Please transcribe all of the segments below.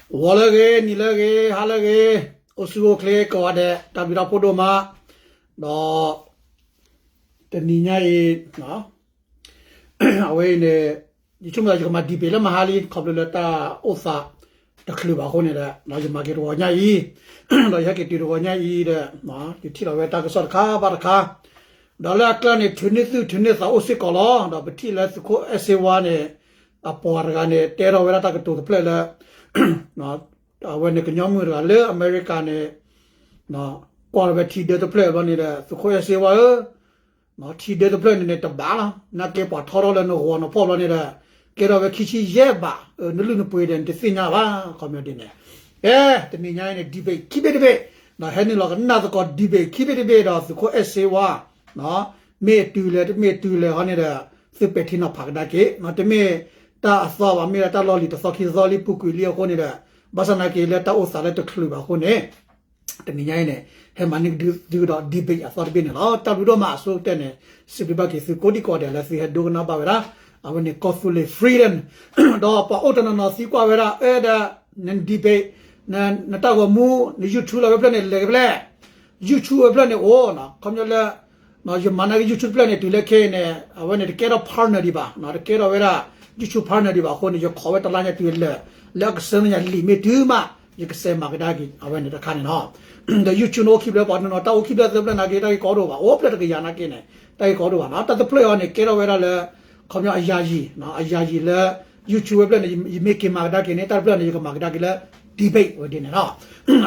ဂီၤလၢအဂ့ၤ နံၤလၢအဂ့ၤ ဟါလၢအဂ့ၤ, အိၣ်ဆူၣ်အိၣ်ချ့ကိးဂၤဒဲး တၢ်ဘျုးတၢ်ဖှိၣ်ဒိၣ်မး, ဒီး တနံၤညါအံၤ အဝဲအံၤန့ၣ် ယဆိကမိၣ်ယကမၤ debate လၢမဟါလံ ခီဖျိလၢတၢ်အိၣ်သးတချုးဘၣ်အဃိန့ၣ်ဒီး ယမၤက့ၤတဂီၤညါအံၤ, ဒီးယဟဲက့ၤတုၤတဂီၤညါအံၤဒီး ယထံၣ်လီၤဝဲတၢ်ကစီၣ်တခါဘၣ်တခါ, ဒီးလၢအကျါန့ၣ် ထုးန့ၢ်သူၣ်ထုးန့ၢ်သးအိၣ်စ့ၢ်ကီးလီၤ. ဒီးပထံၣ်လၢသုးခိၣ်အဲၣ်စ့ဝါန့ၣ် အပှၤတဂၤန့ၣ် တဲထီၣ်ဝဲဒၣ်တၢ်ကတိၤတဖျၢၣ်လၢ အဝဲန့ၣ်ကညီမုၣ်တဂၤလၢအမဲရကၤန့ၣ် ကွၢ်လီၤဝဲထံဒၢတဖျၢၣ်ဘျီန့ၣ်ဒီး သုးခိၣ်အဲၣ်စ့ဝါဧၢ, ထံဒၢတဖျၢၣ်န့ၣ်န့ၣ်တဘၣ်လီၤ, နာ်က့ပှၤထီထီၣ်လၢနဂီၤနဖီၣ်ဘျီန့ၣ်ဒီး ကဲထီၣ်ဝဲခံဆံယဲၢ်ဘး, နလုၢ်နပှ့ၤဒီးနတသ့ၣ်ညါဘၣ်, ခီပညီဒ်န့ၣ်, ကဲ, တနံၤညါအံၤန့ၣ် debate ခံဘ့ၣ်တဘ့ၣ်, ဒီးဟဲနုာ်လီၤကနၣ်သကိး debate ခံဘ့ၣ်တဘ့ၣ်ဒီးသုးခိၣ်အဲၣ်စ့ဝါ မ့ၢ်အတုၤလဲၣ် တမ့ၢ်တုၤလဲၣ်ဟီန့ၣ်ဒီး သုပဲာ်ထံနီၤဖးကဒါက့ၤ, တမ့ၢ်တၢ်အသီဘၣ် မ့ၢ်ဒၣ်တၢ်လီၢ်လံၤတသီခံသီလံပူၤကွံာ်လံအဃိန့ၣ်ဒီး ဘၣ်ဆၣ်နာ်က့ၤလၢတၢ်အိၣ်သးလၢတချုးဘၣ်အဃိန့ၣ် တနံၤညါအံၤန့ၣ် ဟဲမၤန့ၢ်ကဒုသုကဒီး debate အသီတဘ့ၣ်န့ၣ်လီၤ. တၢ်ဘျုးဒိၣ်မးအဆိကတၢၢ်န့ၣ် စံးဘျုးဘၣ်က့ၤသုကိးဒံကိးဂၤဒဲးလၢသုဟဲဒိကနၣ်ဘၣ်ဝဲဒၣ် အဝဲန့ၣ်ကီၢ်သူလ့ၤ freedom ဒီးပှၤအိၣ်တနီၤနီၤသံကွၢ်ဝဲဒၣ် အဲၣ်ဒၣ် န debate နတၢ်ဂီၤမူ န YouTube လီၤဝဲဖျၢၣ်န့ၣ် လဲၤကဖဲလဲၣ် YouTube ဝဲဖျၢၣ်န့ၣ်အိၣ် ခီပညီလၢ ယမၤနာ်က့ YouTube တဖျၢၣ်န့ၣ် တုၤလၢခဲအံၤန့ၣ် အဝဲန့ၣ်တကဲထီၣ် partner ဒံးဘၣ်, တကဲထီၣ်ဝဲဒၣ် YouTube partner ဒံးဘၣ်အဃိန့ၣ် ယခိးဝဲတလါညါတုၤလၢ လၢအကစၢ်နညါလံာ်မ့ၢ်တုၤမး ယကစဲးမၤကဒါက့ၤ အဝဲန့ၣ်တခါန့ၣ်နီၤ. ဒီး YouTube န့ၣ်အိၣ်ခံဖျၢၣ် ပှၤတနီၤတၢ်အိၣ်ခံဖျၢၣ်သၢဖျၢၣ်နာ်က့ တၢ်ဂ့ၢ်ကီဒိၣ်ဘၣ် အိၣ်ဖျၢၣ်တကယၤနာ်က့န့ၣ် တၢ်ဂ့ၢ်ကီဒိၣ်ဘၣ်နီၤ. တၢ်တဖျၢၣ်အံၤန့ၣ် ကဲထီၣ်ဝဲဒၣ်လၢ ခီပညီအယၤယံၤ အယၤယံၤလၢ YouTube ဝဲဖျၢၣ်န့ၣ် ယမ့ၢ်က့ၤမၤကဒါက့ၤန့ၣ် တၢ်တဖျၢၣ်န့ၣ် ယကမၤကဒါက့ၤလၢ debate ဝဲဒ်န့ၣ်လီၤ.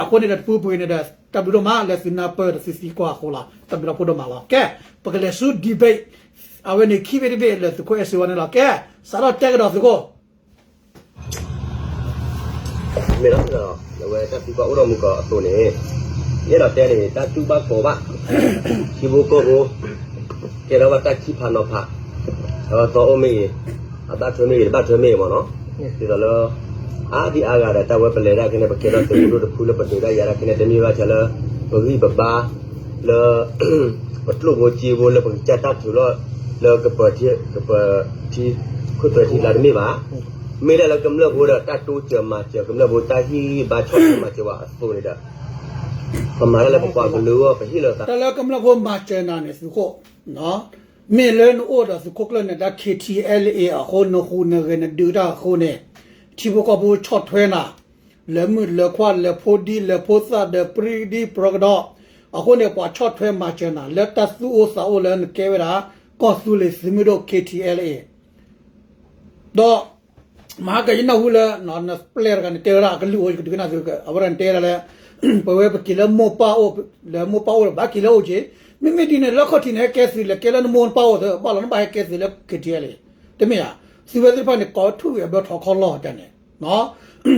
အဃိန့ၣ်ဒီးတပူၤပူၤန့ၣ်ဒီး တၢ်ဘျုးဒိၣ်မးလၢသုနၢ်ပၢၢ်ဒီးသုသံကွၢ်အဃိလီၤ. တၢ်ဘျုးဒိၣ်ဖှိၣ်ဒိၣ်မးလီၤ. ကဲ, ပကလဲၤဆူ debate အဝဲန့ၣ်ခံဘ့ၣ်တဘ့ၣ်လၢသုးခိၣ်အဲၣ်စ့ဝါန့ၣ်လီၤ. ကဲ, စးထီၣ်တဲကဒီးသုးခိၣ် မ့ၢ်လီၤ, အဝဲတၢ်သံကွၢ်အိၣ်ထီၣ်မူကီးအသိးန့ၣ် ယအဲၣ်ဒိးတဲန့ၣ် တၢ်တူၢ်ဘၣ်ကီးဘၣ် ထံဖိကီၢ်ဖိ ကဲထီၣ်ဘၣ်တၢ်ခံဖးနီၤဖး အသီအိၣ်မ့ၢ်ဂ့ၤ အဘၣ်ထွဲမ့ၢ်ဂ့ၤ တဘၣ်ထွဲမ့ၢ်ဂ့ၤမ့ၢ်နီၤ, ဒ်သိးလၢ အါဒံအါဂၤဒီး တၢ်ဝဲပလဲၤဒၣ်ခဲန့ၣ် ပကဲထီၣ်သုးမုၢ်ဒိၣ်တဖုလၢပဒုးတၢ်ယၤဒၣ်ခဲန့ၣ် တမ့ၢ်ဘၣ်ဆၣ်လၢ ပဂံၢ်ပဘါ လၢ ပကျိၣ်ဖိစ့ဖိလၢပကစၢ်တၢ်ထုးလီၤ လၢကပၢၤထံ ကပၢၤထံ ခိၣ်သွဲထံလါတမ့ၢ်ဘၣ်. မ့ၢ်ဒၣ်လၢကမျၢၢ်ဖိဒီးတၢ်တိစၢၤမၤစၢၤ ကမျၢၢ်ဖိတၢ်ဟ့ၣ်ဂံၢ်ဘါဆီၣ်ထွဲမၤစၢၤဝဲအသိးန့ၣ်ဒီး ပမၤတၢ်လၢပပှၤကလုာ်အဂီၢ် ပဟ့ၣ်လီၤသး တၢ်လၢကမျၢၢ်ဖိမၤစၢၤနၤန့ၣ် သုးခိၣ် မ့ၢ်လၢနအိၣ်ဒီးသုးခိၣ်ကျၢၢ်နဒါ K T L A အဃိ နဟူးနဂဲၤနဒုးတၢ်အဃိန့ၣ် ထံဖိကီၢ်ဖိဆီၣ်ထွဲနၤ လၢမုၣ်လၢခွါ လၢဖိဒံ လၢဖိသၣ် ဒီးပြံဒံပြၢကဒီး, အဃိန့ၣ် ပှၤဆီၣ်ထွဲမၤစၢၤနၤ လၢတၢ်သူၣ်အိၣ်သးအိၣ်လၢနကဲဝဲဒၣ် ကီၢ်သူလ့ၤသုးမုၢ်ဒိၣ် K T L A ဒီး မဟါကယနၢ်ဟူလၢ နပျဲၢ်တဂၤန့ၣ်တဲဝဲဒၣ် အကလုၢ်အိၣ် ယကဒုးကနၣ်သု အဝဲဒၣ်န့ၣ်တဲဒၣ်လၢ ပဝဲပက့ၤလၢမိၢ်ပၢ်အိၣ် လၢမိၢ်ပၢ်အိၣ်ဒီး ဘၣ်က့ၤလၢအအိၣ်က့ၤ, မ့မ့ၢ်ဒ်န့ၣ် လၢခီၣ်ထံးန့ၣ် ဟဲကဲသုးလဲၤကဲလၢနမိၢ်နပၢ်အိၣ်သၢ ဘၣ်လီၤနဘၣ်ဟဲကဲသုးလၢ K T L A တမ့ၢ်ဧါ, သုဝဲသ့ၣ်တဖၣ်န့ၣ် ကိးထူၣ်ဂဲၤဘျီထီၣ်ခီလီၤတၢ်န့ၣ်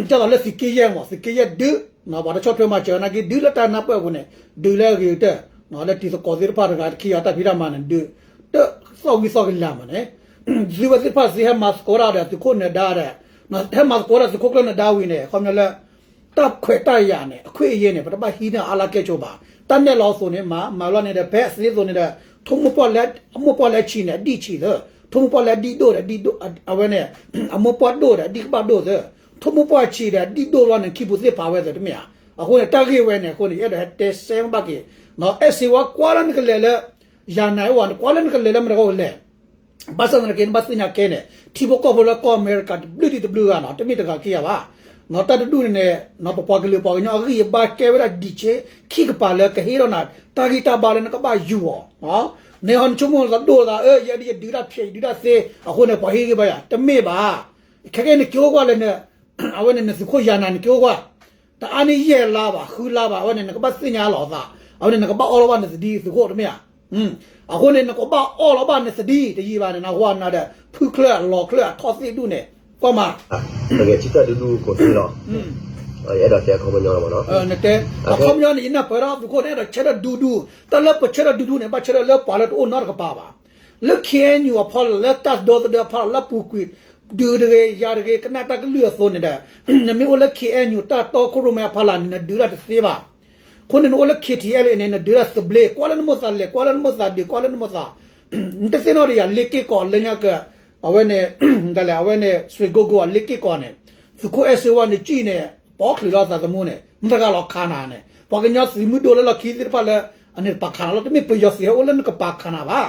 ကၢ်သိးလၢသုးက့ယဲၢ်မး သုးက့ယဲၢ်ဒုး ပှၤတဆီၣ်ထွဲမၤစၢၤနာ်က့ ဒုးလၢတၢ်နၢ်ပၢၢ်အပူၤန့ၣ် ဒုးလၢအဂ့ၤကတၢၢ် လၢတံၤသကိးသ့ၣ်တဖၣ်တဂၤတခံဂၤတၢ်ဖံးတၢ်မၤန့ၣ် ဒုး တသီၣ်ဝံၤသီၣ်ကလၤမးန့ၣ် သုဝဲသ့ၣ်တဖၣ်သုဟဲမၤသကိးတၢ်ဒီးသုးခိၣ်နဒါဒီး ဟဲမၤသကိးတၢ်သုးခိၣ်ကျၢၢ်နဒါဝံၤန့ၣ် ခီပညီလၢ တၢ်ခွဲးတၢ်ယာ်န့ၣ် အခွင့်အရေးန့ၣ် ပတဘၣ်ဟံးန့ၢ်အါလၢကဲၣ်ဆိးဘၣ်, တၢ်နဲၣ်လီၤအသိးန့ၣ် မၤ မၤလီၤန့ၣ်ဒီး ဖဲအသ့အသိးန့ၣ်ဒီး ထိၣ်မိၢ်ပှၢ်လၢ အမိၢ်ပှၢ်လၢဆံးန့ၣ် အဒံၣ်ဆံးသၢ, ထိၣ်မိၢ်ပှၢ်လၢအဒံၣ်ဒိၣ်ဒီး အဒံၣ်ဒိၣ် အဝဲန့ၣ် အမိၢ်ပှၢ်ဒိၣ်ဒီး အဒံၣ်ကဘၣ်ဒိၣ်သၢ, ထိၣ်မိၢ်ပှၢ်ဆံးဒီး အဒံၣ်ဒိၣ်လီၤန့ၣ် ခံပူၤသ့ၣ်ဖးဝဲသၢတမ့ၢ်ဧါ. အဃိန့ၣ် တၢ်ဂ့ၢ်ဝဲန့ၣ် အဃိန့ၣ် ယအဲၣ်ဒိးဟဲတဲစဲဘၣ်က့ၤ အဲၣ်စ့ဝါကွၢ်လၢနကလဲၤလၢ ယၤနၤအဝဲ နကွၢ်လၢနကလဲၤလၢမတၤဂီၢ်ကလဲၤ ဘၣ်ဆၣ်သနာ်က့ နဘၣ်သ့ၣ်ညါကဲန့ၣ် ထံဖိကီၢ်ဖိလၢကီၢ်အမဲရကၤတဘျုးဒံးတဘျုးဂၤနီၤ တမ့ၢ်တဂၤခံဂၤဘၣ်. တၢ်တဒူၣ်န့ၣ်န့ၣ် ပပှၤကလုာ်ပှၤကညီအဂံၢ်အဘါကဲဝဲဒၣ်ဒံးဆ့ ခံကပၤလၢကဟ့ၣ်ထီၣ်နၤ တၢ်ဂံၢ်တၢ်ဘါလၢနကဘၣ်ယူၤအီၤ. န့ၣ်ဟီနဆိကမိၣ်သးဒိၣ်သး အၢ ယဲဒၣ်ယဒုးတၢ်ဖျဲး ယဒုးတၢ်သ့ အဃိန့ၣ် ပှၤဟ့ၣ်ဂံၢ်ဘါယၤ တမ့ၢ်ဘၣ်. ခဲကဲန့ၣ်က့ၤအိၣ်ကွၢ်လၢ အဝဲန့ၣ် နသုးခိၣ်ယၤနၤန့ၣ်က့ၤအိၣ်ကွၢ် တအါန့ၢ်ယဲၢ်လါဘၣ် ဃုလါဘၣ် အဝဲန့ၣ် နကဘၣ်သ့ၣ်ညါလီၤသး အဝဲန့ၣ် နကဘၣ်အီၣ်လီၤဘၣ်နသဒံသုးခိၣ်တမ့ၢ်ဧါ. အဃိန့ၣ် နကဘၣ်အီၣ်လီၤဘၣ်နသဒံတယံာ်ဘၣ်န့ၣ် နဟူနၤဒီး ဖုချၢအလီၤချၢအထီၣ်သ့ၣ်ဒူၣ်န့ၣ် ကွၢ်မး ပကထံၣ်တၢ်ဒူဒူကိးသ့လီၤ. ယအဲၣ်ဒိးတဲအခီပညီလီၤမးနီၤ နတဲ အခီပညီန့ၣ် ယနၢ်ပၢၢ်ဒီးသုးခိၣ်န့ၣ် အဲၣ်ဒိးဆၢထၢၣ်ဒူဒူ တၢ်လၢပဆၢထၢၣ်ဒူဒူန့ၣ် ဘၣ်ဆၢထၢၣ်လၢပှၤလၢတအိၣ်နီတကပၤဘၣ် လၢ K N U အဖီလာ် လၢတၢ်ဒီသဒၢအဖီလာ် လၢပူၤကွံာ် ဒုးတဂ့ၤ ယၤတဂ့ၤ ကနၣ်တၢ်ကလုၢ်အသိးန့ၣ်ဒီး နမ့ၢ်အိၣ်လၢ K N U တၢ်တီခိၣ်ရိၣ်မဲအဖီလာ်န့ၣ် နဒုးတၢ်တသ့ဘၣ်. အဃိန့ၣ် နအိၣ်လၢ K T L A န့ၣ် နဒုးတၢ်သဘျ့ ကွၢ်လၢနမိၢ်သးလဲၤ ကွၢ်လၢနမိၢ်သးဒုး ကွၢ်လၢနမိၢ်သး နတသ့ၣ်နီၣ်ဒီးယၤ လ့က့ၢ်ကီးလၢညါက အဝဲန့ၣ် ဒ်လဲၣ် အဝဲန့ၣ် စွ့ကိကိး အလ့က့ၢ်ကီးန့ၣ် သုးခိၣ်အဲၣ်စ့ဝါန့ၣ် ကံၣ်န့ၣ် အီၣ်ချုးလီၤသးသမူန့ၣ် မတဂၤလီၤခးနၤန့ၣ် ပှၤကညီသုးမုၢ်ဒိၣ်လၢလီၢ်ခံသ့ၣ်တဖၣ်လၢ အန့ၣ်တပာ်ခးနၤလီၤ တမ့ၢ်ပယီၤသုးဟဲအိၣ်လၢနကပာ်ခးနၤဘၣ်.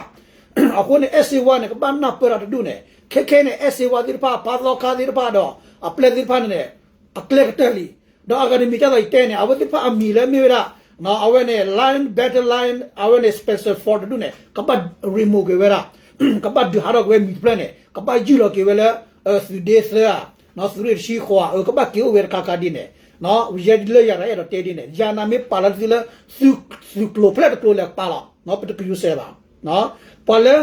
အဃိန့ၣ် အဲၣ်စ့ဝါန့ၣ် ကဘၣ်နၢ်ပၢၢ်တၢ်တဒူၣ်န့ၣ် ခဲခဲန့ၣ် အဲၣ်စ့ဝါသ့ၣ်တဖၣ် ဖါသီခါသ့ၣ်တဖၣ်ဒီး အပျဲၢ်သ့ၣ်တဖၣ်န့ၣ် အကျဲကတၢၢ်လံ. ဒီးအဂၤတမံၤဒ်သိးယတဲန့ၣ် အဝဲသ့ၣ်တဖၣ်အမံၤလၢမ့ၢ်ဝဲဒၣ် အဝဲန့ၣ် lion, battle lion အဝဲန့ၣ် special force တဒူၣ်န့ၣ် ကဘၣ် remove က့ၤဝဲဒၣ် ကဘၣ်ဒုးဟးထီၣ်က့ၤဝဲမံၤတဖျၢၣ်န့ၣ် ကဘၣ်ယုၢ်လီၤက့ၤဝဲလၢ သုးဒ့သၢဧါ သုးရ့ၣ်တဆံဃိးဧါ ကဘၣ်က့ၤအိၣ်ဝဲတခါခါဒ်န့ၣ် ယဲဒ်လၢယၤတၢ်အဲၣ်ဒိးတဲဒ်န့ၣ် ယၤနၤမ့ၢ်ပာ်လီၤသုလၢ သုးကျိၤဖျဲၣ်တကျိၤလဲၤပာ်လီၤ ပတကယူၤစဲးဘၣ်. ပှၤလၢ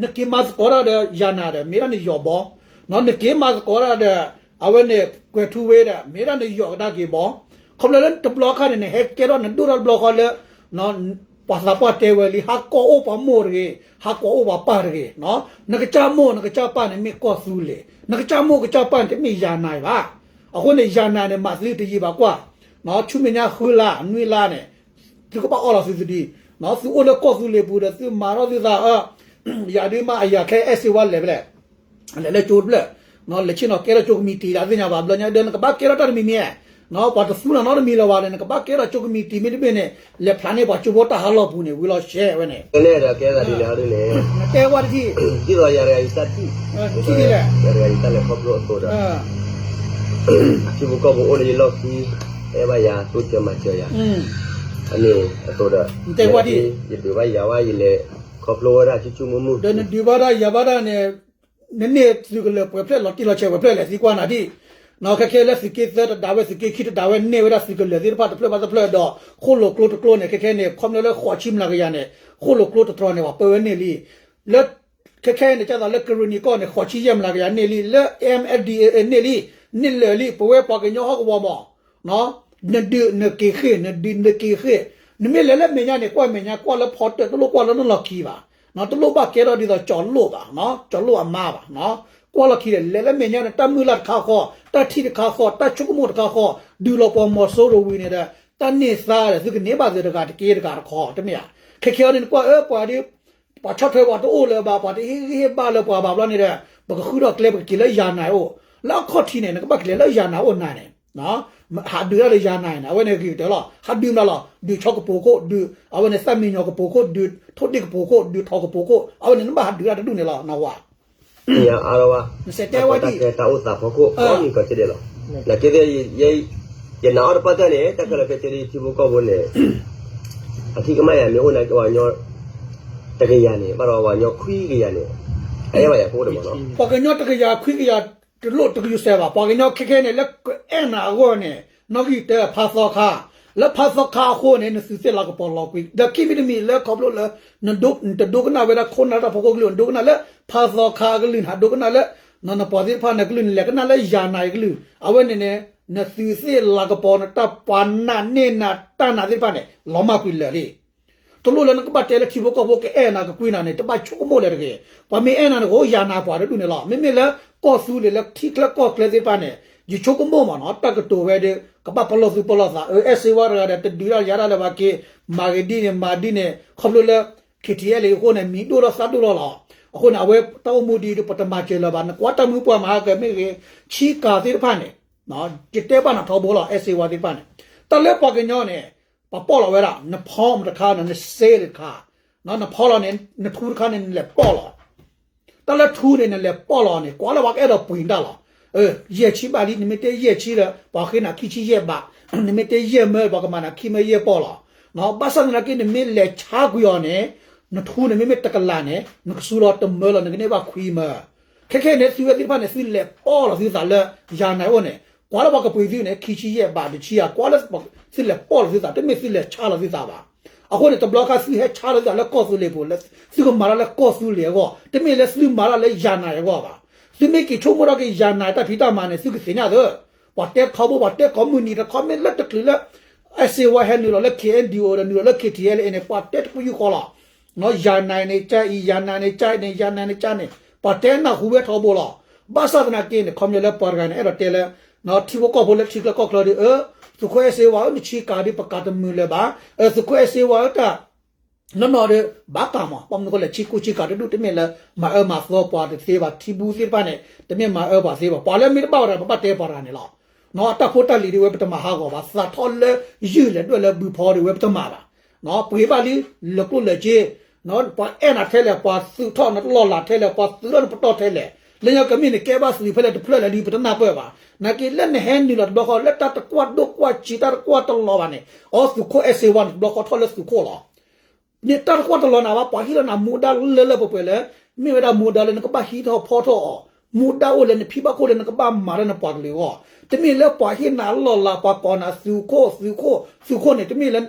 နက့ၤမၤသကိးတၢ်ဒီးယၤနၤဒီး မ့ၢ်ဒၣ်နယီၤဘီ, နက့ၤမၤသကိးတၢ်ဒီး အဝဲန့ၣ် ကွဲၤထူဝ့ဒီး မ့ၢ်ဒၣ်နယီၤကဒါက့ၤဘီ, ခီဖျိလၢတဘျီခါန့ၣ် နဟဲကဲထီၣ်နဒိၣ်ထီၣ်တဘျီဃီလၢ ပှၤသးပှၢ်တဲဝဲလံ ဟးကိးအိၣ်ပှၤမိၢ်တဂ့ၤ, ဟးကိးအိၣ်ပှၤပၢ်တဂ့ၤ, နကစၢ်မိၢ်နကစၢ်ပၢ်န့ၣ်မ့ၢ်ကီၢ်သူလ့ၤ, နကစၢ်မိၢ်ကစၢ်ပၢ်န့ၣ်တမ့ၢ်ယၤနၤအံၤဘၣ်. အဃိန့ၣ် ယၤနၤန့ၣ် မၤသုတယံာ်ဘၣ်ကွၢ်, ဆူမဲာ်ညါဃုလါနွံလါန့ၣ် သုကဘၣ်အီၣ်လီၤသုသဒံ, သုအိၣ်လၢကီၢ်သူလ့ၤပူၤဒီး သုမၤထီၣ်သုသးအၢ, ယၤဒုးမ့ၢ်အယၤခဲအဲၣ်စ့ဝါလဲၤဖဲလဲၣ်, လဲၤလၢကၠိတဖျၢၣ်, လဲၤဆ့ၣ်နီၤကဲထီၣ်ကၠိကမံးတံာ်ဒီးသ့ၣ်ညါဘၣ် ဘျီညါဒီး နကဘၣ်ကဲထီၣ်တၢ်တမံၤမံၤ, ပှၤတသူနၤနီတမံၤလၢၤဘၣ်ဒီး နကဘၣ်ကဲထီၣ်ကၠိကမံးတံာ်မ့တမ့ၢ်န့ၣ် လဲၤဖျါန့ၢ်ပှၤကၠိဖိတၢ်ဟးလီၢ်ပူၤန့ၣ် ဝံၤလီၤရှဲဝဲန့ၣ်, ကဲန့ၣ်ဒီးကဲသးဒ်န့ၣ်ဟီဒ်န့ၣ်, နတဲဝဲတထံၣ်, ဒ်သိးယၤတဂၤအံၤတၢ်ထံၣ်, ယၤတဂၤအံၤတၢ်လဲၤခီဖျိအသိးဒီး ထံဖိကီၢ်ဖိအိၣ်လၢယလီၢ်ခံ, အဲၣ်ဘၣ်ယၤ တိစၢၤမၤစၢၤယၤ, အန့ၣ်အသိးဒီး, ယဒုးဘၣ်ယၤဝဲယလဲၤခီဖျိဝဲဒၣ်ဆူၣ်ဆူၣ်မုၢ်မုၢ်, ဒီးနဒုးဘၣ်ဒၣ်ယၤဘၣ်ဒၣ်န့ၣ်, နန့ၢ်သုးကလၢၤပှဲၤဖျၢၣ်လီၤတံၢ်လီၤဆဲးပှဲၤဖျၢၣ်လဲၣ်သံကွၢ်နၤဒံၣ်, ခဲခဲလၢသုးက့သၢတဒၣ်ဝဲ သုးက့ခံတဒၣ်ဝဲန့ၢ်ဝဲဒၣ်သုးကလၢၤသ့ၣ်တဖၣ်တဖျၢၣ်ဘၣ်တဖျၢၣ်ဒီး ဃိၣ်လိာ်ကျိတကျိန့ၣ် ခဲခဲန့ၣ် ခီပညီလၢဃိးဆံမျးကယၤန့ၣ် ဃိၣ်လိာ်ကျိတတြီန့ၣ် ပှၤပၢဝဲန့ၢ်လံ လၢ ခဲခဲအံၤန့ၣ် ကသိးလၢကရ့ၣ်နံၤကီၢ်န့ၣ် ဃိးဆံယဲၢ်မျးကယၤန့ၢ်လံ, လၢ M N D A A န့ၢ်လံ, န့ၢ်လၢာ်လံ, ပဝဲပှၤကညီဟီၣ်ကဝီၤမး, နဒုးနက့ၤဃ့ၢ်, နဒုးနက့ၤဃ့ၢ်, နမ့ၢ်လဲၤလၢမဲာ်ညါန့ၣ် ကွၢ်မဲာ်ညါ ကွၢ်လၢဖီတၢၣ် တလိၣ်ကွၢ်လၢနလီၢ်ခံဘၣ်, တလိၣ်ဘၣ်ကဲထီၣ်ဒ်သိးကၠီၤလိၣ်ဘၣ်, ကၠီၤလိၣ်အမါဘၣ်, ကွၢ်လီၢ်ခံဒီး လဲၤလၢမဲာ်ညါန့ၣ် တၢ်မုၢ်လၢ်တခါဃီ, တၢ်ထံၣ်တခါဃီ, တၢ်ဆိကမိၣ်တခါဃီ, ဒုးလီၤပှီၢ်မီၤစိရိၤဝံၤန့ၣ်ဒီး တၢ်န့ၢ်သါဒီး သုကန့ၢ်ဘၣ်သုတဂၤတက့ၢ်တဂၤတခီ တမ့ၢ်ဧါ, ခဲခဲအံၤန့ၣ် နကွၢ်အၢပှၤဒ် ပှၤဆီၣ်ထွဲပှၤတအိၣ်လၢၤဘၣ် ပှၤတဟ့ၣ်ဂံၢ်ဟ့ၣ်ဘါလၢပှၤဘၣ်ဘျီန့ၣ်ဒီး ပကဃုထီၣ်ကျဲ ပကက့ၤလၢယၤနၤအိၣ်, လၢအခီၣ်ထံးန့ၣ် နကဘၣ်က့ၤလဲၤလၢယၤနၤအိၣ်နၤန့ၣ်, ဟးဒုးတၢ်လၢယၤနၤန့ၣ် အဝဲန့ၣ်ဂ့ၤကတၢၢ်လီၤ, ဟးဒုးမးလီၤ, ဒုးဆီကပိာ်ခိၣ်, ဒုး အဝဲန့ၣ်သၣ်မံယီၤကပိာ်ခိၣ်, ဒုးထိၣ်ဒ့ၣ်ကပိာ်ခိၣ်, ဒုးထိးကပိာ်ခိၣ်, အဝဲန့ၣ် နဘၣ်ဟးဒုးတၢ်တဒူၣ်န့ၣ်လီၤ နဝၤ နစဲးတဲဝဲဒ် တၢ်အိၣ်သးဖီခိၣ် အီၣ်မံၤကီးကဒဲးလီၤ, နက့သ့ၣ် ယနာ်အီၤတပၣ်တၢၢ်န့ၣ် တၢ်ခဲလၢာ်ခဲဆ့ဒ်ထံဖိကီၢ်ဖိန့ၣ် အထံၣ်ကမၣ်ယၤမ့ၢ်အိၣ်န့ၣ် ပှၤကညီတကယၤန့ၣ် ဘၣ်ဒီးပှၤကညီခွံကယၤန့ၣ် အအဲၣ်ဘၣ်ယၤဖိတမးနီၤ, ပှၤကညီတကယၤခွံကယၤ တလိၣ်တကယူၤစဲးဘၣ်, ပှၤကညီခဲခဲန့ၣ်လၢကအဲၣ်နၤအဂီၢ်န့ၣ် နီၣ်ဂံၢ်တၢ ဖါသီခါ, လၢဖါသီခါအဃိန့ၣ် နသုးသ့ၣ်လၤကပီၤလီၤကွံာ် ဒီးခံမံၤတမံၤလၢခီဖျိလၢ နတဒိကနၣ်ဝဲဒၣ်ခိၣ်နၢ်တၢ်ဖီခိၣ်ကလုၢ် နဒိကနၣ်လၢဖါသီခါကလုၢ် နဒိကနၣ်လၢ နပှၤသ့ၣ်တဖၣ်န့ၣ်ကလုၢ် နလဲၤကနၣ်လၢယၤနၤအံၤကလုၢ် အဝဲန့ၣ်န့ၣ် နသုးသ့ၣ်လၤကပီၤ နတၢ်ပှၤနာ်န့ၢ်နၤတၢ်နာ်သ့ၣ်တဖၣ်န့ၣ် လီၤမၢ်ကွံာ်လၢာ်လံ တလိၣ်လၢနကဘၣ်တဲလၢထံဖိကီၢ်ဖိကအဲၣ်နၤကကွံနၤန့ၣ် တဘၣ်ဆိကမိၣ်လၢၤတဂ့ၤ. ပှၤမ့ၢ်အဲၣ်နၤန့ၣ် ကအိၣ်ယၤနၤပှၤတဒူၣ်န့ၣ်လီၤ. မ့မ့ၢ်လၢကီၢ်သူလ့ၤလၢထံချၢကီၢ်ချၢသ့ၣ်တဖၣ်န့ၣ် ယဆိကမိၣ်မးနီၤ တၢ်ကတိၤဝဲဒီး ကဘၣ်ပလီၢ်သူၣ်ပလီၢ်သး အၢ အဲၣ်စ့ဝါတဂၤဒီး တဒုးတၢ်ယၤတၢ်လၢၤဘၣ်က့ၤ မၤဂ့ၤဒ်န့ၣ် မၤဒ်န့ၣ် ခီဖျိလၢ ခ့ထံအဲလ့အဃိန့ၣ် မံၤဒိၣ်ထီၣ်သၣ်ဒိၣ်ထီၣ်လီၤ. အဃိန့ၣ် အဝဲတၢ်အိၣ်မူဒ်အံၤဒီး ပတမၤစၢၤလၢၤဘၣ်. နကွၢ်တၢ်မုၢ်ပှၢ်မၤဟါကမ့ၢ်ဂ့ၤ ဆံးကၤသ့ၣ်တဖၣ်န့ၣ် ယတဲဘၣ်နၤထီဘိလီၤ အဲၣ်စ့ဝါသ့ၣ်တဖၣ်န့ၣ် တၢ်လၢပှၤကညီန့ၣ် ပှၤပီၣ်လီၤဝဲဒၣ် နဖီမတခါန့ၣ် နစ့လၢတခါ နဖီလီၤန့ၣ် နထူတခါန့ၣ် နလဲၤပီၣ်လီၤ တၢ်လၢထူန့ၣ် နလဲၤပီၣ်လီၤန့ၣ် ကွၢ်လၢပှၤကအဲၣ်ဒိးပှ့ၤတၢ်လီၤ. ယဲၢ်ဆံဘၣ်လံ နမ့ၢ်တဲယဲၢ်ဆံဒီး ပှၤဃ့နၤခံဆံယဲၢ်ဘး, နမ့ၢ်တဲယဲၢ်မၢ ပှၤကမၤနၤခံမၢယဲၢ်ပီၣ်လီၤ. ဘၣ်ဆၣ်သနာ်က့ နမ့ၢ်လဲၤဆါကွံာ်အီၤန့ၣ် နထူန့ၣ် မ့မ့ၢ်တကလးန့ၣ် နကစူၤလီၤတမၢလီၤ နကန့ၢ်ဘၣ်ခွံမၢ. ခဲခဲန့ၣ် သုဝဲသ့ၣ်တဖၣ်န့ၣ် သုလဲၤပီၣ်လီၤသုသးလၢ ယၤနၤအိၣ်န့ၣ် ကွၢ်လၢပှၤကပှ့ၤသုန့ၣ် ခံဆံယဲၢ်ဘးတဆံဧါ ကွၢ်လၢသုလဲၤပီၣ်လီၤသုသး တမ့ၢ်သုလဲၤဆါလီၤသုသးဘၣ်. အဃိန့ၣ် တဘျီခါသုဟဲဆါလီၤသုသးလၢကီၢ်သူလ့ၤပူၤလၢ သုကမၤတၢ်လၢကီၢ်သူလ့ၤအဂီၢ် တမ့ၢ်လၢသုမၤတၢ်လၢယၤနၤအဂီၢ်ဘၣ်. သုမ့ၢ်က့ၤဆိကမိၣ်ထီၣ်က့ၤယၤနၤတၢ်ဖံးတၢ်မၤန့ၣ် သုကသ့ၣ်ညါသ့ ပှၤတဲထီဘိ ပှၤတဲကိးမုၢ်နံၤတခီမ့ၢ်လၢတချုးလၢ အဲၣ်စ့ဝါဟဲနုာ်လီၤလၢ ခ့ၣ်အဲၣ်ဒီးအိၣ်ဒီးနုာ်လီၤလၢ ခ့ၣ်ထံၣ်အဲလ့အ့န့ၣ် ပှၤတဲတပယူာ်ဃီလီၤ. ယၤနၤန့ၣ်ကၢ်အံၤ ယၤနၤန့ၣ်ကၢ်န့ၣ် ယၤနၤန့ၣ်ကၢ်န့ၣ် ပှၤတဲနၢ်ဟူဝဲထီဘိလီၤ. ဘၣ်ဆၣ်သနာ်က့န့ၣ် ခီပညီလၢပှၤတဂၤန့ၣ် အဲၣ်ဒိးတဲလၢ ထံဖိကီၢ်ဖိလၢထံချၢကီၢ်ချၢဒီး အၢ သုးခိၣ်အဲၣ်စ့ဝါဧၢ နဆံးကၤဒီးပကးတမုာ်လၢၤဘၣ်. သုးခိၣ်အဲၣ်စ့ဝါဧၢ တၢ် နီၢ်နီၢ်ဒီး ဘၣ်ကးမး ဘၣ်မနုၤဃိလဲၣ် ဆံးကူဆံးကၤတဒူၣ် တမ့ၢ်လၢမၤအၢမၤသီပှၤတသ့ဘၣ် ထံဘူသ့ၣ်တဖၣ်န့ၣ် တမ့ၢ်မၤအၢပှၤသ့ဘၣ် ပှၤလၢမ့ၢ်တဘၣ်ဝဲဒၣ် ပဘၣ်တဲပှၤတဂၤန့ၣ်လီၤ. တၢ်ဖိတၢ်လံၤဒ်ဝဲပတမၤဟးဂီၤဘၣ်, သးထီၣ်လၢယုၢ်လဲၤဒွဲၣ်လၢဘုဖီဒ်ဝဲပတမၤဘၣ်. ပှ့ၤဘၣ်လံ လၢကျိၣ်လၢစ့, ပှၤအဲၣ်နၤထဲလဲၣ်, ပှၤသုးထီၣ်နတလီၢ်လၤထဲလဲၣ်, ပှၤသုးထီၣ်နပတီၢ်ထဲလဲၣ်, လၢညါကမ့ၢ်နကဲဘၣ်သုးဖဲလဲၣ်တဖျၢၣ်လဲၣ်ဒ်ပတနၢ်ပၢၢ်ဘၣ်. နာ်က့လၢနဟဲနုာ်လီၤတဘျီဃီ လၢတၢ်တကွၢ်ဒိၣ်ကွၢ်စ့တၢ်တကွၢ်တလီၤဘၣ်န့ၣ် အီသုးခိၣ်အဲၣ်စ့ဝါန့ၣ် တဘျီဃီထီၣ်လၢသုးခိၣ်လီၤ. န့ၣ်တၢ်တကွၢ်တလီၤနၤဘၣ်, ပှၤဟ့ၣ်လီၤနၤမူဒါလၢလၢပှဲၤပှဲၤလၢ မ့ၢ်ဝဲဒၣ်မူဒါလၢနကဘၣ်ဟံးထီၣ်ဖီထီၣ်အီၤ, မူဒါအိၣ်လၢနဖံဘၣ်ခိၣ်လၢနကဘၣ်မၤတၢ်နပှၤကလုာ်အဂီၢ်, တမ့ၢ်လၢပှၤဟ့ၣ်နၤလီၢ်လၤ ပှၤကိးနၤသုးခိၣ် သုးခိၣ် သုးခိၣ်န့ၣ် တမ့ၢ်လၢ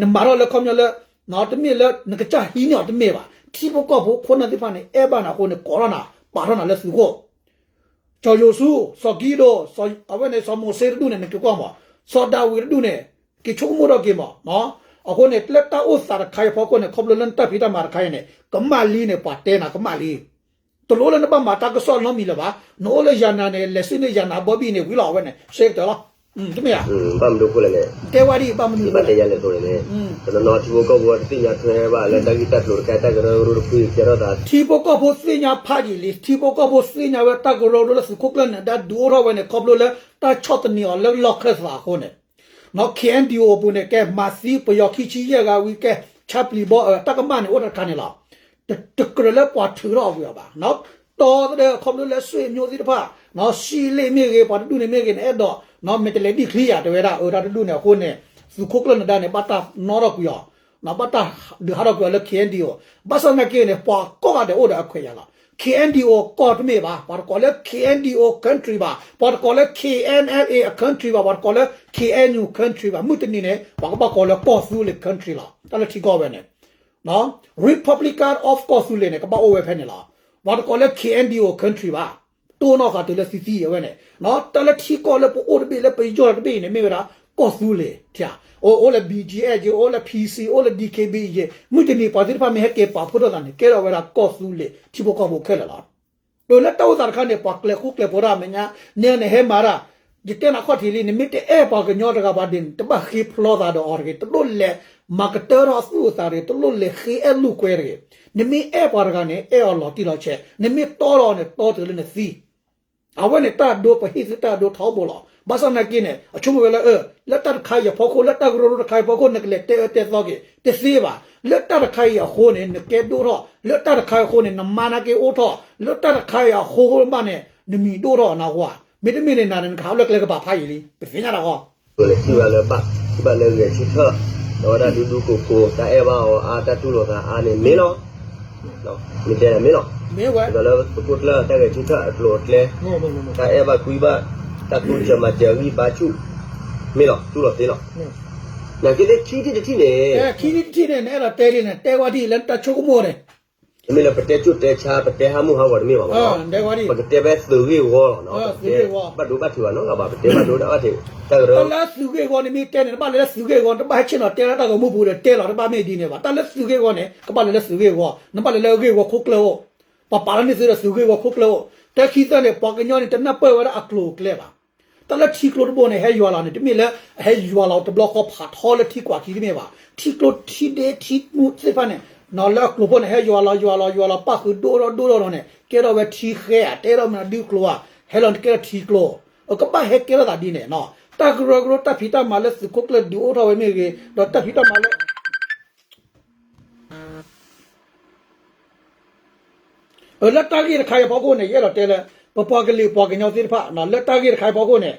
နမၤထီၣ်လၢခီပညီလၢ တမ့ၢ်လၢနကစၢ်ဟံးန့ၢ်အီၤတမ့ၢ်ဘၣ်. ထံဖိကီၢ်ဖိခိၣ်နၢ်သ့ၣ်တဖၣ်န့ၣ် အဲၣ်ဘၣ်နၤအဃိန့ၣ် ကိးထီၣ်နၤ ပာ်ထီၣ်နၤလၢသုးခိၣ် စီၤယိၤၡူ, စီၤကံဒိၣ်, အဝဲန့ၣ် စီၤမိၤၡ့တဒူၣ်န့ၣ် နက့ၤကွၢ်မး, စီၤဒၤဝံးတဒူၣ်န့ၣ် က့ၤဆိကမိၣ်ထီၣ်က့ၤမး. အဃိန့ၣ် လၢတၢ်အိၣ်သးတခါအံၤအဖီခိၣ်န့ၣ် ခီဖျိလၢနတၢ်ဖံးတၢ်မၤတခါအံၤန့ၣ် ကမၣ်လံန့ၣ် ပှၤတဲနၤကမၣ်လံ. တလိၣ်လၢနဘၣ်မၤတၢ်ကစီၣ်နီတမံၤလၢၤဘၣ်. နအိၣ်လၢယၤနၤန့ၣ် လဲၤစံၣ်န့ၢ်ယၤနၤဘီဘံၣ်န့ၣ် ဝံၤလီၤ အဝဲန့ၣ် ရှဲကတၢၢ်လီၤ. တမ့ၢ်ဧါ. ဘၣ်မနုၤအဃိလဲၣ်န့ၣ် တဲဝဲဒ်အံၤ ဘၣ်မနုၤအဃိလဲၣ်န့ၣ် တနီၤနီၤထံဖိကီၢ်ဖိတသ့ၣ်ညါထွဲဘၣ်လၢတၢ်ဂ့ၢ်တၢ်ကျိၤတခါ တၢ်ကရၢကရိတဖုအံၤကဲထီၣ်သး ထံဖိကီၢ်ဖိသ့ၣ်ညါဖးယံာ်လံ, ထံဖိကီၢ်ဖိသ့ၣ်ညါဝဲတၢ်ကရၢကရိလၢသုးခိၣ်ကျၢၢ်နၢၤဒါဒုးအိၣ်ထီၣ်ဝဲန့ၣ် ခီဖျိလၢတၢ်ဆီၣ်သနံးအီၤလၢလီၢ်ခၢၣ်သးအဃိန့ၣ် KNDO အပူၤန့ၣ် ကဲမၤသံပယီၤခံဆံယဲၢ်ဂၤဝံၤ ကဲဆါပျံၤဘီအၢ တၢ်ကမၣ်န့ၣ်အိၣ်တခါန့ၣ်လီၤ. တကြၢးလၢပှၤထုးထီၣ်အဝံၤအီၤဘၣ်. တီတဒၢခီဖျိလၢစွ့ၣ်မျိုးသ့ၣ်တဖၣ် စံလ့ၣ်မ့ၢ်ဂ့ၤ ပှၤတဒူၣ်န့ၣ်မ့ၢ်ဂ့ၤ နအဲၣ်ဒိး မ့ၢ်တလဲၤဒံၣ်ချံယၤ တဲဝဲဒၣ် အၢ တၢ်တဒူၣ်န့ၣ်အဃိန့ၣ် သုးခိၣ်ကျၢၢ်နၢၤဒါန့ၣ် ဘၣ်တၢ်နီထီၣ်ကွံာ်အီၤ ဘၣ်တၢ်ဒုးဟးထီၣ်ကွံာ်အီၤလၢ KNDO. ဘၣ်ဆၣ်သနာ်က့န့ၣ် ပှၤကိးဂၤဒဲးအိၣ်ဒီးအခွဲးယာ်လီၤ. KNDO ကီၢ်တမ့ၢ်ဘၣ်, ပှၤတကိးလၢ KNDO country ဘၣ်, ပှၤတကိးလၢ KNLA အ country ဘၣ်, ပှၤတကိးလၢ KNU country ဘၣ်, မုၢ်တနံၤန့ၣ် ပှၤကဘၣ်ကိးလၢကီၢ်သူလ့ၤ country လီၤ. တၢ်လၢထံကီၢ်ဝဲန့ၣ် Republic of ကီၢ်သူလ့ၤန့ၣ် ကဘၣ်အိၣ်ဝဲဖဲန့ၣ်လီၤ. ပှၤတကိးလၢ KNDO country ဘၣ်, တိၢ်နီၣ်ဃာ်တုၤလၢသံသံအဝဲန့ၣ် တၢ်လၢထံကီၢ်လၢပအိၣ်တဘ့ၣ်လၢပယီၢ်တဘ့ၣ်အံၤန့ၣ် မ့ၢ်ဝဲဒၣ် ကီၢ်သူလ့ၤ ထံဧါ, အိၣ်လၢ BGF ယ့ အိၣ်လၢ PC အိၣ်လၢ DKBA ယ့ မုၢ်တနံၤပှၤသ့ၣ်တဖၣ်မ့ၢ်ဟဲက့ၤပာ်ဖှိၣ်ထီၣ်သးန့ၣ် ကဲထီၣ်ဝဲဒၣ်ကီၢ်သူလ့ၤထံဖိကီၢ်ဖိခဲလၢာ်လီၤ. အၢ လၢတၢ်အိၣ်သးတခါန့ၣ် ပှၤကျဲၤဃူကျဲၤဖိးတၢ်အမဲာ်ညါ နဲန့ၣ်ဟဲမၤတၢ်, ယတဲနၤခီၣ်ထံးလံ နမ့ၢ်တအဲၣ်ပှၤကညီတဂၤဘၣ်ဒီး တဘၣ်ဃ့ဖျီသးဒီးအီၤတဂ့ၤ, တလိၣ်လဲၤမၤကတၢၢ်ထီၣ်အသူၣ်အသးတဂ့ၤ, တလိၣ်လဲၤဃ့အဲၣ်လိာ်ကွဲတဂ့ၤ. နမ့ၢ်အဲၣ်ပှၤတဂၤန့ၣ် အဲၣ်အီၤလီၤတံၢ်လီၤဆဲး, နမ့ၢ်တီဒီးအီၤန့ၣ် တီတုၤလၢနသံ အဝဲန့ၣ်တၢ်ဒိ ပဟ့ၣ်သုတၢ်ဒိထီဘိလီၤ. ဘၣ်ဆၣ်သနာ်က့န့ၣ် အဆိကမိၣ်ဝဲလၢ အၢ လၢတၢ်တခါအံၤအဖီခိၣ် လၢတၢ်ကရၢကရိတခါအံၤအဖီခိၣ် နကလဲၤတဲအၢတဲသီက့ၤ တသ့ဘၣ်. လၢတၢ်တခါအံၤအဃိန့ၣ် နကဲဒိၣ်ထီၣ် လၢတၢ်တခါအံၤအဃိန့ၣ် နမါနာ်က့အိၣ်ထီၣ် လၢတၢ်တခါအံၤအဃိဘၣ်န့ၣ် နမံၤဒိၣ်ထီၣ်နၢ်ဟူဧါ. မ့တမ့ၢ်န့ၣ်နၤန့ၣ် နကဟးဖျိးကျဲကပၤဖးယံာ်လံ ပသ့ၣ်ညါတၢ်ဂီၢ် ထံၣ်ဘၣ်လၢဘၣ် ထံၣ်ဘၣ်လၢဂဲၤဆၢထၢၣ် ဒီးဝဲဒၣ်ဒူဒူကိးကိး တၢ်အဲၣ်ဘၣ်အီၤအါ တၢ်တူၢ်လိာ်သးအါန့ၣ် မ့ၢ်လီၤ. မ့ၢ်တဲမ့ၢ်လီၤ. ဒ်သိးလၢသုးခိၣ်ကျၢၢ်တၢ်ဂဲၤဆၢထၢၣ်အကျိၤအကျဲ တၢ်အဲၣ်ဘၣ်ကွံဘၣ် တၢ်ကူၣ်စၢၤမၤစၢၤအဂံၢ်ဘါဆူၣ် မ့ၢ်လီၤ တူၢ်လိာ်သ့လီၤ. နာ်က့သ့ၣ်ခံထံၣ်တထံၣ်န့ၣ် ခံထံၣ်တထံၣ်န့ၣ် နအဲၣ်ဒိးတဲလံန့ၣ် တဲဝဲဒ်အံၤလၢနတၢ်ဆိကမိၣ်န့ၣ် မ့ၢ်လၢပတဲကၠိၣ်တဲဆါ ပတဲဟးမုၢ်ဟးဂီၤတမ့ၢ်ဘၣ်မးနီၤ, ပကတဲဖဲသုးဂ့ၢ်ဝီလီၤနီၤ, ပတဲဘၣ်ဒိဘၣ်ထံးဘၣ်နီတဂၤဘၣ်, ပတဲဘၣ်ဒိဘၣ်ထံး တၢ်ကရၢ တၢ်လၢသုးဂ့ၢ်ဝီန့ၣ် မ့ၢ်တဲန့ၣ် နဘၣ်လဲၤလၢသုးဂ့ၢ်ဝီ နတဘၣ်ဟဲဆ့ၣ်နီၤတဲလၢတၢ်ဂီၤမူပူၤဒီးတဲလီၤ တဘၣ်မ့ၢ်ဒ်န့ၣ်ဘၣ်. တၢ်လၢသုးဂ့ၢ်ဝီန့ၣ် ကဘၣ်လဲၤလၢသုးဂ့ၢ်ဝီ, နဘၣ်လဲၤလၢဂ့ၢ်ဝီခိၣ်ကျၢၢ်အိၣ်, ပှၤပာ်လီၤန့ၢ်သုဒီးသုးဂ့ၢ်ဝီခိၣ်ကျၢၢ်အိၣ်. တၢ်ခံသၢန့ၣ် ပှၤကညီန့ၣ် တနၢ်ပၢၢ်ဝဲဒၣ်အကျိၤအကျဲဘၣ်. တၢ်လၢထံကျိတဘိန့ၣ် ဟဲယွၤလီၤန့ၣ် တမ့ၢ်လၢ ဟဲယွၤလီၤတဘျီဃီဖးထီလၢထံကွၢ်ခံတမ့ၢ်ဘၣ်. ထံကျိထံဒ့ထံမူသ့ၣ်တဖၣ်န့ၣ် လၢအကျိၤဖိန့ၣ် ဟဲယွၤလီၤယွၤလီၤယွၤလီၤ ပၣ်ဃုာ်ဒိၣ်ထီၣ်ဒိၣ်ထီၣ်လီၤန့ၣ် ကဲထီၣ်ဝဲထံဃဲဧါ, တဲထီၣ်မနုၤဒုကျိၤဧါ, ဟဲလီၤန့ၣ်ကဲထီၣ်ထံကျိ, အကဘၣ်ဟဲကဲထီၣ်သးဒ်န့ၣ်နီၤ. တၢ်ကရၢကရိတၢ်ဖံးတၢ်မၤလၢသုးခိၣ်ကျၢၢ်ဒုးအိၣ်ထီၣ်ဝဲမ့ၢ်ဂ့ၤ, ဒီးတၢ်ဖံးတၢ်မၤလၢ လၢတၢ်ဂ့ၢ်တခါအံၤအဖီခိၣ်န့ၣ် ယအဲၣ်ဒိးတဲလၢ ပပှၤကလုာ်ပှၤကညီသ့ၣ်တဖၣ် လၢတၢ်ဂ့ၢ်တခါအံၤအဖီခိၣ်န့ၣ်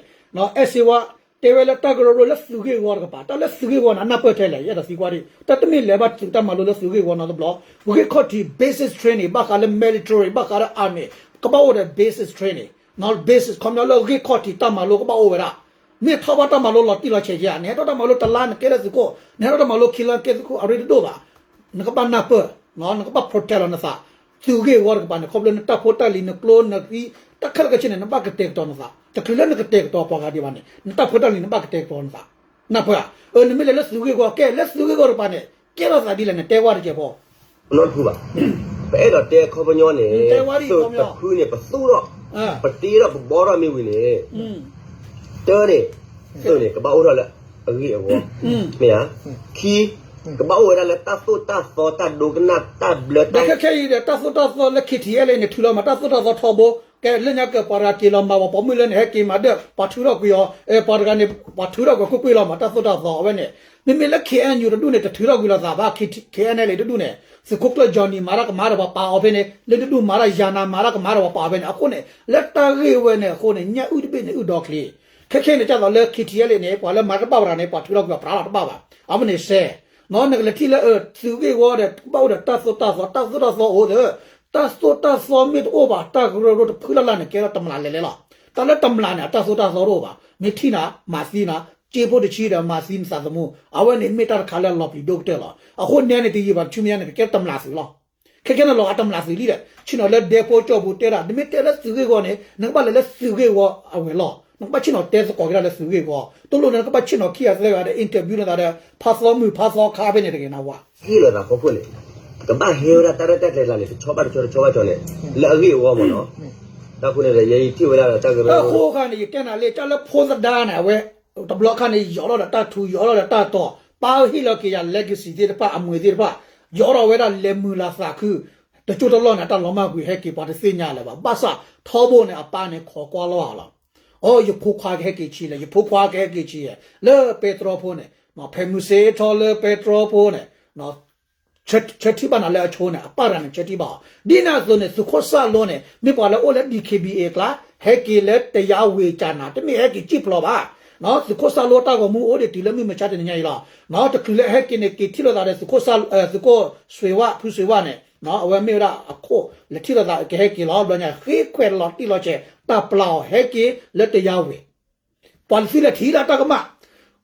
အဲၣ်စ့ဝါ တဲဝဲလၢတၢ်ကရၢကရိလၢသုးဂ့ၢ်ဝီတကပၤ, တၢ်လၢသုးဂ့ၢ်ဝီန့ၣ် အနၢ်ပၢၢ်ထဲလဲၣ် ယအဲၣ်ဒိးသံကွၢ်ဒ်, တၢ်တမ့ၢ်လဲၤဘၣ်သုးတၢ်မၤလိလၢသုးဂ့ၢ်ဝီနီတဘျီ, ဂ့ၢ်ခီၣ်ထံး basic training ဘၣ်ဃးလၢ military ဘၣ်ဃးလၢ army ကဘၣ်အိၣ်ဒီး basic training, basic ခီပညီလၢဂ့ၢ်ခီၣ်ထံးတၢ်မၤလိကဘၣ်အိၣ်ဝဲဒၣ် မ့ၢ်ထီၣ်ဘၣ်တၢ်မၤလိလီၤတံၢ်လီၤဆဲးဧါ, နဟဲထီၣ်တၢ်မၤလိတလါနကဲလၢသုးခိၣ်, နဟဲထီၣ်တၢ်မၤလိခံလါနကဲသုးခိၣ် အရ့တဒိၣ်ဘၣ်, နကဘၣ်နၢ်ပၢၢ်, နကဘၣ် protect လီၤနသး, သုးဂ့ၢ်ဝီတကပၤန့ၣ် ခီဖျိလၢနတၢ်ဖိတၢ်လံၤ နကျိနဃံ တၢ်ခဲလၢာ်ခဲဆ့န့ၣ် နဘၣ်ကတဲာ်ကတီၤနသး, တချုးလၢနကတဲာ်ကတီၤပှၤဂၤဒံးဘၣ်န့ၣ် နတၢ်ဖိတၢ်လံၤနဘၣ်ကတဲာ်ကတီၤနသး, နၢ်ပၢၢ်ဧါ, အၢ နမ့ၢ်လဲၤလၢသုးဂ့ၢ်ဝီ ကဲလၢသုးဂ့ၢ်ဝီတကပၤန့ၣ် ကဲထီၣ်သးဒ်လဲၣ် နတဲဝဲတကဲၢ်ဖိ နီတဖုဘၣ်. ပအဲၣ်ဒိးတဲခီပညီန့ၣ် သုးတဖုန့ၣ် ပသူၣ်ထီၣ် ပတ့ထီၣ်ပဘီထီၣ်မ့ၢ်ဝံၤန့ၣ် တၢ်န့ၣ် သုးန့ၣ် ကဘၣ်အိၣ်ထီၣ်လၢအဂ့ၢ်အဝီ, မ့ၢ်ဧါ, ခံ ကဘၣ်အိၣ်ဝဲဒၣ်လၢတၢ်သိၣ်တၢ်သီတၢ်ဒိကနၣ်တၢ်ဘျၢတၢ် ခဲခဲအံၤဒီး တၢ်သိၣ်တၢ်သီလၢ KTLA န့ၣ် ထုးလီၤမး တၢ်သိၣ်တၢ်သီထီဘိ ကဲလၢညါကပှၤတဂၤက့ၤလီၤမၤပှၤပိာ်မုၣ်လၢန့ၣ် ဟဲက့ၤမၤဒၢၣ် ပှၤထုးထီၣ်ကွံာ်အီၤ, ပှၤတဂၤန့ၣ် ပှၤထုးထီၣ်ကွံာ်ကွ့ၢ်ကွ့ၢ်လီၤမး တၢ်သိၣ်တၢ်သီအဝဲန့ၣ်, မ့မ့ၢ်လၢ K N U တဒူၣ်န့ၣ် တထုးထီၣ်ကွံာ်လိာ်သးဘၣ်, K T, K N L A တဒူၣ်န့ၣ် သုးခိၣ်ကျၢၢ် Johnny မၤတၢ်ကမၤဒီးပှၤပာ်အီၤဖဲန့ၣ်, လၢတဒူၣ်မၤတၢ် ယၤနၤ မၤတၢ်ကမၤဒီးပှၤပာ်အီၤဖဲန့ၣ်, အဃိန့ၣ် လၢတၢ်ဂ့ၢ်ဝဲန့ၣ်အဃိန့ၣ် ညၣ်အုၣ်တဘ့ၣ်န့ၣ် အုၣ်ဒီချ့ ခဲခဲန့ၣ် ဒ်သိးလၢ K T L A န့ၣ် ပှၤလၢမၤတဘၣ်ဝဲဒၣ်န့ၣ် ပှၤထုးထီၣ်ကွံာ်ပှၤပြးလီၤတဘၣ်ဘၣ်. အဝဲန့ၣ်စဲး, နကလဲၤထံၣ်လၢသုးဂ့ၢ်ဝီဒီး ကဘၣ်အိၣ်ဒီးတၢ်သိၣ်တၢ်သီ, တၢ်သိၣ်တၢ်သီအိၣ်ဒီး တၢ်သိၣ်တၢ်သီမ့ၢ်တအိၣ်ဘၣ် တၢ်ကရၢကရိတဖုလၢ်လၢ်န့ၣ် ကဲထီၣ်တမျးလဲၤလဲၤလီၤ. တၢ်လၢတမျးန့ၣ် အတၢ်သိၣ်တၢ်သီတအိၣ်ဘၣ်. မ့ၢ်ထံၣ်နၤ မၤသံနၤ, က့ဖိတဆံဒီးမၤသံနသးသမူ, အဝဲန့ၣ်မ့ၢ်တၢ်တခါလၢအလီၤပျံၤဒိၣ်ကတၢၢ်လီၤ. အဃိန့ၣ်န့ၣ် တယံာ်ဘၣ်တဆူမဲာ်ညါန့ၣ် ကကဲထီၣ်တမျးသုးလီၤ. ခဲခဲန့ၣ်လီၤ အတမျးသုးလံဒီး ဆ့ၣ်နီၤလၢဒဲဖိကၠီပူၤတဲဒၣ် နမ့ၢ်တဲလၢသုးဂ့ၢ်ဝီန့ၣ် နကဘၣ်လဲၤလၢသုးဂ့ၢ်ဝီအဝဲၤလီၢ်, နကဘၣ်ဆ့ၣ်နီၤတဲသကိးက့ၤဒၣ်လၢသုးဂ့ၢ်ဝီ, တလိၣ်န့ၣ် နကဘ၁့ၣ်နီၤခံဂၤသၢဂၤဒီး interview နသးဒီး ဖးသီမုၢ်ဖးသီခါဖဲန့ၣ်တဂ့ၤနဝၤ ဟ့ၣ်လီၤသးဖီခိၣ်န့ၣ် ကဘၣ်ဟဲဝဲဒၣ်တၢ်ရဲၣ်တၢ်ကျဲၤကျါန့ၣ် တဆီဘၣ်တဆီ တဆီဘၣ်တဆီန့ၣ် လၢအဂ့ၢ်အဝီမ့ၢ်နီၤ, တၢ်ဃိန့ၣ်ဒီး ယဲယထံၣ်ဝဲဒၣ်ဒီးတၢ်ကရၢ အဃိအခါန့ၣ် ယတဲနၤလံ တၢ်လၢဖိသဒါန့ၣ် အဝဲ တဘျီခါန့ၣ် ယီၤထီၣ်ဒီးတၢ်ထူ ယီၤထီၣ်ဒီးတၢ်တီၤ, ပၢ်ဟ့ၣ်လီၤက့ၤယၤ legacy သ့ၣ်တဖၣ် အမွေသ့ၣ်တဖၣ်, ယီၤထီၣ်ဝဲဒၣ်လဲၤမုာ်လၤသးခု, တကၠိတလီၢ်န့ၣ် အတၢ်လီၤမၢ်ကွံာ်ဟဲက့ၤ ပှၤတသ့ၣ်ညါလၢၤဘၣ်. ဘၣ်ဆၣ်ထီဘိန့ၣ် အပၢ်န့ၣ်ခိးကွၢ်လီၤလီၤ. အိ ယဖိခွါကဟဲက့ၤဆံးလဲၣ်, ယဖိခွါကဟဲက့ၤဆံးလဲၣ်, လၢပဲတြီဖိန့ၣ်, ဖဲမုၢ်စ့ထီလၢပဲတြီဖိန့ၣ် ဆၢထံၣ်ဘၣ်နၤလၢအဆိန့ၣ် အပၢ်တဂၤန့ၣ် ဆၢထံၣ်ဘၣ်အီၤ. ဒ်န့ၣ်အသိးန့ၣ် သုးခိၣ်စၢ်လိန့ၣ် မ့ၢ်ပှၤလၢအိၣ်လၢ D K B A အကျါ, ဟဲက့ၤလၢတယါဝ့ၤကၢ်နၤ, တမ့ၢ်ဟဲက့ၤစံၣ်ဖျိးဘၣ်. သုးခိၣ်စၢ်လိတၢ်ဂီၤမူအိၣ်ဒံးတုၤလၢမုၢ်မဆါတနံၤညါအံၤလီၤ. တချုးလၢဟဲက့ၤန့ၣ် က့ၤထံၣ်လိာ်သးဒီးသုးခိၣ်စၢ်, သုးခိၣ်စွ့ၤဝၣ်, ဖုစွ့ၤဝၣ်န့ၣ်, အဝဲမ့ၢ်ဝဲဒၣ်အခိၣ် လဲၤထံၣ်လိာ်သးကဟဲက့ၤလီၤ. ဘျီညါ ဃ့ခွဲးလီၤတံၢ်လီၤဆဲး တၢ်ပျၢ်အီၤ ဟဲက့ၤလၢတယါဝ့ၤ ပှၤလၢသုလဲၤထံၣ်လၢတၢ်ကမၣ်,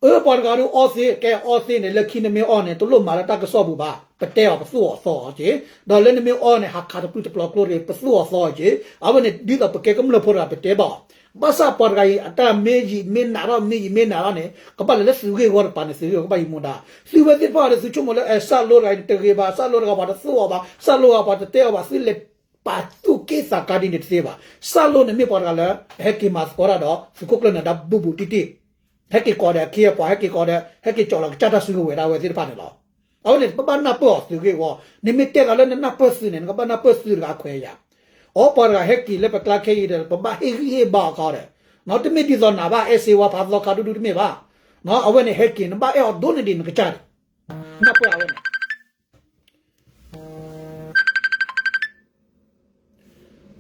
အၢ ပှၤတဂၤဒုးအီသ့, ကဲအီသ့န့ၣ် လၢခံနမ့ၢ်အီန့ၣ် တလိၣ်မၤလၢတၢ်ကစီၣ်ပူၤဘၣ်, ပတဲအီၤ ပသူၣ်အီၤသီအီၤက့ၤ, ဒီးလၢနမ့ၢ်အီန့ၣ် ဟးခးတပျုၢ်တပျီၤကျိတဂ့ၤ, ပသူၣ်အီၤသီအီၤက့ၤ, အဝဲန့ၣ် ဒ်သိးပကဲကမျၢၢ်ဖိတဂၤ ပတဲဘၣ်အီၤ, ဘၣ်ဆၣ်ပှၤတဂၤအံၤ အတၢ်မ့ၢ်ယံာ်မ့ၢ်နးထီၣ် မ့ၢ်ယံာ်မ့ၢ်နးထီၣ်န့ၣ် ကဘၣ်လဲၤလၢသုးဂ့ၢ်ဝီတပၤန့ၣ် သုးဂ့ၢ်ဝီကဘၣ်ယံာ်မူဒါ, သုဝဲသ့ၣ်တဖၣ်ဒီး သုဆိကမိၣ်လၢ အဲ စၢ်လိတဂၤအံၤန့ၣ် တဂ့ၤဘၣ်, စၢ်လိတဂၤပှၤတသူၣ်အီၤဘၣ်, စၢ်လိတဂၤပှၤတတဲအီၤဘၣ်, သုလဲၤ ပာ်သူၣ်က့ၣ်သးကါဒ်န့ၣ်တသ့ဘၣ်. စၢ်လိန့ၣ်မ့ၢ်ပှၤတဂၤလၢ ဟဲက့ၤမၤသကိးတၢ်ဒီး သုးခိၣ်ကျၢၢ်နၢၤဒါဘူးဘူးတံၢ်တံၢ်, ဟဲက့ၤကိးဒီးအခ့အပှၤ, ဟဲက့ၤကိးဒီး ဟဲက့ၤကၠီၣ်လီၤကစၢ်တၢ်စုကဝဲၤဒၣ်ဝဲသ့ၣ်တဖၣ်န့ၣ်လီၤ. အဝဲန့ၣ် ပဘၣ်နၢ်ပၢၢ်အီၤသုးဂ့ၢ်ဝီ, နမ့ၢ်တဲသးလၢနနၢ်ပၢၢ်သုးန့ၣ် နကဘၣ်နၢ်ပၢၢ်သုးတဂၤခွဲးယာ်, အိ ပှၤတဂၤဟဲက့ၤလၢပကျါခဲအံၤဒီး ပဘၣ်ဟ့ၣ်ဂံၢ်ဟ့ၣ်ဘါအီၤခီဒီး, တမ့ၢ်ဒ်သိးနၤဘၣ် အဲၣ်စ့ဝါဖးသီခါဒူဒူတမ့ၢ်ဘၣ်, အဝဲန့ၣ်ဟဲက့ၤ နဘၣ်အဲၣ်အီၤဒိၣ်န့ၢ်ဒံးနကစၢ်ဒံး, နၢ်ပၢၢ်အဝဲန့ၣ်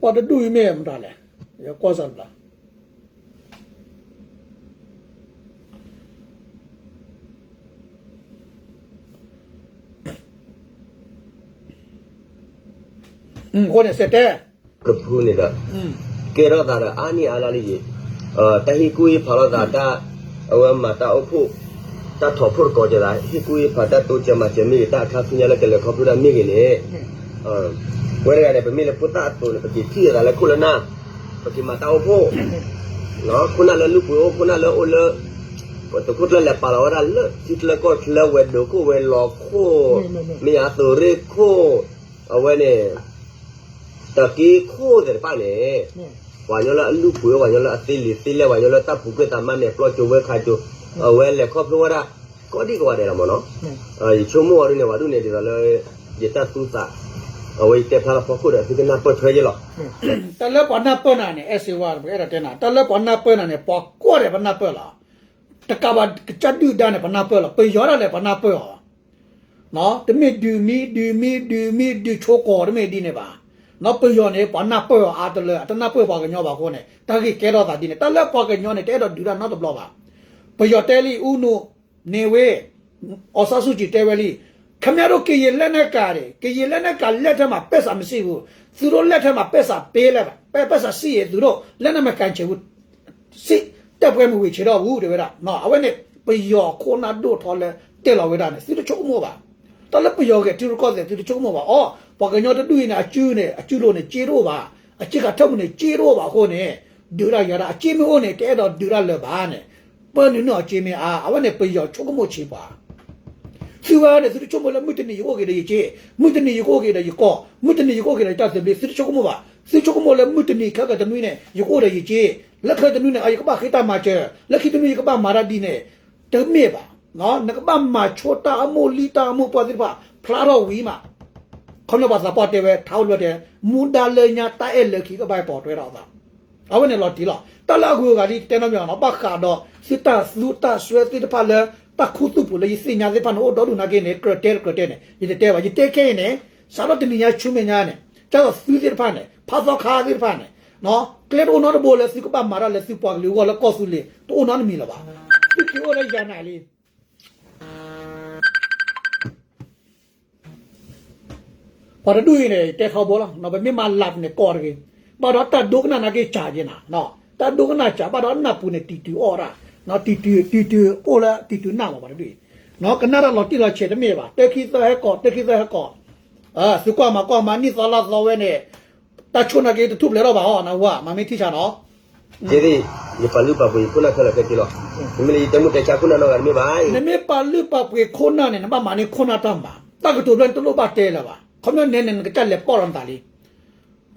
ပှၤတဒူၣ်အံၤမ့ၢ်မတၤလဲၣ်, ယကွၢ်စၢ်တဘျီ, အဃိန့ၣ်စဲးတဲ ကဖုန့ၣ်ဒီး ကဲထီၣ်သးဒီးအါနံၣ်အါလါလံယံၤ, တၢ်ဟ့ၣ်ကူၣ်ဟ့ၣ်ဖးလိာ်သးတၢ်, အဝဲမၤတၢ်အိၣ်ဖှိၣ်, တၢ်ထီၣ်ဖှိၣ်တကိးကဲသး ဟ့ၣ်ကူၣ်ဟ့ၣ်ဖးတၢ်တိစၢၤမၤစၢၤမ့ၢ်ဂ့ၤ တၢ်အခါဆူညါလၢကလဲၤခီဖျိတၢ်မ့ၢ်ဂ့ၤန့ၣ်, ပဝဲတဂၤန့ၣ် ပမ့ၢ်လၢဖိသၣ်အသိးန့ၣ် ပက့ၤထံၣ်လိာ်သးလၢခိၣ်လၢနၢ်, ပက့ၤမၤတၢ်အိၣ်ဖှိၣ်, ခိၣ်နၢ်လၢလုၢ်ပှ့ၤအိၣ် ခိၣ်နၢ်လၢအိၣ်လၢ သုးခိၣ်ကျၢၢ်လဲၤပာ်လီၤဝဲဒၣ်လၢထံချၢကီၢ်ချၢ ဝဲၤဒိးခိၣ် ဝဲၤလီၤခိၣ်, မ့ၢ်ယါသုးရ့ၣ်ခိၣ်, အဝဲန့ၣ် တက့ခိၣ်သ့ၣ်တဖၣ်န့ၣ်, ပှၤကညီလၢအလုၢ်ပှ့ၤ ပှၤကညီလၢအသ့လံာ်သ့လဲၢ် ပှၤကညီလၢတၢ်ပူၤကွံာ်သးမါမဲာ်ပျီကၠိဝဲခါကၠိ, အဝဲလဲၤခီဖျိဝဲဒၣ် ကိးဒံကိးဂၤဒဲးလီၤမ့ၢ်နီၤ, ယဆိကမိၣ်အီၤဒ်န့ၣ် ပှၤဒ်န့ၣ်ဒ်သိးလၢ ယတၢ်သူသး, အဝဲယတဲဖျါလီၤဖီခိၣ်ဒီး သုကနၢ်ပၢၢ်ထွဲယဲလီၤ. တၢ်လၢပှၤနၢ်ပၢၢ်နၤန့ၣ် အဲၣ်စ့ဝါ ပအဲၣ်ဒိးတဲနၤ တၢ်လၢပှၤနၢ်ပၢၢ်နၤန့ၣ် ပှၤကိးဂၤဒဲးပနၢ်ပၢၢ်လီၤ. တကးဘၣ်ကစၢ်ဒုၣ်ဒါန့ၣ် ပနၢ်ပၢၢ်လီၤ. ပယီၤဒၣ်လဲာ်ပနၢ်ပၢၢ်အီၤ, တမ့ၢ်ဒုးမံ ဒုးမံ ဒုးမံ ဒုးဆိကိး တမ့ၢ်ဒ်န့ၣ်ဘၣ်. ပယီၤန့ၣ် ပှၤနၢ်ပၢၢ်အီၤအါတလၢ အတနၢ်ပၢၢ်ပှၤကညီဘၣ်အဃိန့ၣ် တၢ်ဂ့ၢ်ကဲထီၣ်သးဒ်န့ၣ် တၢ်လၢပှၤကညီန့ၣ် တအဲၣ်ဒိးဒုးတၢ်နီတဘျီဘၣ်. ပယီၤတဲလံ ဦးနု နေဝင်း, အောင်ဆန်းစုကြည် တဲဝဲလံ, ခင်ဗျားတို့ ကရင်လက်နက်ကိုင်တွေ ကရင်လက်နက်ကိုင်လက်ထက်မှာ ပိုက်ဆံမရှိဘူး, သူတို့လက်ထက်မှာ ပိုက်ဆံပေးလိုက်ပါ, ပိုက်ဆံရှိရင် သူတို့ လက်နက်မကိုင်ချင်ဘူး, စစ်တပ်ပွဲမဝင်ချင်တော့ဘူး တဲဝဲဒၣ်. အဝဲန့ၣ် ပယီၤခိၣ်နၢ်ဒိၣ်ထီလၢတဲလီၤဝဲဒၣ်န့ၣ် သုတဆိကမိၣ်ဘၣ်. တၢ်လၢပယီၤဂဲၤထံရူၢ်ကီၢ်သဲး သုတဆိကမိၣ်ဘၣ်. အိ ပှၤကညီတဒူၣ်အံၤန့ၣ် အစုန့ၣ် အစုလိၤန့ၣ် စ့တအိၣ်ဘၣ်, အစုခးထၢၣ်မုၢ်န့ၣ် စ့တအိၣ်ဘၣ်အဃိန့ၣ် ဒုးတၢ်ယၤတၢ် အစ့မ့ၢ်အိၣ်န့ၣ် တအဲၣ်ဒိးဒုးတၢ်လၢၤဘၣ်န့ၣ်, ပၢနုာ်န့ၢ်အီၤစ့မ့ၢ်အါ, အဝဲန့ၣ်ပယီၤဆိကမိၣ်ဆံးပှၤ သုဝဲန့ၣ် သုတဆိကမိၣ်လၢ မုၢ်တနံၤယကအိၣ်က့ၤဒီးယစ့, မုၢ်တနံၤယကအိၣ်က့ၤဒီးယကီၢ်, မုၢ်တနံၤယကအိၣ်က့ၤဒီးယတၢ်သဘျ့, သုတဆိကမိၣ်ဘၣ်. သုဆိကမိၣ်လၢမုၢ်တနံၤခဲကတနွံန့ၣ် ယကအိၣ်ဒီးယစ့, လၢခဲတနွံန့ၣ် ယကဘၣ်ဃ့တၢ်မၤစၢၤ, လၢခံတနွံယကဘၣ်မၤတၢ်ဒ်န့ၣ်, တမ့ၢ်ဘၣ်. နကဘၣ်မၤဆိတၢ်အမိၢ်လံၢ်တၢ်အမိၢ်ပှၢ်သ့ၣ်တဖၣ် ဖျါထီၣ်ဝံၤမး ခီဖျိပှၤသးပှၢ်တဲဝဲ ထါအိၣ်တဘျီတဲ မူဒါလၢညါတၢ်အဲၣ်လၢခံကဘၣ်ပိာ်ထွဲထီၣ်အသး အဝဲန့ၣ်လီၤတံၢ်လီၤ. တၢ်လၢအဂုၤအဂၤလံ တဲနီတမံၤနီၤ ဘၣ်ဃးဒီး သုတၢ်သူတၢ်စွဲသ့ၣ်တဖၣ်လၢ တၢ်ခူသူၣ်ပူၤလၢယသ့ၣ်ညါသ့ၣ်တဖၣ်န့ၣ် အိၣ်ဒီဒူၣ်နာ်က့န့ၣ် ကြၢးတဲတကြၢးတဲန့ၣ် ယတတဲဘၣ်. ယတဲခဲအံၤန့ၣ် စးထီၣ်တနံၤညါဆူမဲာ်ညါန့ၣ် ကၢ်သိးသုသ့ၣ်တဖၣ်န့ၣ် ဖးသီခါသ့ၣ်တဖၣ်န့ၣ် ကျဲတအိၣ်နီတဘိလၢသုကဘၣ်မၤတၢ်လၢသုပှၤကလုာ်အဂီၢ်လၢကီၢ်သူလ့ၤ တအိၣ်နီတမံၤလၢၤဘၣ်. သုက့ၤအိၣ်လၢယၤနၤလံ ပှၤတဒူၣ်အံၤန့ၣ် တဲထီဘိလီၤ. ပမ့ၢ်မၤလၢ်န့ၣ်ကီတဂ့ၤ, ဘၣ်ဒီးတၢ်ဒိကနၣ်နာ်က့စှၤက့ၤနၤ, တၢ်ဒိကနၣ်စှၤ ဘၣ်ဒီးနၢ်ပူၤန့ၣ် တံာ်တုၤအီၣ်ဒၣ်, တံာ်တုၤ တံာ်တုၤအိၣ်လၢ တံာ်တုၤနၢ်မး ပှၤတဒူၣ်အံၤ, ကနၣ်တၢ်လီၤတံၢ်လီၤဆဲးတမ့ၢ်ဘၣ်, တၢ်ခံသၢဟဲကိး တၢ်ခံသၢဟဲကိး, သုကွၢ်မၤကွၢ်မၤနံၣ်သီလါသီဝဲန့ၣ်, တၢ်ဆိၣ်နာ်က့တထူၣ်ဖျဲးထီၣ်ဘၣ်ဟီ နၢ်ဟူဧါ, မၤမ့ၢ်ထံၣ်ဆါနီၤ ယပာ်လုၢ်ပာ်ပှ့ၤယခိၣ်နၢ်ခဲလၢာ်ခဲဆ့လီၤ. နမ့ၢ်လၢယတဲမူတဲဆါခိၣ်နၢ်နီတဂၤတမ့ၢ်ဘၣ်. နမ့ၢ်ပာ်လုၢ်ပာ်ပှ့ၤခိၣ်နၢ်န့ၣ် နဘၣ်မၤန့ၢ်ခိၣ်နၢ်တၢ်မၤ, တၢ်ကတိၤဖျၢၣ်န့ၣ်တလိၣ်ဘၣ်တဲလၢၤဘၣ်. ခီပညီန့ၣ်န့ၣ် နကစၢ်လဲၤပီၣ်လီၤနသးလံ.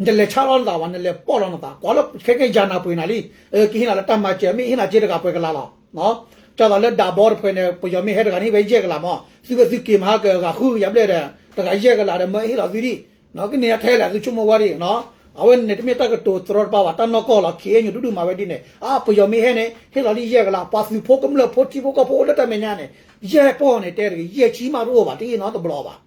နတလဲၤဆါလီၤနသးဘၣ်, နလဲၤပီၣ်လီၤနသး, ကွၢ်လၢခဲကဲယၤနၤပှ့ၤနၤလံ. ကဟ့ၣ်နၤလၢတၢ်မၤစၢၤ မ့ၢ်ဟ့ၣ်နၤက့တဂၤပှဲၤကလးလီၤ. ကၢ်သိးလၢဒးဘီတဖှဲန့ၣ် ပယီၤမ့ၢ်ဟဲတဂၤန့ၣ် ဟ့ၣ်ဝဲယဲၢ်ကလးမး, သုဝဲသုက့ၤမဟါကဂၤဃုကယၤဘျဲၣ်ဒီး တဂၤယဲၢ်ကလးဒီး မၢဟ့ၣ်လီၤသုဒံး ကန့ၢ်အထဲလဲၣ် သုဆိကမိၣ်ဝဲဒံး, အဝဲန့ၣ်တမ့ၢ်တၢ်ကတိၤတရီတပါဘၣ်, တၢ်နီၢ်ကီၢ်လီၤ. ခ့ၣ်အဲၣ်ယူၣ် ဒူဒူၣ်မၤဝဲဒ်န့ၣ်, အါ ပယီၤမ့ၢ်ဟဲန့ၣ် ဟ့ၣ်လီၤလံယဲၢ်ကလး, ပှၤသုးဖိကမျၢၢ်ဖိထံဖိကီၢ်ဖိအိၣ်လၢတၢ်မဲာ်ညါန့ၣ်, ယဲၢ်ပီၢ်န့ၣ်တဲတဂ့ၤ, ယဲၢ်ဆံမးတအိၣ်ဘၣ်, တဟ့ၣ်နီတဘျီဘၣ်.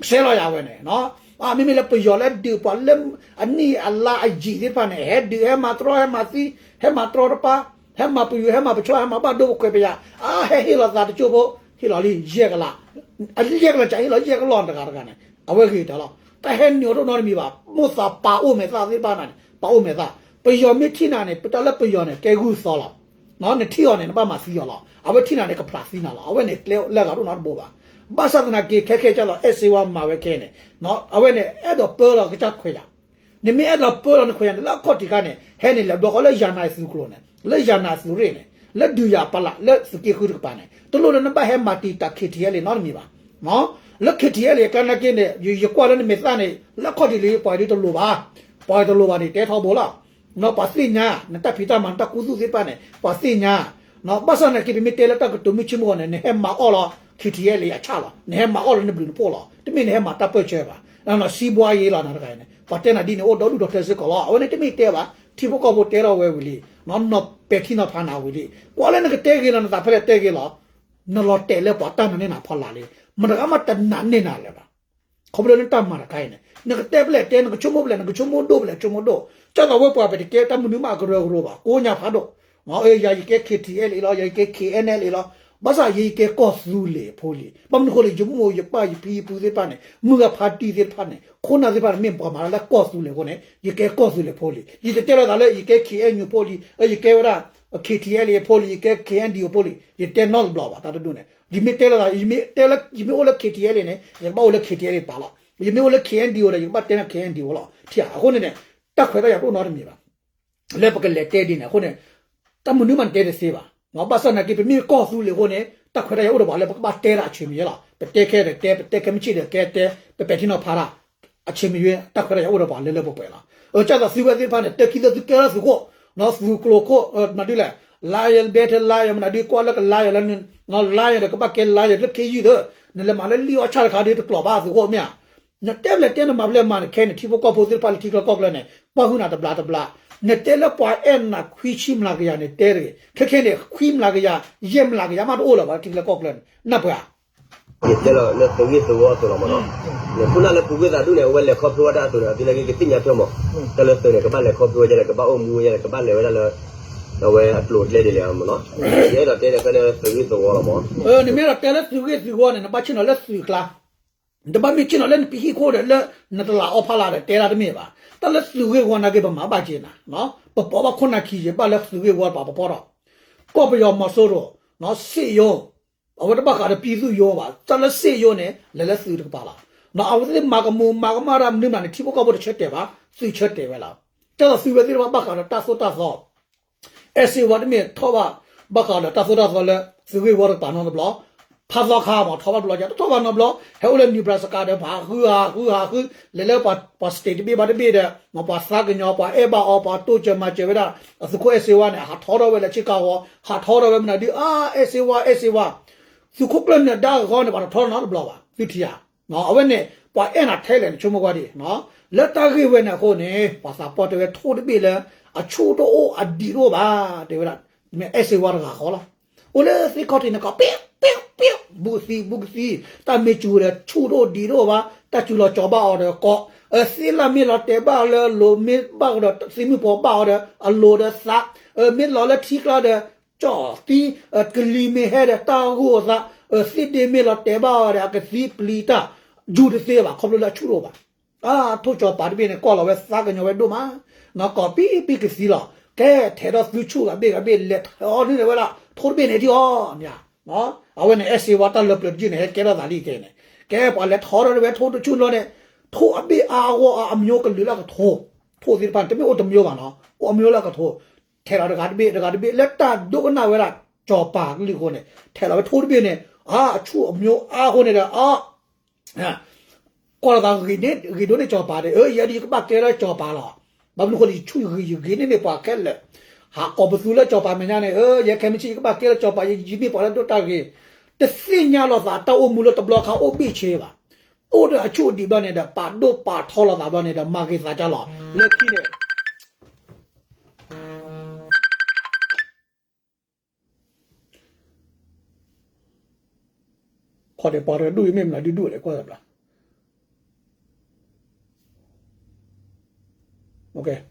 ဆဲးလီၤယၤဝဲန့ၣ်, မ့မ့ၢ်လၢပယီၤလၢဒုးပှၤလၢ အနံၣ်အလါအယံာ်သ့ၣ်တဖၣ်န့ၣ် ဟဲဒုးဟဲမၤတရီဟဲမၤသံ, ဟဲမၤတရီတပါ, ဟဲမၤပယူၤ ဟဲမၤပဆီ ဟဲမၤဘၣ်ဒိပခွဲးပယၤ, အါ ဟဲဟ့ၣ်လီၤသးတကၠိၢ်ဖိ, ဟ့ၣ်လီၤလံယဲၢ်ကလး အယဲၢ်ကလးကဟ့ၣ်လီၤယဲၢ်ကလးတဂၤတဂၤန့ၣ်, အဝဲဂ့ၤတၢ်လီၤ. တၢ်ဟဲနုာ်အီၤတအိၣ်နီတမံၤဘၣ်, မိၢ်သးပာ်အိၣ်မဲာ်သၣ်သ့ၣ်တဖၣ်န့ၣ် ပာ်အိၣ်မဲာ်သၣ်, ပယီၤမ့ၢ်ထံၣ်နၤန့ၣ် ပတၢ်လၢပယီၤန့ၣ် ကဲဂုၢ်သီလီၤ. နထံၣ်အီၤန့ၣ် နဘၣ်မၤသံအီၤလီၤ. အဝဲထံၣ်နၤန့ၣ် ကဖျးသံနၤလီၤ. အဝဲန့ၣ်ကျဲလၢအဂၤတအိၣ်နီတဘိဘၣ်. ဘၣ်ဆၣ်သနာ်က့ ခဲခဲကၢ်သိး အဲၣ်စ့ဝါမၤဝဲခဲန့ၣ်, အဝဲန့ၣ် အဲၣ်ဒိးပၢလီၤကစၢ်ခွဲးယာ် နမ့ၢ်အဲၣ်ဒိးပၢလီၤနခွဲးယာ်န့ၣ် လၢအခီၣ်ထံးခါန့ၣ် ဟဲန့ၣ်လဲၤဘျီဃီလၢယၤနၤသုးကျိၤန့ၣ် လၢယၤနၤသုးရ့ၣ်န့ၣ် လၢဒုးယၤပလးလၢသုးက့ဃုတကပၤန့ၣ် တလိၣ်လၢနဘၣ်ဟဲမၤတံာ်တာ် ခ့ၣ်ထံၣ်အဲၣ်လ့ၣ် နီတမံၤဘၣ်. လၢ ခ့ၣ်ထံၣ်အဲၣ်လ့ၣ် အကျါနာ်က့န့ၣ် ယကွၢ်လၢနမဲာ်သၣ်န့ၣ် လၢအခီၣ်ထံးလံ ပှၤအံၤဒ်တလိၤဘၣ်, ပှၤအံၤတလိၤဘၣ်န့ၣ် တဲထီဘိလီၤ. ပှၤသ့ၣ်ညါ နတၢ်ဖံးတၢ်မၤ နတၢ်ခူသူၣ်သ့ၣ်တဖၣ်န့ၣ် ပှၤသ့ၣ်ညါ ဘၣ်ဆၣ်သနာ်က့ ပမ့ၢ်တဲလၢတၢ်ကတိၤမုၢ်ဆ့ၣ်မုၢ်ဂီၤန့ၣ် နဟဲမၤအီၣ်လီၤ ခ့ၣ်ထံၣ်အဲၣ်လ့ၣ်အဆၣ်လီၤ. နဟဲမၤအီၣ်လၢနဘျုးနဖှိၣ်လီၤ. တမ့ၢ်နဟဲမၤတၢ်ပၢၢ်ဆၢဘၣ်. စံးဘှါယ့လီၤ နၤတဂၤအံၤန့ၣ် ပှၤတဲနၤဒ်န့ၣ် အိၣ်ဒီဒူၣ်ဒီထၢစ့ၢ်ကီးလီၤ. အဝဲန့ၣ်တမ့ၢ်တဲဘၣ်. ထံဖိကီၢ်ဖိတဲထီၣ်ဝဲဝံၤလံ. နီၢ်ပဲာ်ထံနီၤဖးနၤဝံၤလံ. ကွၢ်လၢနကတဲဂ့ၤလီၤ နသးဖဲလဲၣ်တဲဂ့ၤလီၤ. နလီၤတဲာ်လၢပှၤတၢ်နာ်န့ၢ်နၤဖီလာ်လံ. မတၤဂၤမးတနာ်န့ၢ်နၤလၢၤဘၣ်. ခီဖျိလၢနတၢ်မၤတခါအံၤန့ၣ် နကတဲဖဲလဲၣ်တဲ နကဆိကမိၣ်ဖဲလဲၣ် နကဆိကမိၣ်ဒိၣ်ဖဲလဲၣ် ဆိကမိၣ်ဒိၣ်. ကၢ်သိးဝဲပှၤပဲာ်တကဲ တၢ်မနုၤမးအကရၢကရိဘၣ် ကိးညါဖးဒိၣ်. ယၤယကဲ ခ့ၣ်ထံၣ်အဲၣ်လ့ၣ်လီၤ ယၤယကဲ ခ့ၣ်အဲၣ်လ့ၣ်လီၤ. ဘၣ်ဆၣ်ယၤယကဲကီၢ်သူလ့ၤဖိလံ. ဘၣ်မနုၤဃိလဲၣ် ယမိၢ်ယပၢ်ယဖံယဖုသ့ၣ်တဖၣ်န့ၣ် မုၢ်ဂၤဖါတံၢ်သ့ၣ်တဖၣ်န့ၣ် ခိၣ်နၢ်သ့ၣ်တဖၣ်န့ၣ် မ့ၢ်ပှၤမၤတၢ်လၢကီၢ်သူလ့ၤအဃိန့ၣ် ယကဲကီၢ်သူလ့ၤဖိလံ. ယတတဲလိာ်သးလၢ ယကဲ ခ့ၣ်အဲၣ်ယူၣ် ဖိလံ ယကဲဝဲဒၣ် ခ့ၣ်ထံၣ်အဲၣ်လ့ၣ်ဖိလံ ယကဲ ခ့ၣ်အဲၣ်ဒံၣ်အိၣ် ဖိလံ ယတဲနီတဘျီဘၣ် တၢ်တဒူၣ်န့ၣ်. ယမ့ၢ်တဲလိာ်သး ယမ့ၢ်အိၣ်လၢ ခ့ၣ်ထံၣ်အဲၣ်လ့ၣ်န့ၣ် ယကဘၣ်အိၣ်လၢ ခ့ၣ်ထံၣ်အဲၣ်လ့ၣ် တပၤလီၤ. ယမ့ၢ်အိၣ်လၢ ခ့ၣ်အဲၣ်ဒံၣ်အိၣ်ဒီး ယကဘၣ်တဲန့ၢ် ခ့ၣ်အဲၣ်ဒံၣ်အိၣ်လီၤ. အဃိန့ၣ်န့ၣ် တၢ်ခွဲးတၢ်ယာ်တအိၣ်နီတမံၤဘၣ်. လၢပကလဲၤတဲဒ်န့ၣ် အဃိန့ၣ် တၢ်မနုၤမးနတဲတသ့ဘၣ်. ဘၣ်ဆၣ်သနာ်က့ ပမ့ၢ်ကီၢ်သူလ့ၤအဃိန့ၣ် တၢ်ခွဲးတၢ်ယာ်အိၣ်ဒီးပှၤလၢပကဘၣ်တဲတၢ်အဆၢမံၤလီၤ. ပတဲခဲဒီးတဲ ပတဲခဲမုၢ်ဆ့ၣ်ဒီးကဲတဲ ပပဲာ်ထံနီၤဖးတၢ် အဆၢမံၤ တၢ်ခွဲးတၢ်ယာ်အိၣ်ဒီးပှၤလၢလၢပှဲၤပှဲၤလီၤ. ကၢ်သိးသုဝဲသ့ၣ်တဖၣ်န့ၣ် တၢ်ခံသၢသုကဲထီၣ်သုးခိၣ် သုးကျိၤခိၣ် မနုၤဒ်လဲၣ် liar better liar မနုၤဒ် ကွၢ်လၢက liar လၢ liar ဒီးကဘၣ်ကဲ liar လၢခ့ယုၢ်သၢ နလဲၤမၤလၢလံၣ်အီၣ်ဆၣ်တခါဒီးတကျိၤဘၣ်သုးခိၣ်မ့ၢ်ဧါ. နတဲဖဲလဲၣ်တဲ နမၤဖဲလဲၣ်မၤန့ၣ် ခဲန့ၣ် ထံဖိကီၢ်ဖိသ့ၣ်တဖၣ်လၢထံချၢကီၢ်ချၢန့ၣ် ကွၢ်ဟုၣ်နၤတဘျီတဘျီ. နတဲလၢပှၤအဲၣ်နၤခွံဆံမျးကယၤန့ၣ် တဲတဂ့ၤ. ခဲခဲန့ၣ် ခွံမျးကယၤ ယဲၢ်မျးကယၤမးတအိၣ်လၢၤဘၣ်လၢထံချၢကီၢ်ချၢန့ၣ် နၢ်ပှဲၤဧါ. ယတဲလီၤလၢသုးဂ့ၢ်သုးဝီအသိးလီၤမးနီၤ. နခိၣ်နၢ်လၢပူၤကွံာ်သးဒူၣ်န့ၣ် အဝဲလဲၤခီဖျိဝဲတၢ်အသိးန့ၣ် အသုန့ၣ်ကသ့ၣ်ညါထွဲမး တၢ်လၢသုးန့ၣ် ကဘၣ်လဲၤခီဖျိဝဲဒ်လဲၣ် ကဘၣ်အိၣ်မူဝဲဒ်လဲၣ် ကဘၣ်လဲၤဝဲဒၣ်လၢ အဝဲအကျိၤအကျဲဒ်လဲၣ်မးနီၤ. ယအဲၣ်ဒိးတဲန့ၣ်ဖဲလၢသုးဂ့ၢ်သုးဝီလီၤမးနီၤ. နမ့ၢ်အဲၣ်ဒိးတဲလၢသုးဂ့ၢ်သုးဝီန့ၣ် နဘၣ်ဆ့ၣ်နီၤလၢသုးကျါ နတဘၣ်မ့ၢ်ဆ့ၣ်နီၤလၢနပဟံၣ်ခိၣ်ဒီး လၢနတလးအီဖီလာ်ဒီး တဲဒၣ်တမ့ၢ်ဘၣ်. တၢ်လၢသုးဂ့ၢ်ဝီနာ်က့ ပမၤဘၣ်က့ၤနၤ, ပပိာ်ဘၣ်ခိၣ်နၢ်ခံယဘၣ်လၢသုးဂ့ၢ်ဝီတပၤပပီၢ်ထီၣ်, ကီၢ်ပယီၤမီၤစိရိၤ, စ့ၣ်ယိ, အဝဲတဘၣ်ဃးဒီးပံသူၣ်ယိဘၣ်. တၢ်လၢစ့ၣ်ယိန့ၣ် လဲၤလၢသုးတကပၤလီၤ. အဝဲသ့ၣ်မၤကမူၤမၤကမၣ်တၢ်မနုၤမနုၤန့ၣ် ထံဖိကီၢ်ဖိတဆၢတဲာ်ဘၣ်, သုးဆၢတဲာ်ဝဲလီၤ. ကၢ်သိးသုးဝဲသ့ၣ်တဖၣ်ဘၣ်ဃးဒီးတၢ်သိၣ်တၢ်သီ အဲၣ်စ့ဝါတမ့ၢ်ထီၣ်ဘၣ် ဘၣ်ဃးဒီးတၢ်သိၣ်တၢ်သီလၢ သုးဂ့ၢ်ဝီတကပၤနီတဘျီ, ဖးသီခါမး ထီၣ်ဘၣ်တဘျီ တထီၣ်ဘၣ်နီတဘျီ, ဟဲအိၣ်လၢ Nebraska ဒီး ပှၤဃုဟးဃုဟးဃု လဲၤလၢပှၤ state တဘ့ၣ်ဘၣ်တဘ့ၣ်ဒီး ပှၤသးကညီၤ ပှၤအဲၣ်ဘၣ်အီၤ ပှၤတိစၢၤမၤစၢၤဝဲဒၣ် သုးခိၣ်အဲၣ်စ့ဝါန့ၣ် ဟးထီထီၣ်ဝဲလၢ Chicago ဟးထီထီၣ်ဝဲမနုၤဒ် အါ အဲၣ်စ့ဝါ အဲၣ်စ့ဝါ သုးခိၣ်ကျၢၢ်နၢၤဒါအဂီၢ်န့ၣ် ပှၤတထီထီၣ်နီတဘျီဘၣ် သုထံၣ်ဧါ. အဝဲန့ၣ် ပှၤအဲၣ်နၤထဲလဲၣ်န့ၣ် ဆိကမိၣ်ကွၢ်ဒံး, လၢတၢ်ဂ့ၢ်ဝဲန့ၣ်အဃိန့ၣ် ပှၤသးပှၢ်တဲဝဲထိၣ်တဘ့ၣ်လၢ အဆူၣ်တအိၣ်အဒံးတအိၣ်ဘၣ် တဲဝဲဒၣ်, မ့ၢ်အဲၣ်စ့ဝါတဂၤဃီလီၤ. အိၣ်လၢသ့ၣ်ခီၣ်ထံးန့ၣ်ကီး ပ့ၣ်ပ့ၣ်ပ့ၣ် ဘူးကသံဘူးကသံ, တၢ်မ့ၢ်စူၤဒီးဆူၣ်တအိၣ်ဒံးတအိၣ်ဘၣ်, တၢ်စူၤလီၤကၠီၤဘၣ်အီၤဒီးကီး, သ့ၣ်လၣ်မ့ၢ်လီၤတဲာ်ဘၣ်လၢအလိၤ မ့ၢ်ဘၣ်ကဒီးသံမုၢ်ပှီၤဘၣ်အီၤဒီး အလိၤဒီးသး, မ့ၢ်လီၤလၢထံကျါဒီး ကၠီၣ်သံ, ကလံၤမ့ၢ်ဟဲဒီးတၢ်ဂိၢ်အသး, သ့ၣ်ဒ့မ့ၢ်လီၤတဲာ်ဘၣ်အီၤဒီး အကသံပျံၤတၢ်, ယူၤတသ့ဘၣ် ခီဖျိလၢအဆူၣ်တအိၣ်ဘၣ်. အထိၣ်ကၠီၤပၤတဘ့ၣ်န့ၣ် ကွၢ်လီၤဝဲသးကညီၤဝဲဒိၣ်မး, နီၢ်ကီးပံပံကသံလီၤ, ကဲထဲးထီၣ်သုဆူၣ်ဂၤဘ့ၣ်ဂၤဘ့ၣ် လဲၤထီၣ်န့ၢ်ဝဲဒၣ် ထိၣ်တဘ့ၣ်န့ၣ်ထံၣ်အီၤန့ၣ်, အဝဲန့ၣ်အဲၣ်စ့ဝါတၢ်လၢပျၢၤတယုၢ်န့ၣ် ဟဲကဲထီၣ်သးလံကဲန့ၣ်, ကဲပှၤလဲၤထီၣ်ထီၣ်ဝဲထိၣ်တဆူၣ်လီၤန့ၣ်, ထိၣ်အဘ့ၣ်အါအဂီၢ်အါအမျိုးကလုာ်လၢကထိ, ထိၣ်သ့ၣ်တဖၣ်န့ၣ် တမ့ၢ်အိၣ်တမျိုးဘၣ်နီၤ, အိၣ်အမျိုးလၢကထိ, ထဲးလီၤတဂၤတဘ့ၣ် တဂၤတဘ့ၣ် လၢတၢ်ဒိကနၣ်ဝဲဒၣ် ကၠီၤပၤကလုာ်အဃိန့ၣ် ထဲးလီၤဝဲထိၣ်တဘ့ၣ်န့ၣ်, အါ အဆူၣ်အမျိုးအါအဃိန့ၣ်ဒီး အ ကွၢ်လီၤသးဂ့ၤဒိၣ်န့ၢ်ကၠီၤပၤဒီး အၢ ယဲဒၣ်ယကဘၣ်ကဲလၢကၠီၤပၤလီၤ. ဘၣ်မနုၤအဃိလၢယဆူၣ်ယဂ့ၤ ယဂ့ၤန့ၢ်န့ၢ်ပှၤခဲလၢာ်, ဟးကိးပသူလၢကၠီၤပၤမဲာ်ညါန့ၣ် အၢ ယဲခဲမုၢ်ဆ့ၣ် ယကဘၣ်ကဲလၢကၠီၤပၤ ယမ့ၢ်ပှၤလၢဒိၣ်တၢ်ဂ့ၤ, တသ့ၣ်ညါလီၤသးတၢ်အိၣ်မူလၢတဘျီခါအိၣ်ဘ့ၣ်ဆ့ဘၣ်. အိၣ်ဒီးအဆူၣ်အဒံးဘျီန့ၣ်ဒီး ပာ်ဒိၣ်ပာ်ထီလီၤသးဘျီန့ၣ်ဒီး မၤဂ့ၤသးကၢ်လီၤ လၢခံန့ၣ် ခီၣ်ဒဲးပှၤတဒူၣ်အံၤမ့ၢ်မနုၤဒူၣ်ဒူၣ်လဲၣ် ကွၢ်သးဘျီ,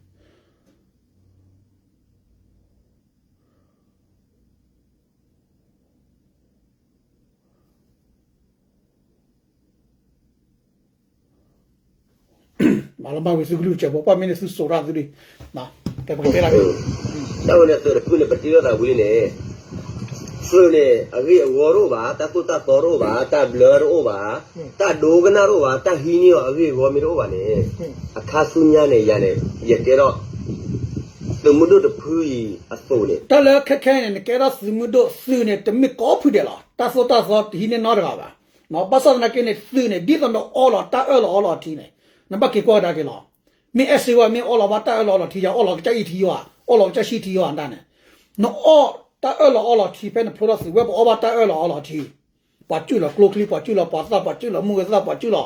မၤလီၤမၢ်ဝံၤသုကလုၢ်ကစၢၢ်ဖိ ပှၢ်မ့ၢ်န့ၣ်သုစိာ်တၢ်သုဒံး, ကဲပကတဲလၢ တၢ်ဝဲန့ၣ်သုးတဖုန့ၣ် ပတ့ထီၣ်သးဝံၤလံန့ၣ်, သုးန့ၣ် အဂ့ၢ်အဝီတအိၣ်ဘၣ်, တၢ်သိၣ်တၢ်သီတအိၣ်ဘၣ်, တၢ်ဘျၢတအိၣ်ဘၣ်, တၢ်ဒိကနၣ်တအိၣ်ဘၣ်, တၢ်ဟံးန့ၢ်အီၤအဂ့ၢ်အဝီမ့ၢ်တအိၣ်ဘၣ်န့ၣ်, အခါဆူညါန့ၣ် ယၤန့ၣ် ယကဲထီၣ် သုးမုၢ်ဒိၣ်တဖုအံၤအသိးန့ၣ်, တၢ်လၢခဲခဲအံၤန့ၣ် နကဲထီၣ်သုးမုၢ်ဒိၣ် သုးန့ၣ် တမ့ၢ်ကိးဖုဒဲးလီၤ. တၢ်သိၣ်တၢ်သီတဟံးန့ၢ်နီတဂၤဘၣ်. ဘၣ်ဆၣ်သနာ်က့န့ၣ် သုးန့ၣ် ဒ်သိးနအီလီၤတၢ်အၢၣ်လီၤအီလီၤထံန့ၣ်, နဘၣ်က့ၤကွၢ်ကဒါက့ၤလီၤ. မ့ၢ်အဲၣ်စ့ဝါမ့ၢ်အီလီၤဘၣ်တၢ်အၢၣ်လီၤအီလီၤထံ ယၤအီလီၤကစၢ်အံၤထံယွၤ, အီလီၤကစၢ်ဆံထံယွၤတၢ်န့ၣ်, နအီတၢ်အၢၣ်လီၤအီလီၤထံ ဖဲနဖျိထီၣ်သုးဝဲ ပအီဘၣ်တၢ်အၢၣ်လီၤအီလီၤထံ, ပှၤစူၣ်လီၤကျိချံ ပှၤစူၣ်လီၤပှၤသၣ် ပှၤစူၣ်လီၤမုၢ်ဂၢၢ်သၣ် ပှၤစူၣ်လီၤ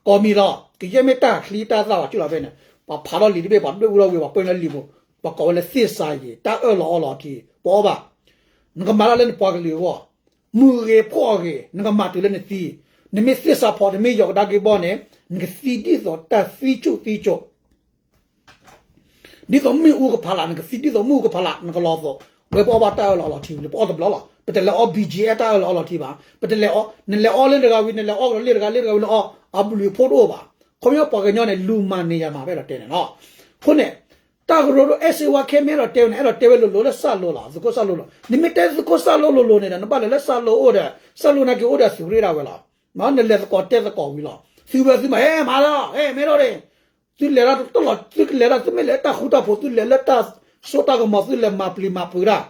ကိးမံၤလီၤ. ကယဲၢ်မ့ၢ်တၢ်ချံတၢ်သၣ်ပှၤစူၣ်လီၤဖဲန့ၣ်, ပှၤဖးထီၣ်လံာ်တဘ့ၣ် ပှၤဒွဲၣ်အူထီၣ်ဝံၤ ပှၤပှဲၤလၢလံာ်ပူၤ, ပှၤကိးဝဲလၢသ့ၣ်စါယံၤ တၢ်အၢၣ်လီၤအီလီၤထံ ပအီဘၣ်. နကမၤတၢ်လၢနပှၤကလုာ်အဂီၢ်, မုၢ်ဂ့ၤဖှီၣ်ဂ့ၤ နကမၤတုၤလၢနသံ, နမ့ၢ်သ့ၣ်စါဖီ နမ့ၢ်ယီၤကဒါက့ၤဘီန့ၣ် နကသံဒ်သိးတၢ်သံကၠိၣ်သံကၠိၣ် ဒ်သိးမ့ၣ်အူကဖးလး နကသံဒ်သိးမ့ၣ်အူကဖးလး နကလီၤသိး, ဝဲပအီဘၣ်တၢ်အၢၣ်လီၤအီလီၤထံဝံၤလံ ပအီတဘျီလီၤ. ပတလဲၤအီ ဘံၣ်ကၠံၣ်အဲၣ် တၢ်အၢၣ်လီၤအီလီၤထံဘၣ်. ပတလဲၤအီ နလဲၤအီလၢတဂၤဝံၤ နလဲၤအီကဒီးလၢတဂၤ လၢတဂၤဝံၤ နအီ အဘျုးအဖှိၣ်တအိၣ်ဘၣ်. ခီပညီပှၤကညီန့ၣ် လူၤမၤန့ၢ်ယၤမၤ ပအဲၣ်ဒိးတဲန့ၣ်လီၤ. အဃိန့ၣ် တၢ်ကရၢကရိအဲၣ်စ့ဝါခဲမ့ၢ်အဲၣ်ဒိးတဲဝဲန့ၣ် အဲၣ်ဒိးတဲဝဲလိၤလိၤလၢစၢ်လိလီၤ သုးခိၣ်စၢ်လိလိၤ. နမ့ၢ်တဲသုးခိၣ်စၢ်လိလိၤလိၤန့ၣ်ဒီး နဘၣ်လဲၤလၢစၢ်လိအိၣ်ဒီး စၢ်လိနာ်က့အိၣ်ဒီးသုးရ့ၣ်ဒၣ်ဝဲလီၤ. နလဲၤသကိးတဲသကိးဝံၤလီၤ. သုဝဲသုမၤ ဟဲမၤလီၤ ဟဲမ့ၢ်ဒိၣ်န့ၣ် သုလဲၤတၢ်တလီၤ သုကလဲၤတၢ် သုမ့ၢ်လဲၤတၢ်ဃူတၢ်ဖိး သုလဲၤလၢတၢ်စိတၢ်ကမီၤ သုလဲၤမၤပျံၤမၤဖုးတၢ်,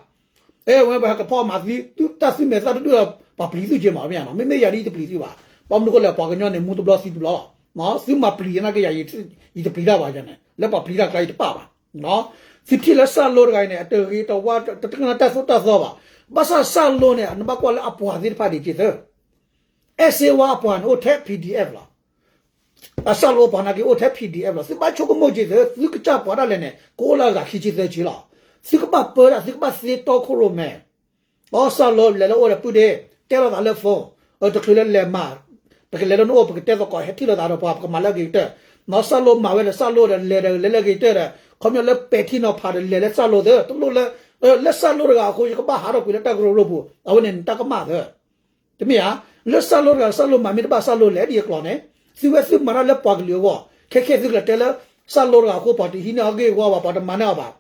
အဲ ဝဲပဟဲကဖီၣ်မၤသု တၢ်သုမဲာ်သၣ်တဒူၣ်ဒီး ပှၤပျံၤသုက့ၤမး မ့ၢ်ဧါနီၤ မ့မ့ၢ်ယၤဒ်ယတပျံၤသုဘၣ်. ဘၣ်မနုၤဃိလဲၣ် ပှၤကညီန့ၣ် မူတဘျီသံတဘျီလီၤ. သုမၤပျံၤယနာ်က့ယၤ ယတပျံၤတၢ်ဘၣ်ယၤန့ၣ် လၢပှၤပျံၤတၢ်ကျါယတပာ်ဘၣ်. သုထံၣ်လၢစၢ်လိတဂၤအံၤန့ၣ် အတဂ့ၤတဝါ တကနၣ်တၢ်သိၣ်တၢ်သီဘၣ်. ဘၣ်ဆၣ်စၢ်လိန့ၣ် နဘၣ်ကွၢ်လၢအပှၤသ့ၣ်တဖၣ်ဒံးက့ၤသၢ အဲၣ်စ့ဝါအပှၤန့ၣ် အိၣ်ထဲ P D F လီၤ. အစၢ်လိပှၤနာ်က့အိၣ်ထဲ P D F လီၤ. သုဘၣ်ဆိကမိၣ်က့ၤသၢ သုကစၢ်ပှၤဒၣ်လဲာ်န့ၣ် ကအိၣ်လၢအဂၤခံဆံသၢဆံလီၤ. သုကဘၣ်ပၢဒၣ် သုကဘၣ်သ့တီခိၣ်ရိၣ်မဲ အီစၢ်လိလဲၤလၢအိၣ်ဒီးပုၢ်ဒ့ တဲလိာ်သးလၢ phone တချုးလၢလဲၤမၤ ပကလဲၤလၢနအိၣ် ပကတဲသကိး ဟဲထံၣ်လိာ်သးဒီးပှၤ ပကမၤလၢအဂ့ၤကတၢၢ်. နီၢ်စၢ်လိမၤဝဲဒီး စၢ်လိဒီးလဲၤဒီးလဲၤလၢအဂ့ၤကတၢၢ်ဒီး ခီပညီလၢပဲာ်ထံနီၤဖးဒီးလဲၤလၢစၢ်လိသၢ တလိၣ်လၢ လၢစၢ်လိတဂၤအဃိ ယကဘၣ်ဟးထီၣ်ကွံာ်လၢတၢ်ကရၢကရိပူၤ အဝဲန့ၣ်နတၢ်ကမၣ်သၢ တမ့ၢ်ဧါ. လၢစၢ်လိတဂၤ စၢ်လိမၤမ့ၢ်တဘၣ်စၢ်လိလဲၤဒ်အကျိၤန့ၣ် သုဝဲသုမၤတၢ်လၢပှၤကလုာ်အဂီၢ် ခဲခဲသုကလဲၤတဲလၢ စၢ်လိတဂၤအဃိ ပှၤတဟံးန့ၢ်အီၤဂ့ၢ်အဝီဘၣ် ပှၤတမၤန့ၢ်အီၤဘၣ်.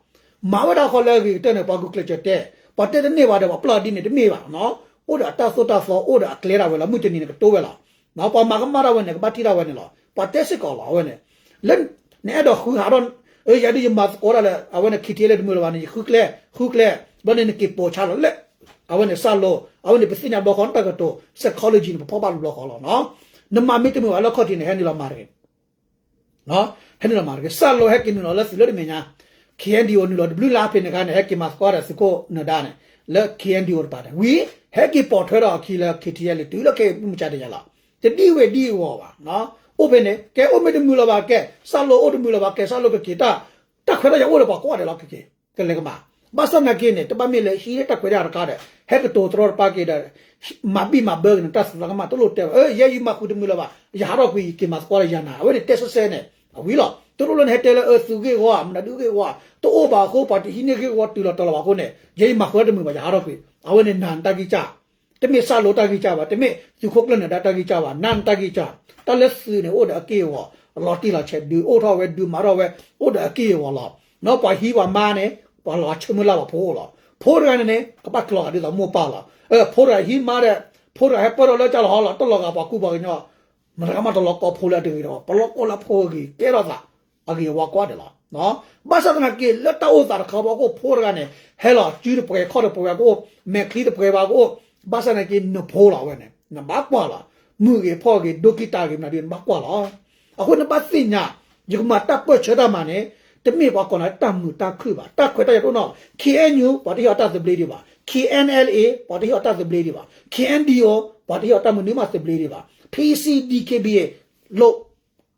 မၤဝဲဒၣ်ဃီလၢအဂ့ၤကတၢၢ်န့ၣ် ပှၤဂုာ်ကျဲးစၢးတဲ ပှၤတဲတန့ၢ်ဘၣ်ဒီး ပှၤပျၢ်ဒ်န့ၣ်တမ့ၢ်ဘၣ်နီၤ. အိၣ်ဒီးအတၢ်သိၣ်တၢ်သီ အိၣ်ဒီးအကျဲဒၣ်ဝဲလီၤ မုၢ်တနံၤန့ၣ်ကတိၤဝဲလီၤ. ပှၤမၤကမၣ်ဒၣ်ဝဲန့ၣ် ကဘၣ်ထံၣ်ဒၣ်ဝဲန့ၣ်လီၤ. ပှၤတဲစ့ၢ်ကီးလီၤ အဝဲန့ၣ် လၢ နအဲၣ်ဒိးဃုဟးထီၣ် ယၤဒ်ယမၤသကိးဒၣ်လဲာ် အဝဲန့ၣ် ခံထံၣ်လၢတမုာ်လၢၤဘၣ်န့ၣ် ယဃုကျဲ ဃုကျဲ ဘျီန့ၣ်နက့ၤပိာ်ဆါလီၤလၢ အဝဲန့ၣ်စၢ်လိ အဝဲန့ၣ်ပသ့ၣ်ညါဘျီဃီ တၢ်ကတိၤ psychology န့ၣ် ပဖီၣ်ဘၣ်တဘျီဃီလီၤ. နမၤမ့ၢ်တမုာ်ဘၣ်လၢခီၣ်ထံးန့ၣ် ဟဲနုာ်လီၤမၤတဂ့ၤ ဟဲနုာ်လီၤမၤတဂ့ၤ စၢ်လိဟဲက့ၤနုာ်လီၤလၢသုးလၢတမဲာ်ညါ K N D O နုာ်လီၤတဘျုးလါဖဲန့ၣ်ခါန့ၣ် ဟဲက့ၤမၤသကိးဒီးသုးခိၣ်နၢၤဒါန့ၣ် လၢ K N D O တပၤန့ၣ် ဝံၤ ဟဲက့ၤပိာ်ထွဲဒီးအခံလၢ K T L တုၤလၢခဲအံၤမုၢ်မဆါတယၤလီၤ. တဒ်ဝဲဒ်အဂီၢ်ဘၣ် အိၣ်ဖဲန့ၣ် ကဲအိၣ်မ့ၢ်တမုာ်လၢၤဘၣ် ကဲ စၢ်လိအိၣ်တမုာ်လၢၤဘၣ် ကဲ စၢ်လိကက့ၤတၢ် တၢ်ခွဲးတၢ်ယာ်အိၣ်ဒီးပှၤကိးဂၤဒဲးလီၤ ကက့ၤ ကလဲၤကမၤ ဘၣ်ဆၣ်သနာ်က့န့ၣ် တဘၣ်မ့ၢ်လၢဟံးလၢတၢ်ခွဲးတၢ်ယာ်တခါဒီး ဟဲကတိၤတရီတပါက့ၤဒီး မၤဘံၣ်မၤဘၢက့ၤန့ၣ် တၢ်သးကမၣ်တလိၣ်တဲဘၣ် ယဲယမၤဃုာ်တမုာ်လၢၤဘၣ် ယဟးထီၣ်ကွံာ် ယက့ၤမၤသကိးဒီးယၤနၤ အဝဲန့ၣ်တဲစဲစဲန့ၣ် အဝံၤလီၤ တလိၣ်လၢနဟဲတဲလၢအသုးဂ့ၢ်ဝီ မနုၤဒုးဂ့ၢ်ဝီ တအိၣ်ဘၣ်အဃိ ပှၤတဟံးန့ၢ်ဂ့ၢ်ဝီတုၤလီၤတီၤလီၤဘၣ်အဃိန့ၣ် ယဲယမၤဃုာ်တမုာ်ဘၣ် ယဟးထီၣ်ကွံာ် အဝဲန့ၣ်နၤနတၢ်ဂံၢ်စၢ် တမ့ၢ်စၢ်လိတၢ်ဂံၢ်စၢ်ဘၣ် တမ့ၢ်သုးခိၣ်ကျၢၢ်နၢၤဒါတၢ်ဂံၢ်စၢ်ဘၣ် နၤနတၢ်ဂံၢ်စၢ် တၢ်လၢသုးန့ၣ် အိၣ်ဒီးအက့ၢ်အဂီၤ လီၤတံၢ်လီၤဆဲး ဒုးအိၣ်ထီၣ်ဝဲ ဒုးမၤထီၣ်ဝဲ အိၣ်ဒီးအက့ၢ်အဂီၤလီၤ ပှၤဟံးပှၤမါန့ၣ် ပှၤလီၤဆၢမုၢ်လၢ်ပှၤဖိအိၣ်လီၤ ဖိတဂၤန့ၣ်န့ၣ် ကဘၣ်ကျီၤဂာ်ဒ်သိးမိၢ်ပၢ်လီၤ ဖိတဂၤဟံးမါဒီး ဖိတဂၤဟဲပၢၢ်ထီၣ်လၢကၢ်လီၤဟီလီၤ တလီၤဂာ်ပှၤကူပှၤကညီ မတၤကမၣ်တလီၤကီဖိလၢအတဂ့ၤဒီး ပလီၢ်ကီၢ်လၢဖိအဂ့ၤ ကဲထီၣ်သး အဂ့ၤအဝါကွၢ်ဒဲးလီၤ ဘၣ်ဆၣ်သနာ်က့ လၢတၢ်အိၣ်သးတခါဘၣ်ကအိၣ်ဖိတဂၤန့ၣ် ဟဲလီၤစုတပှဲၤခီၣ်တပှဲၤဘၣ်ကအိၣ် မဲာ်ချံတပှဲၤဘၣ်ကအိၣ် ဘၣ်ဆၣ်သနာ်က့ နဖိလီၤဝဲန့ၣ် နဘၣ်ကွၢ်လီၤ မုၢ်ဂ့ၤဖီၣ်ဂ့ၤ ဒိကံတၢ်ဂ့ၤမနုၤဒုး နဘၣ်ကွၢ်လီၤ အဃိနဘၣ်သ့ၣ်ညါ ယကမၤတၢ်ပၢၢ်ဆၢတၢ်မၤန့ၣ် တမ့ၢ်ပှၤကိးဂၤဒဲးတၢ်မုာ်တၢ်ခုၣ်ဘၣ် တၢ်ခွဲးတၢ်ယာ်တအိၣ်နီတဘျီ ခ့ၣ်အဲၣ်ယူၣ် ပှၤတဟ့ၣ်အီၤတၢ်သဘျ့ဒံးဘၣ် ခ့ၣ်အဲၣ်အဲလ််အ့ ပှၤတဟ့ၣ်အီၤတၢ်သဘျ့ဒံးဘၣ် ခ့ၣ်အဲၣ်ဒံၣ်အိ ပှၤတဟ့ၣ်အီၤတၢ်မနုၤမးသဘျ့ဒံးဘၣ် ဖံစံဒံၣ်ခ့ဘံၣ်အ့ လိၣ်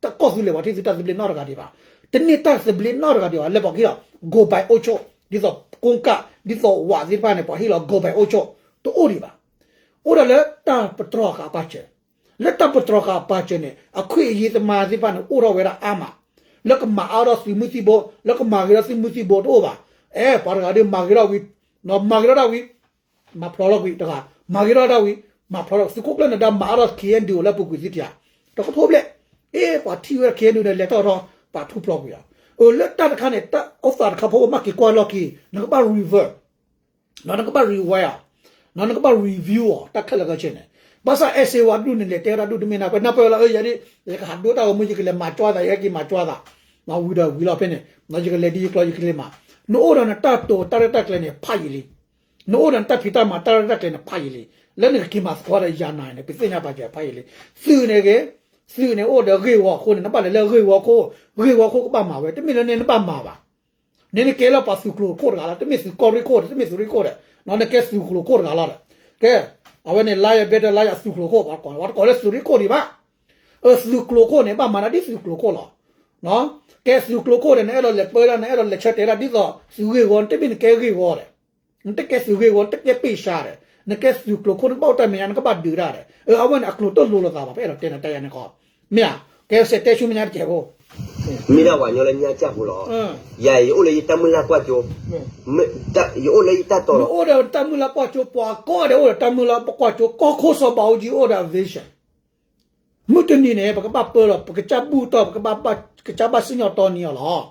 တၢ်ကီၢ်သူလ့ၤပှၤတဟ့ၣ်သုတၢ်သဘျ့နီတဂၤဒံးဘၣ် တန့ၢ်တၢ်သဘျ့နီတဂၤဒံးဘၣ် လၢပှၤကဟ့ၣ်လီၤ go by အိၣ်ဆိး ဒ်သိးကိကၣ် ဒ်သိးဝးသ့ၣ်တဖၣ်န့ၣ် ပှၤဟ့ၣ်လီၤ go by အိၣ်ဆိး တအိၣ်ဒံးဘၣ် အိၣ်ဒၣ်လၢတၢ်ပတြီၤဃာ်အပၢ်စၢၤ လၢတၢ်ပတြီၤဃာ်အပၢ်စၢၤန့ၣ် အခွင့်အရေးသမားသ့ၣ်တဖၣ်န့ၣ် အိၣ်ထီၣ်ဝဲဒၣ်အါမး လၢကမၤအါထီၣ်သုးမုၢ်သံၣ်ဘိ လၢကမၤဂ့ၤထီၣ်သုးမုၢ်သံၣ်ဘိတအိၣ်ဘၣ် အဲ ပှၤတဂၤဒီးမၤဂ့ၤထီၣ်ဝံၤ မၤဂ့ၤထီၣ်ဒၣ်ဝံၤ မၤဖျိးလီၤကွံာ်တဂၤ မၤဂ့ၤထီၣ်ဒၣ်ဝံၤ မၤဖျိးလီၤ သုးခိၣ်ကျၢၢ်နၢၤဒါမၤအါထီၣ် ခ့ၣ်အဲၣ်ဒံၣ်အိ လၢအပူၤကွံာ်သ့ၣ်တဖၣ် တကထိဘျဲၣ် အ့ ပှၤထံၣ်ဝဲ ခ့ၣ်အဲၣ်ဒံၣ်အိ န့ၣ် လဲၤထီၣ်ထီၣ် ပှၤထူၣ်ဖျိးကွံာ်လီၤ အၢ လၢတၢ်တခါန့ၣ် တၢ်အိၣ်သးတခါဖိအိၣ် မ့ၢ်က့ၤကွၢ်လီၢ်ခံ နကဘၣ် reverse နကဘၣ် rewind အီၤ နကဘၣ် review အီၤ တၢ်ခဲလၢာ်ခဲဆ့န့ၣ် ဘၣ်ဆၣ် essay ဝဲဒူၣ်န့ၣ် လဲၤတဲဝဲဒၣ်ဒူၣ်တမ့ၢ်နၢ်ပၢၢ် နၢ်ပၢၢ်ဝဲလီၤ အၢ ယဲဒၣ် ယကဟးဒိတၢ်ဂီၤမူ ယကလဲၤမၤကွၢ်သး ယဟဲက့ၤမၤကွၢ်သး ဝံၤဒီးဝံၤလီၤဖဲန့ၣ် ယကလဲၤဒ်ယကျီယကလဲၤမၤ နအိၣ်ဒီးနတၢ်တိာ်တၢ်ရဲၣ်တၢ်ကျဲၤန့ၣ် ဖးယံာ်လံ နအိၣ်ဒီးနတၢ်ဖံးတၢ်မၤ တၢ်ရဲၣ်တၢ်ကျဲၤန့ၣ် ဖးယံာ်လံ လၢနကက့ၤမၤသကိးဒီးယၤနၤန့ၣ် ပသ့ၣ်ညါပာ်စၢၤဖးယံာ်လံ သုးန့ၣ်ဂ့ၤ သုးန့ၣ်အိၣ်ဒီးဂ့ၢ်ဝီအခိၣ်န့ၣ် နဘၣ်လဲၤလၢဂ့ၢ်ဝီအခိၣ် ဂ့ၢ်ဝီအခိၣ်ကဘၣ်မၤဝဲ တမ့ၢ်လၢန့ၣ်နဘၣ်မၤဘၣ် န့ၣ်နကဲလၢပှၤသုးကျိၤခိၣ်တဂၤလီၤ တမ့ၢ်သုးကီၢ်ရ့ၣ်ခိၣ် တမ့ၢ်သုးရ့ၣ်ခိၣ်ဒီး နကဲသုးကျိၤခိၣ်တဂၤလီၤဒီး ကဲ အဝဲန့ၣ် liar better liar သုးကျိၤခိၣ် ပှၤတကိးလၢသုးရ့ၣ်ခိၣ်ဒံးဘၣ် အၢ သုးကျိၤခိၣ်န့ၣ် ဘၣ်မၤဒၣ်ဒ်သုးကျိၤခိၣ်လီၤ ကဲသုးကျိၤခိၣ်ဒီး နအဲၣ်ဒိးလဲၤပၢဒၣ် နအဲၣ်ဒိးလဲၤဆၢတဲာ်ဒၣ် ဒ်သိးသုးဂ့ၢ်ဝီ တမ့ၢ်နကဲဂ့ၢ်ဝီဒီး နတကဲသုးဂ့ၢ်ဝီ နတကဲပ့ၢ်စှၤဒီး နကဲသုးကျိၤခိၣ် နကဘၣ်အိၣ်တၢ်မဲာ်ညါ နကဘၣ်ဒုးဒၣ်ဒီး အၢ အဝဲန့ၣ် အကျိၤတလိၤလိာ်သးဘၣ် ပအဲၣ်ဒိးတဲနၤတၢ်ယၤန့ၣ်ကီး မ့ၢ်ဧါ ကဲစဲးတဲဆူမဲာ်ညါတကဲးဖိ မ့ၢ်ဒၣ်ပှၤကညီလၢညါကၢ်ဖိလီၤ ယၤယအိၣ်လၢယတၢ်မုၢ်လၢ်ကွၢ်စိ ယအိၣ်လၢယတၢ်တီလီၤ နအိၣ်ဒီးတၢ်မုၢ်လၢ်ကွၢ်စိ ပှၤကိးဂၤဒဲးအိၣ်ဒီးတၢ်မုၢ်လၢ်ကွၢ်စိ ကီၢ်ခိၣ်စီၤဘးအူကၠံအိၣ်ဒီး vision မုၢ်တနံၤန့ၣ် ပကဘၣ်ပၢလီၤ ပကစၢ်ဘူၣ်တီၢ် ပကဘၣ် ကစၢ်ဘၣ်စံၣ်ညီၣ်တီနံၤအီၤလီၤ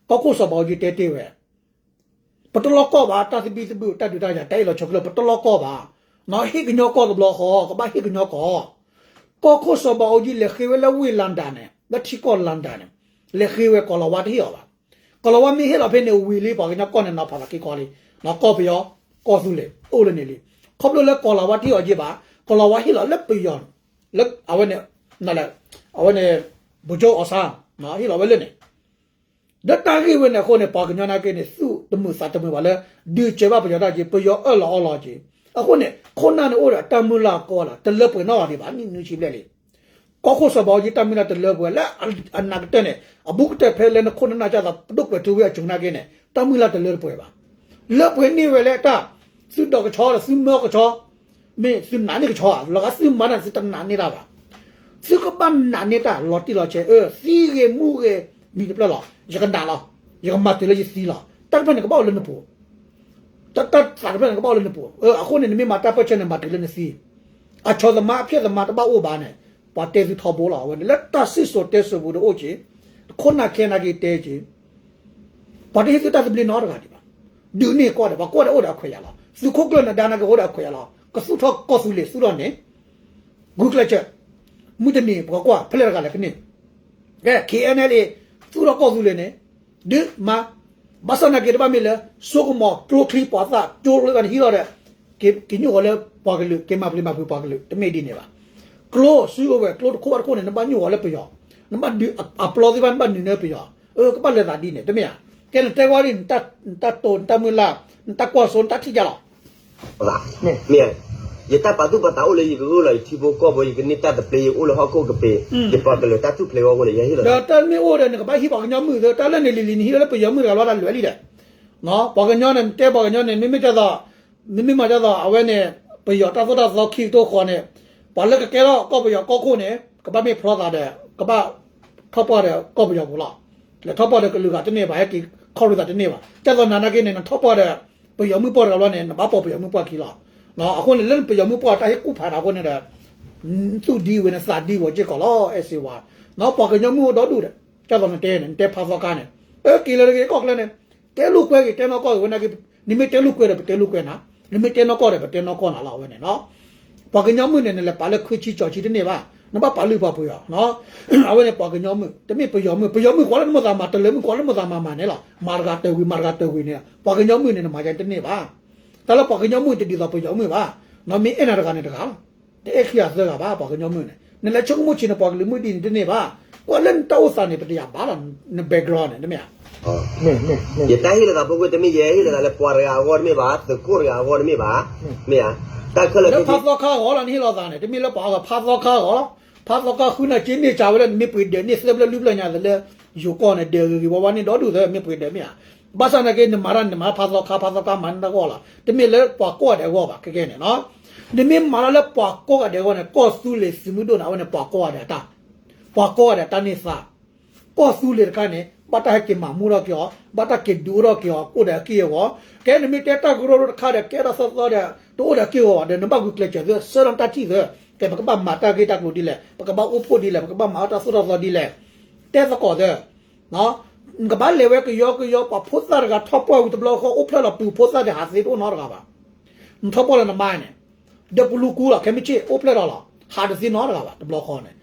ကီၢ်ခိၣ်စီၤဘးအူကၠံတဲတ့ၢ်ဝဲ ပတလီၢ်ကီၢ်ဘၣ် တၢ်သဘံၣ်သဘုၣ် တၢ်ဒုးတၢ်ယၤ တၢ်အ့ၣ်လိာ်ဆိးက့လိာ် ပတလီၢ်ကီၢ်ဘၣ် ဟ့ၣ်ကညီကီၢ်တဘျီဃီ ကဘၣ်ဟ့ၣ်ကညီကီၢ် ကီၢ်ခိၣ်စီၤဘးအူကၠံ လဲၤဃ့ဝဲလၢဝ့ၢ်လၣ်ဒၣ်န့ၣ် လၢထံကီၢ်လၣ်ဒၣ်န့ၣ် လဲၤဃ့ဝဲ ကီၤလၤဝါတဟ့ၣ်အီၤဘၣ် ကီၤလၤဝါမ့ၢ်ဟ့ၣ်လီၤဖဲန့ၣ် ဝံၤလံ ပှၤကညီကီၢ်န့ၣ် နီၤဖးသးက့ၤကီးလံ ကီၢ်ပယီၤ ကီၢ်သူလ့ၤ အိၣ်လၢန့ၣ်လံ ခီဖျိလၢကီၤလၤဝါတဟ့ၣ်အီၤက့ဘၣ် ကီၤလၤဝါဟ့ၣ်လီၤလၢပယီၤ လၢအဝဲန့ၣ် အဝဲန့ၣ် ဗိုလ်ချုပ်အောင်ဆန်း ဟ့ၣ်လီၤဝဲလၢန့ၣ် လၢတၢ်ဂ့ၢ်ဝဲန့ၣ်အဃိန့ၣ် ပှၤကညီနာ်က့န့ၣ် သူၣ်တမုာ်သးတမုာ်ဘၣ်လၢ ဒုးစၢၤဘၣ်ပယီၤတၢ်က့ ပယီၤအၢၣ်လီၤအီလီၤက့ အဃိန့ၣ် ခိၣ်နၢ်န့ၣ်အိၣ်ဒီးတၢ်မုၢ်လၢ်အကီလီၤ တလၢပှဲၤနီတဂၤဒံးဘၣ် နံၣ်နွံဆံဘျဲၣ်လံ ကီၢ်ခိၣ်စီၤဘးအူကၠံတၢ်မုၢ်လၢ်တလၢပှဲၤ လၢအနာ်ကတၢၢ်န့ၣ် အဘူးကတၢၢ်ဖဲလၢနခိၣ်နနၢ်ကၢ်သး ပဒိၣ်ကွဲးထူဝ့အစိၤနာ်က့န့ၣ် တၢ်မုၢ်လၢ်တလၢတပှဲၤဘၣ် လၢပှဲၤန့ၢ်ဝဲလၢတၢ် သုဒိးကဆီဒီးသုမၢကဆီ မ့ၢ်သုနာ်န့ၢ်ကဆီဧါ လီၤဂာ်သုမၤတၢ်န့ၣ် သုတနာ်န့ၢ်တၢ်ဘၣ် သုကဘၣ်နာ်န့ၢ်တၢ်လီၤတံၢ်လီၤဆဲး အၢ သံဂ့ၤမူဂ့ၤ မံၤတဖျၢၣ်လီၤ ယကနာ်လီၤ ယကမၤတုၤလၢယသံလီၤ တၢ်တဖျၢၣ်န့ၣ် ကဘၣ်အိၣ်လၢနပူၤ တၢ်တၢ်သးတဖျၢၣ်န့ၣ် ကဘၣ်အိၣ်လၢနပူၤ အၢ အဃိန့ၣ် နမ့ၢ်မၤတၢ်ပၢၢ်ဆၢန့ၣ် မၤတုၤလၢနသံ အဆီသမါအဖျဲၣ်သမါတဘၣ်အိၣ်ဘၣ်န့ၣ် ပှၤတဲသုထီဘိလီၤ အဝဲန့ၣ် လၢတၢ်စံၣ်စိၤတဲစိၤပူၤဒီးအိၣ်က့ၤ ခိၣ်နၢ်ခဲနာ်က့တဲက့ၤ ပှၤတဟ့ၣ်သုတၢ်သဘျ့နီတဂၤဒံးဘၣ် ဒုးန့ၢ်ကီၢ်ဒီး ပှၤကိးဂၤဒဲးအိၣ်ဒီးအခွဲးယာ်လီၤ သုးခိၣ်ကျၢၢ်နၢၤဒါနာ်က့အိၣ်ဒီးအခွဲးယာ်လီၤ ကသူၣ်ထီၣ်ကီၢ်သူလ့ၤသူၣ်ထီၣ်န့ၣ် ဂုာ်ကျဲးစၢး မုၢ်တနံၤ ပကကွၢ်ဖဲလဲၣ်တဂၤလဲၣ်ကန့ၢ် ကဲ ခ့ၣ်အဲၣ်အဲလ်အ့ သူၣ်ထီၣ်ကီၢ်သူလ့ၤန့ၣ် ဒုးမၤ ဘၣ်ဆၣ်နာ်က့တဘၣ်မ့ၢ်လၢ စိကမီၤကျိချံပှၤသၣ်ကၠိလၢဂၤန့ၣ်ဟံးလီၤဒီး က့ၤညိၣ်ဂီၤလၢပှၤကလုာ် က့ၤမၤပျံၤမၤဖုးပှၤကလုာ် တမ့ၢ်ဒ်န့ၣ်ဘၣ် ကျိစုကဝဲၤ ကျိတခိၣ်ဘၣ်တခိၣ်န့ၣ် နဘၣ်ညိၣ်ဂီၤလၢပယီၤ နဘၣ်ဒုးအပျီသ့ၣ်တဖၣ် နဘၣ်နုာ်န့ၢ်ပယီၤ အၢ ကဘၣ်လဲၤသးဒ်န့ၣ် တမ့ၢ်ဧါ ကဲနတဲဝဲဒ် နတၢ်တိာ် နတၢ်မုၢ်လၢ် နတၢ်ကွၢ်စိ နတၢ်ထံၣ်ယါလီၤ မ့ၢ် ယတၢ်ပာ်သူၣ်ပာ်သးအိၣ်လၢယကဂုာ်လီၤယထံဖိကီၢ်ဖိ ယကန့ၢ်တၢ်သဘျ့ ယအိၣ်လၢဟီၣ်ခိၣ်ကပ့ၤ ယပှၤကလုာ်တၢ်ထူၣ်ဖျဲးအဂီၢ်အဃိန့ၣ် ယဟ့ၣ်လီၤဒီးတၢ်မ့ၢ်အိၣ်ဒီး နကဘၣ်ဟံးပှၤကညီမုၣ်သၢ တၢ်လၢန့ၣ်လံၤလံၤ နဟံးလီၤလၢပယီၤမုၣ်တဂၤလီၤတၢ်လွဲလံဒီး ပှၤကညီန့ၣ် နတဲပှၤကညီန့ၣ် မ့မ့ၢ်တဲသိး မ့မ့ၢ်မၤဒ်သိး အဝဲန့ၣ် ပယီၤတၢ်သိၣ်တၢ်သီခံကထိဃီန့ၣ် ပှၤလၢကကဲထီၣ်ကီၢ်ပယီၤကီၢ်ခိၣ်န့ၣ် ကဘၣ်မ့ၢ်ဖျီသးဒီး ကဘၣ်ထီၣ်ပှၢ်ဒီးကီၢ်ပယီၤပူၤလီၤ. လဲၤထီၣ်ပှၢ်ဒီးကလုာ်ဂၤတန့ၢ်ဘၣ် ဟဲက့ၤခီၣ်ရံသးတန့ၢ်ဘၣ်. ဒ်သိးနၤနာ်က့န့ၣ် နထီၣ်ပှၢ်ဒီး ပယီၤမုၣ်ပှၢ်တဂၤလီၤန့ၣ် နဘၣ်ပိာ်ပယီၤမုၣ်ပှၢ်ခံလီၤ. အဃိန့ၣ် လၢပယီၤမုၣ်ပှၢ်တၢ်ဟ့ၣ်ကူၣ်ဖးတၢ်အဃိန့ၣ်ဒီး သူၣ်ဒံဝဲန့ၣ် သးဒံဝဲစ့ၢ်ကီးလီၤ အဲၣ်စ့ဝါ. ပှၤကညီမုၣ်အိၣ်ဒီဒူၣ်ဒီး ဒ်သိးနတဲန့ၣ် နတဲဖးသီခါန့ၣ် အက့ၤလၢတဂ့ၤကီၢ်ချၢန့ၣ် တဲလိာ်ကွဲက့ၤ တဲနီၢ်ကီၢ်က့ၤဝဲနာ်က့ နမ့ၢ်တဲလိာ်ကွဲဒီး ပတဲလိာ်ကွဲနၤ, နမ့ၢ်တဲနီၢ်ကီၢ်ဒီး ပတဲနီၢ်ကီၢ်နၤလီၤ အဝဲန့ၣ်နီၤ. ပှၤကညီမုၣ်န့ၣ် နလဲၤပာ်လၢခွံဆံကၠီၤဆံတန့ၢ်ဘၣ်, နဘၣ်ပာ်လုၢ်ပာ်ပှ့ၤအီၤ. အဝဲန့ၣ်ပှၤကညီမုၣ် တမ့ၢ်ပယီၤမုၣ်, ပယီၤမုၣ်ကွၢ်လၢနမိၢ်သးမၤ တလၢၤမုၣ်ကွၢ်လၢမိၢ်သးမၤမၤန့ၣ်လီၤ. မၤတဂၤတၢၢ်ဝံၤ မၤတဂၤတၢၢ်ဝံၤန့ၣ် ပှၤကညီမုၣ်န့ၣ် နမၤယါတန့ၢ်ဘၣ်. တၢ်လၢပှၤကညီမုၣ်တဒ်သိးပယီၤမုၣ်ဘၣ်. နီၤ မ့ၢ်အဲၣ်နၤတဂၤန့ၣ်တဂၤလီၤ. တအဲၣ်ခံဂၤသၢဂၤဘၣ် ပှၤကညီမုၣ်န့ၣ်. နလဲၤဆိကမိၣ်ဆံးန့ၣ် ပှၤကလုာ်မုၣ်ဒ်န့ၣ်တန့ၢ်ဘၣ်. ကွၢ်လၢနတၢ်အိၣ်သးန့ၣ် ပတယာ်ဘၣ်လီၤ န background န့ၣ် တမ့ၢ်ဧါ. ယတၢ်ဟ့ၣ်လီၤသးဖိခွါတမ့ၢ်ယဲ ဟ့ၣ်လီၤသးလၢပှၤတဂၤအဂီၢ်တမ့ၢ်ဘၣ်, သုးခိၣ်တဂၤအဂီၢ်တမ့ၢ်ဘၣ်, မ့ၢ်ဧါ. တၢ်ခဲလၢာ်လၢဖးသီခါအဂီၢ်လီၤ နဟ့ၣ်လီၤသးန့ၣ် တမ့ၢ်လၢပှၤအဂီၢ် ဖးသီခါအဂီၢ်လီၤ. ဖးသီခါဃုနၤက့န့ၢ်ကၢဝဲလၢ နမ့ၢ်ပှ့ၤဒၢးန့ၢ်သၢဖျၢၣ်လွံၢ်ဖျၢၣ်ညါသးလၢ ယိၤကီၢ်န့ၣ် ဒၢးဂ့ၤဂ့ၤဝါဝါန့ၢ်ဒီဒူၣ်သၢ မ့ၢ်ပှ့ၤဒၢးမ့ၢ်ဧါ. ဘၣ်ဆၣ်နာ်က့ နမၤတၢ်န့ၣ် နမၤဖးသီခါ ဖးသီခါမၤန့ၢ်တၢ်ဂီၢ်လီၤ. တမ့ၢ်လၢပှၤကိးဂၤဒဲးအဂီၢ်ဘၣ် ခဲကဲန့ၣ်နီၤ. နမ့ၢ်မၤတၢ်လၢပှၤကိးဂၤဒဲးအဂီၢ်န့ၣ် ကီၢ်သူလ့ၤသုးမုၢ်ဒိၣ်န့ၣ် အဝဲန့ၣ်ပှၤကိးဂၤဒဲးအတၢ် ပှၤကိးဂၤဒဲးတၢ်န့ၢ်သါ. ကီၢ်သူလ့ၤတခါန့ၣ် ဘၣ်တၢ်ဟဲက့ၤမၤမူထီၣ်က့ၤအီၤ, ဘၣ်တၢ်က့ၤဒုးအိၣ်ထီၣ်က့ၤအီၤ ကအိၣ်ဒီးအက့ၢ်အဂီၤ. ကဲ နမ့ၢ်တဲတၢ်ကရၢကရိတခါဒီး ကဲထီၣ်သီသီဒီး တအိၣ်ဒီးအက့ၢ်အဂီၤဘၣ်ဒီး နဘၣ်ဂုာ်ကျဲးစၢးသု ဆၢထၢၣ်တၢ်ထံၣ်သု, ကဲ ပကဘၣ်မၤတၢ်ဂ့ၢ်တၢ်ကျိၤဒ်လဲၣ်, ပကဘၣ်အိၣ်ဖှိၣ်ဒ်လဲၣ်, ပကဘၣ်မၤအီၣ်တၢ်သိၣ်တၢ်သီဒ်လဲၣ်, တဲသကိးသု. နကဘၣ်လဲၤဝဲကယီကယီ ပှၤဖိသၣ်တဂၤထီၣ်ပှၢ်ဝံၤတဘျီဃီ အိၣ်ဖျဲၣ်လီၤပုၢ်ဖိသၣ်ဒီး ဟးသ့တအိၣ်နီတဂၤဘၣ်. နထီၣ်ပှၢ်လၢနမါန့ၣ် ဒီးပလူၤကူလီၤ ခဲမုၢ်ဆ့ၣ် အိၣ်ဖျဲၣ်ဒီးလီၤ ဟးတသ့နီတဂၤဘၣ် တဘျီဃီန့ၣ်.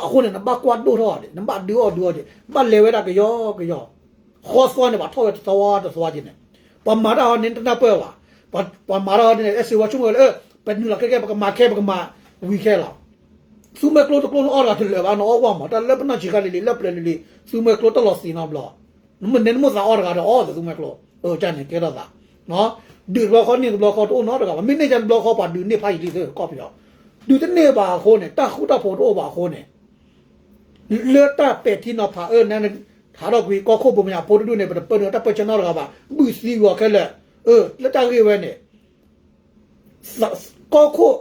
အဃိန့ၣ် နဘၣ်ကွၢ်ဒိၣ်ထီၣ်ဒံး နဘၣ်ဒုးအီၣ်ဒုးအီဒံး ဘၣ်လဲၤဝဲဒၣ်ကယီကယီ, ဃီသွါန့ၣ် ပှၤထီၣ်ဝဲတသွါတသွါက့ၤန့ၣ်, ပှၤမၤတၢ်ဟီန့ၣ် တနၢ်ပၢၢ်ဘၣ်. ပှၤမၤတၢ်ဟီန့ၣ် အဲၣ်စ့ဝါဆိကမိၣ်ဝဲလၢ ပနုာ်လီၤခဲကဲ ပကမၤခဲ ပကမၤဝံၤခဲလီၤ. သူမွဲကျိတကျိန့ၣ် အီၣ်တဂၤတလၢာ်ဘၣ် နအီၣ်ဝဲမး တၢ်လၢပနီၢ်ဆံးခါလံၤလံၤ လၢပျၢၤလံၤလံၤ သူမွဲကျိတလီၤသံးနီတဘျီ. နမ့ၢ်နဲနမိၢ်သးအီၣ်တဂၤဒီးအီၣ်သးသူမွဲကျိ, ကန့ၣ်ကဲထီၣ်သး, ဒုးတဘျီဃီန့ၣ်တဘျီဃီတအိၣ်နီတဂၤဘၣ်. မ့ၢ်န့ၢ်ကန့ၣ်တဘျီဃီ ပှၤဒုးန့ၢ်ဖးယံာ်လံသု ကီၢ်ပယီၤ, ဒုးတန့ၢ်ဘၣ်အဃိန့ၣ် တၢ်ဃူတၢ်ဖိးတအိၣ်ဘၣ်အဃိန့ၣ် လၢတၢ်ပဲာ်ထံနီၤဖးအၢ န ဟးထီၣ်ကွံာ်ကီၢ်ခိၣ်ဘိမၠးဖိတဒူၣ်န့ၣ် ပတပၢနုာ်တၢ်ပၢဆှၢနီတဂၤဘၣ် ဘုၣ်သံဂီၤခဲလၢာ်, လၢတၢ်ဂ့ၢ်ဝဲန့ၣ် ကီၢ်ခိၣ်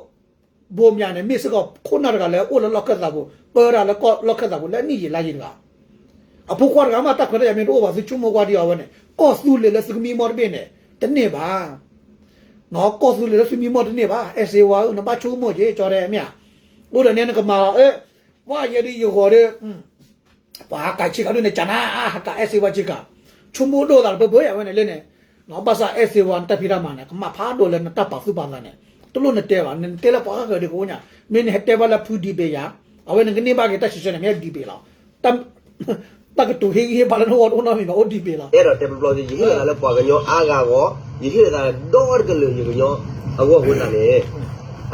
ဘိမၠးန့ၣ် မ့ၢ်စ့ၢ်ကီးခိၣ်နၢ်တဂၤလၢအိၣ်လၢလီၢ်ခၢၣ်သးပူၤ ပၢတၢ်လၢလီၢ်ခၢၣ်သးပူၤလၢနံၣ်ယံာ်လါယံာ်တဂၤ, အဖိခွါတဂၤမး တၢ်ခွဲးတၢ်ယာ်မ့ၢ်တအိၣ်ဘၣ် သုဆိကမိၣ်ကွၢ်ဒံးအီၤဝဲန့ၣ် ကီၢ်သူလ့ၤလၢသုကမံမီၢ်တဘ့ၣ်န့ၣ် တန့ၢ်ဘၣ်. ကီၢ်သူလ့ၤလၢသုမံမီၢ်တန့ၢ်ဘၣ် အဲၣ်စ့ဝါဧၢ နဘၣ်ဆိကမိၣ်က့ၤ ကၠီတဲမ့ၢ်ဧါ, အိၣ်ဒီးန့ၣ်နကမၤလီၤ အၢ ပှၤယဲဒ်ယဂီၤဒီး ပှၤဟးကးဆ့ကၤဒ်န့ၣ် ကနၤ ဟးကးအဲၣ်စ့ဝါဆ့ကၤ, ဆိကမိၣ်ဒိၣ်သးတပၢၢ်ပၢၢ်ယၤဝဲန့ၣ်လၢန့ၣ်, ဘၣ်ဆၣ်အဲၣ်စ့ဝါနတၢ်ဖံးတၢ်မၤန့ၣ် ကမၣ်ဖးဒိၣ်လၢနတၢ်ပာ်သူၣ်ပာ်သးန့ၣ်, တလိၣ်နတဲဘၣ် နတဲလၢပှၤဂၤဂၤဒီးကအိၣ်ညါ, မ့ၢ်နဟဲတဲဘၣ်လၢဖုဒံးဘ့ၣ်ယၤ, အဝဲန့ၣ်ကန့ၢ်ဘၣ်က့ၤတၢ်စံးဆၢန့ၣ် မ့ၢ်ဒံးဘ့ၣ်လီၤ. တၢ်ကတိၤဟ့ၣ်ဂံၢ်ဟ့ၣ်ဘါလၢနဂီၢ်တအိၣ်နီတမံၤဘၣ် အိၣ်ဒံးဘ့ၣ်လီၤ. အဲၣ်ဒိးတဲပျီပျီ ယဟ့ၣ်လီၤသးလၢပှၤကညီအါဂၤအဂီၢ်, ယဟ့ၣ်လီၤသးဒီတကလုာ်ယကညီအဂီၢ်အဃိသတးန့ၣ်,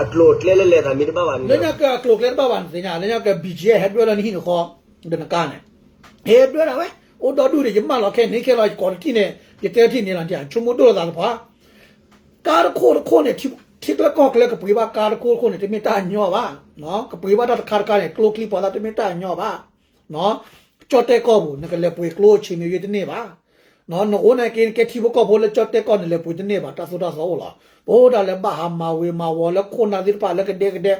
အကျိၤအကျဲလၢလဲၤသးမ့ၢ်တဘၣ်ဘၣ်န့ၣ်, လၢညါကအကျိၤအကျဲတဘၣ်ဘၣ်န့ၣ်သ့ၣ်ညါ, လၢညါက ဘံၣ်ကၠံ ဟဲဒွဲၣ်လီၤနဟံၣ်နဃီ, ဒီးနကါန့ၣ်, ဟဲဒွဲၣ်ဒၣ်ဝဲ, အိၣ်ဒီဒူၣ်ဒီး ယမၢလီၤခဲန့ၣ်ခဲလီၤ ယကိးတထံၣ်န့ၣ် ယတဲတထံၣ်န့ၣ်လီၤ, ဆိကမိၣ်ဒိၣ်လီၤသးသပှၢ် ကါတခိၣ်တခိၣ်န့ၣ် ထံကျဲကီၢ်ကျဲကပှ့ၤဘၣ်ကါတခိၣ်တခိၣ်န့ၣ် တမ့ၢ်တၢ်ညီဘၣ်, ကပှ့ၤဘၣ်တၢ်တခါတခါန့ၣ် ကျိချံပှၤသးတမ့ၢ်တၢ်ညီဘၣ်, ကၠီၣ်တဲၣ်ကီၢ်ပူၤ နကလဲၤပှ့ၤကျိဆံးမ့ၢ်ဂ့ၤတန့ၢ်ဘၣ်, နအိၣ်န့ၣ်က့ နကဲထံဖိကီၢ်ဖိလၢကၠီၣ်တဲၣ်ကီၢ် နလဲၤပှ့ၤတန့ၢ်ဘၣ် တၢ်သိၣ်တၢ်သီအိၣ်လီၤ, ပအိၣ်ဒၣ်လၢဘၣ်ဟးမၤဝ့ၤမၤဝီၤလၢခိၣ်နၢ်သ့ၣ်တဖၣ်လၢကဒဲကဒဲ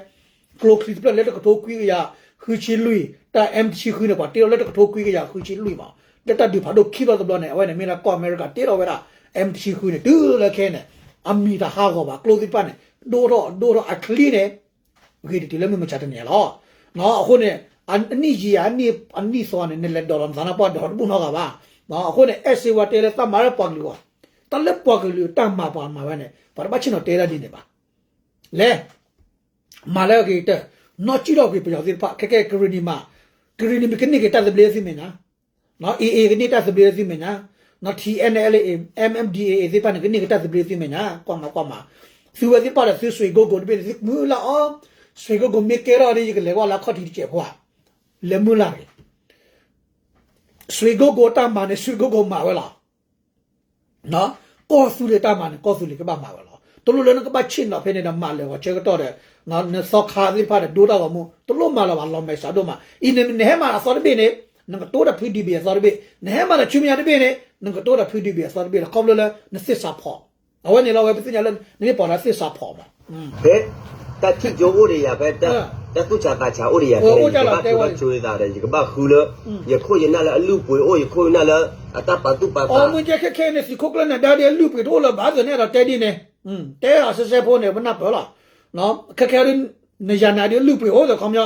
ကျိချံတဖျၢၣ်လၢတကထိခွံကယၤဃုဆံလွံၢ်, တၢ် M တဆံဃုန့ၣ် ပှၤတ့ထီၣ်လၢတကထိခွံကယၤဃုဆံလွံၢ်မး, လၢတၢ်ဒုးဖးဒိၣ်ခံဘျီတဘျီန့ၣ် အဝဲန့ၣ်မ့ၢ်ဒၣ်ကီၢ်အမဲရကၤ တ့ထီၣ်ဝဲဒၣ် M တဆံဃုန့ၣ် တုၤလၢခဲအံၤန့ၣ် အမံၤတဟးဂီၤဘၣ် ကျိသ့ၣ်တဖၣ်န့ၣ် ဒိၣ်ထီၣ်ဒိၣ်ထီၣ်အချံန့ၣ် ဂ့ၤတတုၤလၢမုၢ်မဆါတနံၤလီၤ. အဃိန့ၣ် အနံၣ်ယံာ်ယံာ် အနံၣ်သီန့ၣ် နလဲၤဒိးလီၤနသးနါပှၢ်ဒိးတဘူၣ်နီတဂၤဘၣ်. အဃိန့ၣ် အဲၣ်စ့ဝါတဲလၢသးမၤလၢပှၤကလုာ်အဂီၢ်, တၢ်လၢပှၤကလုာ်တၢ်မၤပှၤမၤဝဲန့ၣ် ပှၤတဘၣ်ဆ့ၣ်နီၤတဲဒၣ်ဒ်န့ၣ်ဘၣ်. လဲၤ မၤလၢအဂ့ၤကတၢၢ်, နီၢ်ကံၣ်ထီၣ်ကွံာ်ပယီၤသ့ၣ်တဖၣ် ခဲကဲကရံၣ်နံၤမး, ကရံၣ်နံၤမးကန့ၢ်က့ၤတၢ်သဘျ့သုမဲာ်ညါ, AA ကန့ၢ်တၢ်သဘျ့သုမဲာ်ညါ, TNLA MNDAA သ့ၣ်တဖၣ်န့ၣ် ကန့ၢ်က့ၤတၢ်သဘျ့သုမဲာ်ညါ, ကွၢ်မၤကွၢ်မၤ, သုဝဲသ့ၣ်တဖၣ်ဒီးသုစွ့ကိကိးတဘ့ၣ်န့ၣ် သုမုၢ်လၢ်အီၤ, စွ့ကိကိးမ့ၢ်ကဲထီၣ်ဒီး ယကလဲၤဝဲလၢအခီၣ်ထံးတစဲးဖိဧါ, လဲၤမုၢ်လၢ်ဂ့ၤ စွ့ကိကိးတၢ်မၤန့ၣ် စွ့ကိကိးမၤဝဲလီၤ. ကီၢ်သူလ့ၤတၢ်မၤန့ၣ် ကီၢ်သူလ့ၤကဘၣ်မၤဝဲလီၤ. တလိၣ်လၢနကဘၣ်ဆ့ၣ်နီၤဖဲန့ၣ်ဒီးမၤလၢာ်ဂီၤဆၢကတီၢ်ဒီး နသီခါသ့ၣ်တဖၣ်ဒီးဒိတၢ်ဂီၤမူ တလိၣ်မၤလၢၤဘၣ် လီၤမဲာ်ဆှးဒိၣ်မး. အံၤန့ၣ် နဟဲမၤအသီတဘ့ၣ်န့ၣ် နကတိၤတၢ်ဖုဒုဘ့ၣ်အသီတဘ့ၣ်, နဟဲမၤတၢ်ဆူမဲာ်ညါတဘ့ၣ်န့ၣ် နကတိၤတၢ်ဖုဒုဘ့ၣ်အသီတဘ့ၣ်လီၤ. ခီဖျိလၢနသ့ၣ်စးဖီၣ် အဝဲန့ၣ်လီၤ ဝဲပသ့ၣ်ညါလၢ နမ့ၢ်ပိာ်ဒီးသ့ၣ်စးဖီၣ်မး ဖဲ တၢ်ထံၣ်ကၠိအိၣ်ဒီးယၤ ဖဲ တၢ်သူၣ်ဆးသးဆးအိၣ်ဒီးယၤ ဖဲန့ၣ် ယကဘၣ်ဃုတၢ်ဆိၣ်ဂ့ၤသးဒီး ယကဘၣ်ဃုလၢ ယခိၣ်ယနၢ်လၢအလုၢ်ပှ့ၤအိၣ် ယခိၣ်ယနၢ်လၢ အတၢ်ပာ်သူၣ်ပာ်သး အမ့ၢ်ကဲခဲခဲန့ၣ် သုးခိၣ်ကျၢၢ်နၢၤဒါဒ်အလုၢ်ပှ့ၤတအိၣ်လၢၤဘၣ် သန့ၣ်ဒီးတဲဒ်န့ၣ် တဲအီၤစဲစဲဖိန့ၣ် ပနၢ်ပၢၢ်လီၤ. ခဲခဲဒ် နယၤနၤဒ်အလုၢ်ပှ့ၤအိၣ်ဒီးခီပညီ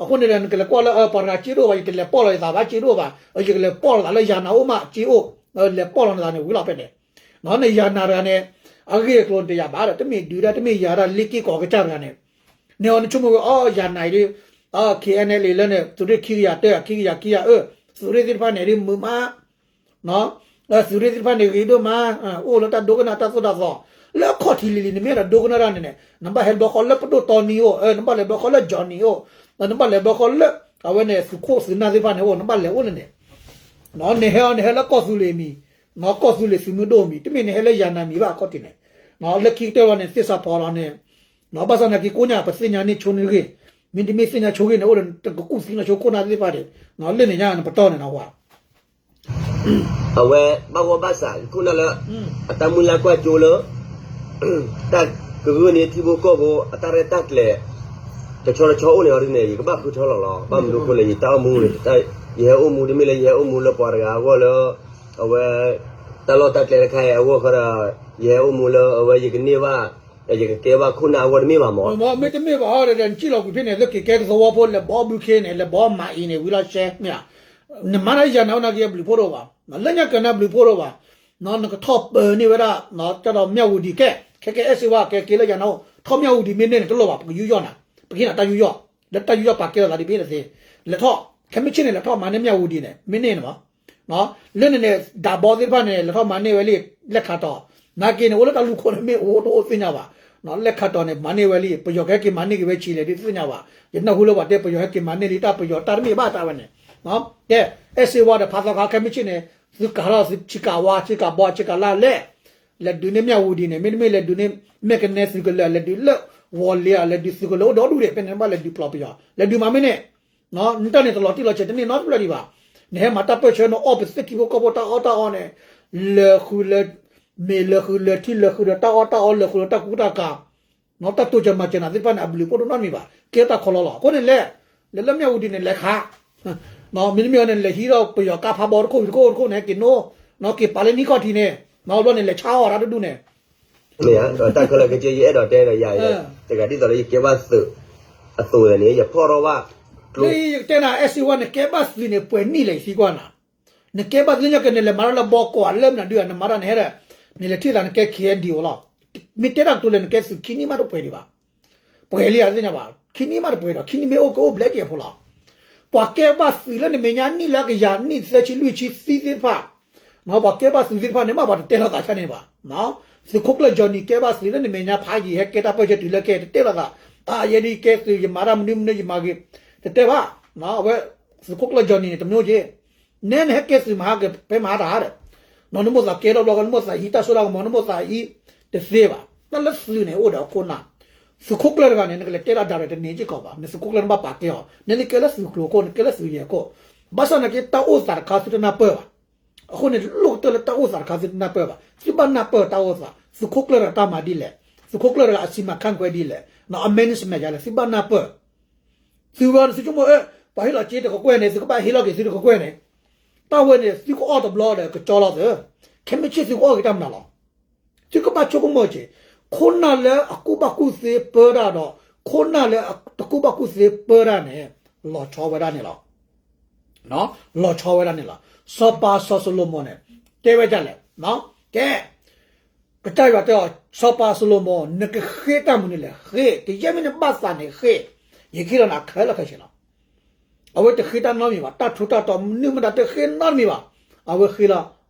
အဃိန့ၣ်ဒီး နကလဲၤကွၢ်လၢ ပှၤတဂၤစ့တအိၣ်ဘၣ် ယတလဲၤပိာ်လီၤယသးဘၣ် စ့တအိၣ်ဘၣ် ယကလဲၤပိာ်လီၤသးလၢယၤနၤအိၣ်မး စ့အိၣ် လဲၤပိာ်လီၤနသးန့ၣ် ဝံၤလီၤဖဲန့ၣ် နယၤနၤတဂၤန့ၣ် အဂ့ၢ်အကျိၤန့ၣ်တယာ်ဘၣ်ဒီး တမ့ၢ်ဒုးဒၣ် တမ့ၢ်ယၤဒၣ် လ့က့ၢ်ကီၤကစၢ်တဂၤန့ၣ် န့ၣ်အီၤနဆိကမိၣ်ဝဲ အီ ယၤနၤအံၤဒ် KNLA လၢန့ၣ် သုးရ့ၣ်ခံကယၤတၢ ခံကယၤခံကယၤအၢ သုးရ့ၣ်သ့ၣ်တဖၣ်န့ၣ်ဒ်မုာ်မး သုးရ့ၣ်သ့ၣ်တဖၣ်န့ၣ်ဂ့ၤဒိၣ်မး အိၣ်လၢတၢ်ဒိကနၣ်တၢ်သိၣ်တၢ်သီ လၢအခီၣ်ထံးလံၤလံၤ နမ့ၢ်အဲၣ်ဒိးဒိကနၣ်တၢ်န့ၣ်န့ၣ် နဘၣ်ဟဲဘျီဃီလၢပဒိၣ်တီနံၤအိၣ် နဘၣ်လဲၤဘျီဃီလၢ Johnny အိၣ် နဘၣ်လဲၤဘျီဃီလၢ အဝဲန့ၣ် သုးခိၣ်သုးနၢ်သ့ၣ်တဖၣ်န့ၣ်အိၣ် နဘၣ်လဲၤအိၣ်လၢန့ၣ် နဟဲအီၤနဟဲလၢကီၢ်သူလ့ၤမံၤ ကီၢ်သူလ့ၤသုးမုၢ်ဒိၣ်မံၤ တမ့ၢ်နဟဲလၢယၤနၤမံၤဘၣ်အခီၣ်ထံးန့ၣ် လၢခံကတၢၢ်လီၤန့ၣ် သ့ၣ်စးဖီၣ်လီၤန့ၣ် ဘၣ်ဆၣ်သနာ်က့ကိးညါ ပသ့ၣ်ညါန့ၢ်ဆိန့ၣ်ဂ့ၤ မ့တမ့ၢ်သ့ၣ်ညါဆိဂ့ၤန့ၣ် အိၣ်ဒီးတကကူၣ်သံနီၢ်ဆိခိၣ်နၢ်သ့ၣ်တဖၣ်န့ၣ် လၢန့ၣ်ညါနပတီၢ်န့ၣ်နီၤဝဲ အဝဲဘၣ်ဂီၢ်ဘၣ်စး ခိၣ်နၢ်လၢ အတၢ်မုၢ်လၢ်ကွၢ်ကၠိလၢ တၢ်ကဂုာ်န့ၢ်ထံဖိကီၢ်ဖိ အတၢ်ရဲၣ်တၢ်ကျဲၤ တဆီတဆီအိၣ်န့ၣ်အီၤဒ်န့ၣ် ယကဘၣ်ဃုထၢလီၤလီၤ. ဘၣ်မနုၤအဃိလဲၣ် ယတၢ်အိၣ်မူန့ၣ် ယဟဲအိၣ်မူ တမ့ၢ်လၢယဟဲအိၣ်မူလၢပှၤတဂၤအဂီၢ်လၢ အဝဲ တၢ်လီၢ်တၢ်ကျဲတခါအံၤအဂီၢ်ဃီဒီး ယဟဲအိၣ်မူလၢအဝဲယကန့ၢ်ဘၣ် ယကကဲဘၣ်ခိၣ်နၢ်အဂီၢ်တမ့ၢ်ဘၣ်မး. မ့တမ့ၢ်ဘၣ်ဟီဒီး နစံၣ်လီၤကွံာ်ဖဲန့ၣ် လၢက့ၤကဲသဝီဖိ လဲၤဘီဘုခ့န့ၣ် လဲၤဘီမၤအံၤန့ၣ် ဝံၤလီၤရှဲမ့ၢ်ဧါ. နမၤတၢ်ယၤနၤအိၣ်နာ်က့အဘျုးဖှိၣ်တအိၣ်ဘၣ်. လၢညါကနၣ်ဘျုးဖှိၣ်တအိၣ်ဘၣ်. နကထီၣ်ပၢၤန့ၢ်ဝဲဒၣ် ကဒီးမၠၣ်ဝူၤဒံးကဲ ခဲကဲအဲၣ်စ့ဝါကဲက့ၤလၢယၤနၤအိၣ် ထီၣ်မၠၣ်ဝူၤဒံးမ့ၢ်န့ၢ်န့ၣ် တလိၣ်ဘၣ် ပကယူးယီၣ်နၤ ပကဟ့ၣ်နၤတၢ်ယူးယီၣ် လၢတၢ်ယူးယီၣ်ပာ်ကဲလိာ်သးဒ်ဖဲန့ၣ်သ့ လဲၤထီၣ် ခဲမုၢ်ဆ့ၣ်န့ၣ် လဲၤထီၣ်မၤန့ၢ်မၠၣ်ဝူၤဒံးန့ၣ် မ့ၢ်န့ၢ်န့ၣ်မး လၢန့ၣ်န့ၣ် ဒးဘီသ့ၣ်တဖၣ်န့ၣ် လဲၤထီၣ်မၤန့ၢ်ဝဲလံ လဲၣ်ခးတီၤ နာ်က့န့ၣ် အိၣ်လၢတၢ်လူၢ်ခိၣ်န့ၣ် မ့ၢ်အိၣ်တအိၣ်သ့ၣ်ညါဘၣ်. လဲၣ်ခးတီၤန့ၣ် မၤန့ၢ်ဝဲလံ ပယီၤကဟဲက့ၤမၤန့ၢ်က့ၤဝဲဆံးလဲၣ်ဒ်သ့ၣ်ညါဘၣ်. ယနၢ်ဟူလၢပှၤတဲ ပယီၤဟဲက့ၤမၤန့ၢ်လံ တၢ်ပယီၤတၢ်တမ့ၢ်ဘၣ်တၢ်ဝဲန့ၣ် ကဲ အဲၣ်စ့ဝါဒီးဖးသီခါခဲမုၢ်ဆ့ၣ်န့ၣ် သုကၤထီၣ်သုဆံးကၤဝါ ဆံးကၤဘီ ဆံးကၤလၢ်လဲၣ် လဲၤဒုးန့ၢ်မၠၣ်ဝူၤဒံးန့ၣ် မ့တမ့ၢ်လဲၤဒုးန့ၢ် မဲာ်ကနဲသုးကလၢၤ လဲၤဒုးလၢ ဝီၤလ့ၤဧါ လဲၤဒုးသုးကလၢၤအိၣ်ဒီဒူၣ်ဒံး ဖဲန့ၣ်နဘၣ်လဲၤဒုးပျီပယီၤ လဲၤဒုးမၤမ့ၢ်န့ၣ် နတၢ်န့ၣ်တလီၤတံၢ်လီၤဆဲးတန့ၢ်နီတဖျၢၣ်ဒံးဘၣ်. နဟဲမၤတၢ်ပၢၢ်ဆၢ နအီၣ်ပသ့ၣ်ထံဖိကီၢ်ဖိတၢ်အီၣ်တၢ်အီန့ၣ် လၢာ်ဃုာ်လၢ မ့ၢ်လၢာ်ဃုာ်လၢာ်ထံလၢာ်ဃုာ်ဒီးတၢ်အီၣ်တၢ်အီလၢာ်ဃုာ်ဒီးတၢ်ကူတၢ်ကၤ တၢ်တိစၢၤမၤစၢၤနၤသ့ၣ်တဖၣ်န့ၣ် အဘျုးဖှိၣ်တအိၣ်နီတမံၤဘၣ်. ကဲတၢ်ခီလီလီၤ. အဃိန့ၣ်လဲၣ် လဲၤလၢမၠၣ်ဝူၤဒံးန့ၣ် လဲၤခး မ့တမ့ၢ်အီၤန့ၣ် လဲၤဟံးထီၣ်ပယီၤကါဖးဘီတခိၣ်တခိၣ်တခိၣ်န့ၣ် က့ၤနိ က့ၤပာ်လၢနံၣ်ခီၣ်ထံးန့ၣ် ဘျီန့ၣ် လဲၤဆါအီၣ်တၢ်တဒူၣ်န့ၣ် မ့ၢ်ဧါ တၢ်ခဲလၢာ်ခဲဆ့ ယအဲၣ်ဒိးတဲဒီးယၤ တဂၤဒ်သိးလၢယကဲဘၣ်သုး အသိးန့ၣ် ယဖီၣ်ထီၣ်ဘၣ် လၢယကတဲနၤ အဲၣ်စ့ဝါ နကဲဘၣ်သုးန့ၣ် ပှဲၤနံၣ်လဲၣ် ယသံကွၢ်နၤ နကဲဘၣ်သုးညါက့ၤ နလဲၤမၤတၢ်လၢဘီကီး လၢမနုၤဒုး နမၤတၢ်နဟဲဒီး နလဲၤထံၣ်သး နကဲ ခ့ၣ်အဲၣ်ဒံၣ်အိၣ်လီၤ. မ့ၢ်တဲတၢ်ကတိၤလဲၣ် နကဲသုးခံနံၣ်မးတပှဲၤဒံးဘၣ်. ပှဲၤလံဧါ သ့ၣ်ညါဘၣ် ခံနံၣ်မးတပှဲၤဒီး ခံနံၣ်မ့ၢ်အိၣ်ကအိၣ်ဘျဲၣ်က့ၤအဖိလီၤ. ပှၤကဲဘၣ်သုးလၢနမဲာ်ညါနံၣ်လၢကယၤနံၣ်သၢဆံလွံၢ်ဆံသံသ့ၣ်တဖၣ် ပှၤကဲဘၣ်သုးသ့ၣ်တဖၣ်န့ၣ် မ့ၢ်ပှၤတတဲလိာ်သးဆၣ်န့ၣ်ဘၣ်. သုးခိၣ်ကျၢၢ် Johnny ကဲဘၣ်သုးလၢနမဲာ်ညါဖးယံာ် ဟဲကဲတၢ်ပၢၢ်ဆၢတုၤလၢကဲ တတဲလိာ်သး အါ ယဲဒ်ကဲသုး ယမၤတၢ်မနုၤမနုၤ ယမၤဂ့ၤ တတဲဘၣ်. အဝဲ သုးခိၣ်ကျၢၢ် Johnny န့ၣ် တမ့ၢ်က့ နဲနဟဲကဲသုးမဟါက ဖဲမဟါတဟါဒီး နမိၣ်သးကဲထီၣ်ဘျီ နမိၣ်သးဟံးတၢ်စိတၢ်ကမီၤ နမိၣ်သးဟံးတသ့ဘၣ်. တၢ်လၢသုးန့ၣ် အိၣ်ဒီးအခိၣ်နၢ် သုးခိၣ်ကျၢၢ်တဂၤန့ၣ် နကလဲၤတဲလီၤဒၣ်ရဲၣ်တန့ၢ်စ့ၢ်ကီးဘၣ်. နသုးခိၣ်ကျၢၢ်နဘၣ်ပာ်ကဲအီၤ နဲနကဲလၢသုးကျိၤခိၣ် နကဲလၢသုးယဲၢ်ခိၣ် ဘၣ်ဆၣ်သနာ်က့ တၢ်အိၣ်သးတခါသုတနၢ်ပၢၢ်ဘၣ်. အဃိန့ၣ် လိၣ်ကတၢၢ်လၢတၢ်အိၣ်သးတခါသုတနၢ်ပၢၢ်ဘၣ်. သုဘၣ်နၢ်ပၢၢ်တၢ်အိၣ်သး သုးခိၣ်ကျၢၢ်တဂၤတၢ်မၤဒ်လဲၣ်, သုးခိၣ်ကျၢၢ်တဂၤအစံးမၤခါကွဲဒ်လဲၣ်, အမဲာ်နစမဲာ်ယါလဲၣ် သုဘၣ်နၢ်ပၢၢ် သုဝဲန့ၣ် သုဆိကမိၣ်အၢ ပှၤဟ့ၣ်လီၤစ့တကကွဲၢ်န့ၣ် သုကဘၣ်ဟ့ၣ်လီၤက့ၤသုတကကွဲၢ်န့ၣ်, တၢ်ဝဲန့ၣ် သုကအီၣ်တဘျီဒီး ကကၠီလီၤသု, ခဲမုၢ်ဆ့ၣ်သုကအီၣ်က့ၤတၢ်မနုၤလီၤ. သုကဘၣ်ဆိကမိၣ်က့ၤ, ခိၣ်နၢ်လၢအကူၣ်ဘၣ်ကူၣ်သ့ပၢတၢ်ဒီး ခိၣ်နၢ်လၢတကူၣ်ဘၣ်ကူၣ်သ့ပၢတၢ်န့ၣ် လီၤဆီဝဲဒၣ်န့ၣ်လီၤ. လီၤဆီဝဲဒၣ်န့ၣ်လီၤ. စီၤပၤစီၤၡလိၤမိၣ်န့ၣ် တဲဝဲဒ်လဲၣ်, ကဲ ကစၢ်ယွၤတဲအီၤ, စီၤပၤစီၤၡလိၤမိၣ် နကဃ့တၢ်မနုၤလဲၣ်, ဃ့, ကယဲၢ်မ့ၢ်နဘၣ်သးန့ၣ်ဃ့, ယကဟ့ၣ်လီၤနၤခဲလၢာ်ခဲဆ့လီၤ. အဝဲတဃ့တၢ်နီတမံၤဘၣ်, တၢ်ထူးတၢ်တီၤမနုၤမတၤတဃ့နီတမံၤဘၣ်. အဝဲဃ့လီၤ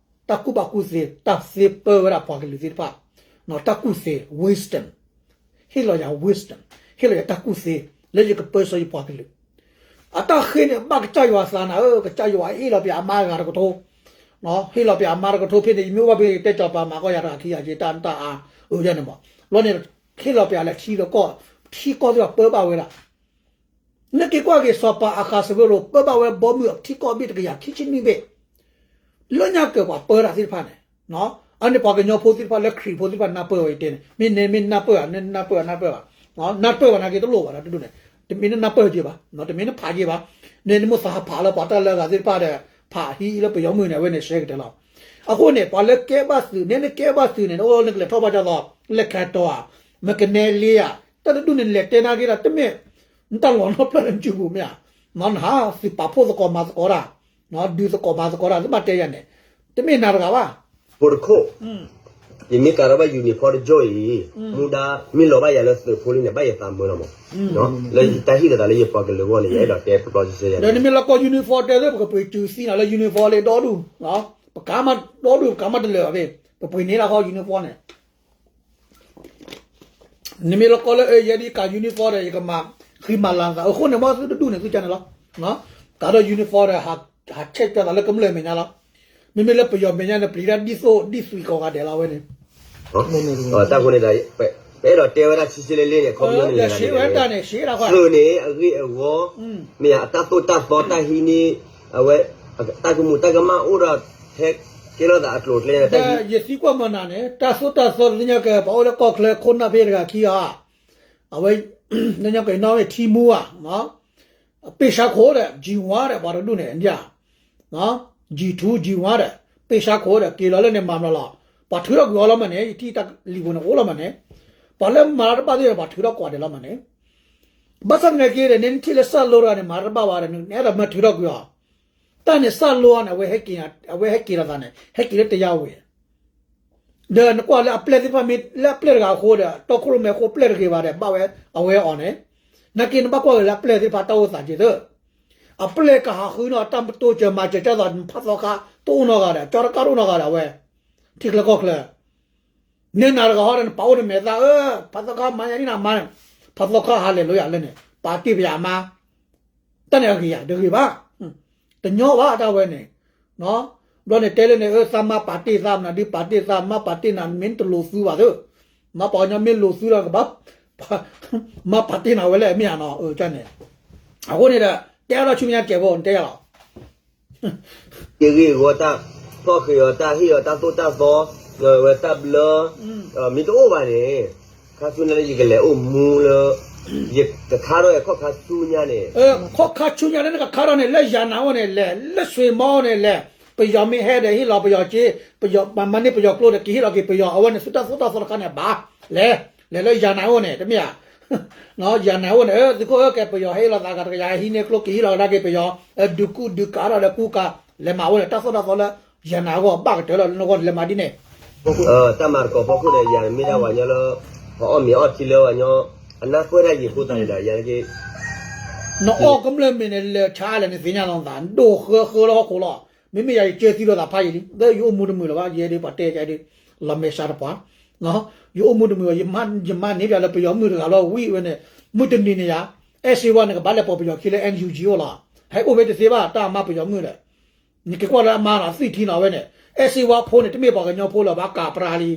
တၢ်ကူၣ်ဘၣ်ကူၣ်သ့, တၢ်သ့ပၢဝဲဒၣ်ပှၤကလုာ်သ့ၣ်တဖၣ်, တၢ်ကူၣ်သ့, wisdom, ဟ့ၣ်လီၤယၤ wisdom, ဟ့ၣ်လီၤယၤတၢ်ကူၣ်သ့ လၢယကပၢဆှၢယပှၤကလုာ် အတၢ်ဃ့န့ၣ် ဘၣ်ကစၢ်ယွၤသးနၤဧၢ, ကစၢ်ယွၤဟ့ၣ်လီၤပှၤအမါဂၤတကထိ, ဟ့ၣ်လီၤပှၤအမါတကထိဖဲန့ၣ် ယမ့ၢ်အိၣ်ဘၣ်ဖဲန့ၣ် ယတဲကၠီၤပၤမၤကီၢ်ယၤတဂၤခံဂၤက့ၤ တၢ်နတၢ်အါ အၢယၤန့ၣ်မး, ဘျီန့ၣ် ဟ့ၣ်လီၤပယၤလဲၤထံဒီးကီၢ်, ထံကီၢ်သ့ၣ်တဖၣ်ပၢဘၣ်ဝဲဒၣ်. နက့ၤကွၢ်က့ၤ စီၤပၤအဃးစဝ့ရိၤ ပၢဘၣ်ဝဲဘီမုၢ်အထံကီၢ်ဘ့ၣ်တကယၤခံဆံနွံဘ့ၣ်, လၢညါကၢၤပှၤပၢတၢ်သ့ၣ်တဖၣ်န့ၣ်, အန့ၣ်ပှၤကညီဖိသ့ၣ်တဖၣ်လၢခရံာ်ဖိသ့ၣ်တဖၣ်နၢ်ပၢၢ်ဝဲအံၤတဲန့ၣ် မ့ၢ်နမ့ၢ်နၢ်ပၢၢ်ဧါ, နနၢ်ပၢၢ်ဧါ, နၢ်ပၢၢ်ဘၣ်, နၢ်ပၢၢ်ဘၣ်နာ်က့တလိၣ်ဘၣ်ဒီးတဒူၣ်န့ၣ်, တမ့ၢ်နနၢ်ပၢၢ်က့ၤဘၣ်, တမ့ၢ်နဖးက့ၤဘၣ်, နမ့ၢ်သးဟးဖးလၢပှၤတၢ်လၢအဂၤသ့ၣ်တဖၣ်ဒီး ဖးဟံးလၢပယီၤမုၢ်န့ၣ် အဝဲန့ၣ်ရှဲကတၢၢ်လီၤ. အဃိန့ၣ် ပှၤလၢကဲဘၣ်သုးန့ၣ် နကဲဘၣ်သုးန့ၣ် နအိၣ်နကလဲၤထီၣ်ဘၣ်ကၢ်သိး လဲၤခးတီၤဧါ, မကနဲလ့ဧါ, တၢ်တဒူၣ်န့ၣ် နလဲၤတဲနာ်က့ဒီး တမ့ၢ် နတၢ်လီၤနီၢ်ဖျၢၣ်လၢနစုပူၤမ့ၢ်ဧါ, နဟးသုးပာ်ဖှိၣ်သကိးမၤသကိးတၢ်, ဒုးသကိးမၤသကိးတၢ် သ့ၣ်မၤတဲယၤန့ၣ်, တမ့ၢ်နၤတဂၤဘၣ်. ဖိတခိၣ်, ယမ့ၢ်ကၤထီၣ်ဘၣ် uniform တကၠိၢ်အံၤ, မူဒါမ့ၢ်လီၤဘၣ်ယၤလၢသုးဖိလံန့ၣ် ဘၣ်ယသးမုာ်လီၤမး, လၢတၢ်ဟ့ၣ်လီၤသးလၢယပှၤကလုာ်အဂီၢ်န့ၣ် ယအဲၣ်ဒိးတဲပျီစဲယၤ ဒီးနမ့ၢ်လီၤကီ uniform တဲသ့ ပကပှ့ၤစုသံနၤလၢ uniform လၢဒီဒူၣ်, ပကးမးဒီဒူၣ် ပကးမးတလၢာ်ဘၣ်, ပပှ့ၤန့ၢ်လၢဃီ uniform န့ၣ် နမ့ၢ်လီၤကီလၢ ယဲဒ်ကး uniform ဒီး ယကမၤဃံမၤလၤသး အဃိန့ၣ် မ်သုတဒူၣ်န့ၣ် သုကန့ၣ်လီၤ. ကးဒီး uniform ဒီး ဟးဆဲးကၢသးလၢကမျၢၢ်မဲာ်ညါလီၤ. မ့မ့ၢ်လၢပယီၤမဲာ်ညါန့ၣ် ပျံၤတၢ်ဒ်သိးဒ်သွံၣ်ကိးဂၤဒဲးလီၤဝဲန့ၣ်. တၢ်ဃိန့ၣ်ဒီး ပအဲၣ်ဒိးတဲဝဲဒၣ်ဆံဆံလ့လ့န့ၣ် ခီပညီန့ၣ် သုးန့ၣ် အဂ့ၢ်အဂီၢ် မ့ၢ်အတၢ်သိၣ်တၢ်သီတၢ်ဟံးန့ၢ် အဝဲ တၢ်ကမူးတၢ်ကမၣ်အိၣ်ဒီး ဟဲကဲလိာ်သးအကျိၤအကျဲန့ၣ် ယသံကွၢ်မၤနၤန့ၣ် တၢ်သိၣ်တၢ်သီလၢညါကဲ ပှၤအိၣ်လၢကီၢ်ချၢခိၣ်နၢ်ဖဲတဂၤခံဂၤ, အဝဲ လၢညါကဲနီၣ်ထံမူဧါ, ပ့ၢ်ဆါခိၣ်ဒီး G one ဒီး ပှၤတဒူၣ်န့ၣ် G two G one ဒီး ပ့ၢ်ဆါခိၣ်ဒီး က့ၤလီၤလၢန့ၣ်မၤမလီၤလီၤ. ပှၤထုးထီၣ်ကွံာ်အီၤလီၤမးန့ၣ် ယထံၣ်တၢ်လံာ်ပူၤန့ၣ်အိၣ်လီၤမးန့ၣ်, ပှၤလၢမၤတၢ်တဘၣ်သ့ၣ်ဒီး ပှၤထုးထီၣ်ကွံာ်ဒဲးလီၤမးန့ၣ်. ဘၣ်ဆၣ်သနာ်က့ဒီး နထံၣ်လၢစၢ်လိတဂၤန့ၣ် မၤတၢ်တဘၣ်ဘၣ်ဒီး နအဲၣ်ဒိးမၤထုးထီၣ်ကွံာ်အီၤ, တၢ်န့ၣ်စၢ်လိန့ၣ် အဝဲဟဲက့ၤလီၤသးန့ၣ် ဟဲက့ၤလၢတယါဝ့ၤ ဒီးနကွၢ်လၢအပျဲၢ်သ့ၣ်တဖၣ်မ့ၢ် လၢအပျဲၢ်တဂၤအဃိဒီး တီခိၣ်ရိၣ်မဲအဃိပျဲၢ်တဂ့ၤဘၣ်ဒီး ဘၣ်ဝဲအဝဲအီၤန့ၣ်, နာ်က့နဘၣ်ကွၢ်က့ၤလၢအပျဲၢ်သ့ၣ်တဖၣ်တၢ်အိၣ်သးက့ၤသၢ, အပျဲၢ်ကဟးဃုနီၤတၢ်မတိစၢၤမၤစၢၤကၢ်သိး ဖးသီခါတအိၣ်နီတဂၤဒီး ကၠီတကါတအိၣ်နီတဂၤဒီးအဝဲ, ထံချၢကီၢ်ချၢ နဲနၤတဂၤဟီဒီး နပာ်အိၣ်နမဲာ်သၣ်ဧၢ, ဖးသီခါမၤညါဒ်နၤမါန့ၣ်, ဖးသီခါဟးလဲၤလိာ်ယၤလၢန့ၣ် ပာ်တ့ၢ်ပယၤမါ, တၢ်န့ၣ်အဂ့ၤဧါ, တဂ့ၤဘၣ်, တညီဘၣ်တၢ်ဝဲန့ၣ်, ဘျီန့ၣ်တဲလၢန့ၣ် အၢ သးမါပာ်တ့ၢ်သး မနုၤဒုးပာ်တ့ၢ်သး မါပာ်တ့ၢ်နၤ မ့ၢ်နတလိၤသုဘၣ်သၢ, မါပှၤကညီမ့ၢ်လိၤသုဒီးကဘၣ်, မါပာ်တ့ၢ်နၤဝဲလဲၣ် မ့ၢ်ဧါနီၤ, န့ၣ်, အဃိန့ၣ်ဒီး တဲအါထီၣ်ဆူမဲာ်ညါကဲးဖိ နတဲယၤလီၤ ယဂ့ၢ်ဂီၤတၢ် ဖီၣ်ဃ့အီၤတၢ်ဟ့ၣ်အီၤတၢ်သိၣ်တၢ်သီ ဝဲတၢ်ဘျၢ မ့ၢ်တအိၣ်ဘၣ်န့ၣ် ခါဆူညါလၢယကလဲၤအိၣ်မူလၢ ယကခါထီၣ်အခီၣ်ခါဆူညါန့ၣ် အခီၣ်ခါဆူညါလၢနကခါထီၣ်န့ၣ် လၢယၤနၤအိၣ်န့ၣ်လဲၣ်, လၢဆွ့ၤမီန့ၣ်လဲၣ်, ပယီၤမ့ၢ်ဟဲဒီးဟ့ၣ်လီၤပယီၤက့, ပယီၤမၤန့ၢ်ပယီၤကျိဒီးက့ၤဟ့ၣ်လီၤက့ၤပယီၤ အဝဲန့ၣ်သုတၢ်သိၣ်တၢ်သီတခါန့ၣ်ဘၣ်, လဲၤ, လဲၤလၢယၤနၤအိၣ်န့ၣ် တမ့ၢ်ဧါ ယၤနၤအိၣ်န့ၣ် သုးခိၣ်ဧၢ ကဲပယီၤဟ့ၣ်လီၤသးဂၤတကယၤ ဟံးန့ၢ်ကျိက့ၤဟ့ၣ်လီၤကဒါက့ၤပယီၤ, ဒုးကူဒုးကးထီၣ်ဒီးကူကး လဲၤမၤအိၣ်န့ၣ် တၢ်သိၣ်တၢ်သီလၢ ယၤနၤအဂီၢ်ဘၣ်ကတၢၢ်လီၤ နဂီၢ်လဲၤမၤဒ်န့ၣ်, တၢ်မၤသကိးဖီခိၣ်ဒီး ယၤမ့ၢ်ဒၣ်ပှၤကညီလၢ ပှၤအီၣ်မ့ၤအီထံလၢပှၤကညီ အနၢ်ပၢၢ်တၢ်ယံၤအဃိသတးန့ၣ်ဒီး ယၤ နအီၣ်ကမျၢၢ်မ့ၤန့ၣ် လၢဆါလဲၣ်န့ၣ်သ့ၣ်ညါလီၤသး ဒိၣ်ဃၢဃၢလၢဟီၣ်ခိၣ်လီၤ, မ့မ့ၢ်ယၤယကၢသံလိာ်သးဖးယံာ်လံ လၢယအိၣ်မူတမုာ်လၢၤဘၣ် ယဲဒၣ်ပှၤတဲယဲဒၣ် လီၤမဲာ်ဆှးတပှၤ, ယအိၣ်မူတမုာ်ဘၣ် ယမါန့ၢ်ပၠးလၢပယီၤမုၣ်တဂၤလီၤဝံၤဝဲန့ၣ်, မုၢ်တနံၤန့ၣ်ယၤ, အဲၣ်စ့ဝါန့ၣ် ကဘၣ်လဲၤပိာ်ပယီၤခံလၢ NUG အိၣ်လီၤ, ဟဲအိၣ်ဖဲတသ့ဘၣ် တၢ်အမါပယီၤမုၣ်ဒီး, နက့ၤကွၢ်လၢအမါနီၤ သွံၣ်ထံနီၤဝဲန့ၣ်, အဲၣ်စ့ဝါဖိန့ၣ် တမ့ၢ်ပှၤကညီဖိလၢၤဘၣ် ကးပြါလံ,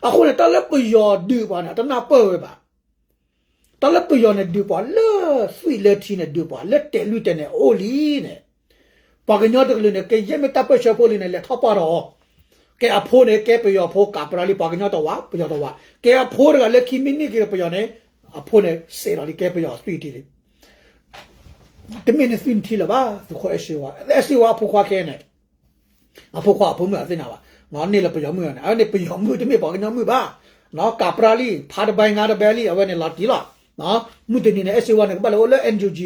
အဃိန့ၣ် တၢ်လၢပယီၤဒုးပှၤန့ၣ် တနၢ်ပၢၢ်ဝဲဘၣ် တၢ်လၢပယီၤန့ၣ်ဒုးပှၤလၢသွံၣ်လၢထံန့ၣ် ဒုးပှၤလၢတဲာ်လွံၢ်တဲာ်န့ၣ် အအိၣ်လံန့ၣ်, ပှၤကညီတကလုာ်န့ၣ် ကယဲၢ်မ့ၢ်တၢ်ပၢၢ်ဆၢဖိလံန့ၣ် လဲၤထီၣ်ပှၢ်ဒီးအီၤ, ကဲအဖိန့ၣ် ကဲပယီၤဖိကးပြါလံ ပှၤကညီတဝး ပယီၤတဝး, ကဲအဖိတဂၤလၢခံမ့ၢ်န့ၢ်က့ၤပယီၤန့ၣ်, အဖိန့ၣ်စဲးလီၤလံ ကဲပယီၤသွံၣ်ထံလံ တမ့ၢ်နသွံၣ်နထံလၢၤဘၣ် သုးခိၣ်အဲၣ်စ့ဝါ, အဲၣ်စ့ဝါအဖိခွါခဲန့ၣ်, အဖိခွါအဖိမုၣ်အသ့ၣ်ညါဘၣ်, န့ၢ်လၢပယီၤမုၣ်န့ၣ် အဝဲန့ၣ်ပယီၤမုၣ်တမ့ၢ်ပှၤကညီမုၣ်ဘၣ်, ကးပြါလံ ဖးတဘဲငါတဘဲလံ အဝဲန့ၣ်လီၤတံၢ်လီၤ, မုၢ်တနံၤန့ၣ် အဲၣ်စ့ဝါန့ၣ် ကဘၣ်လဲၤအိၣ်လၢ NUG,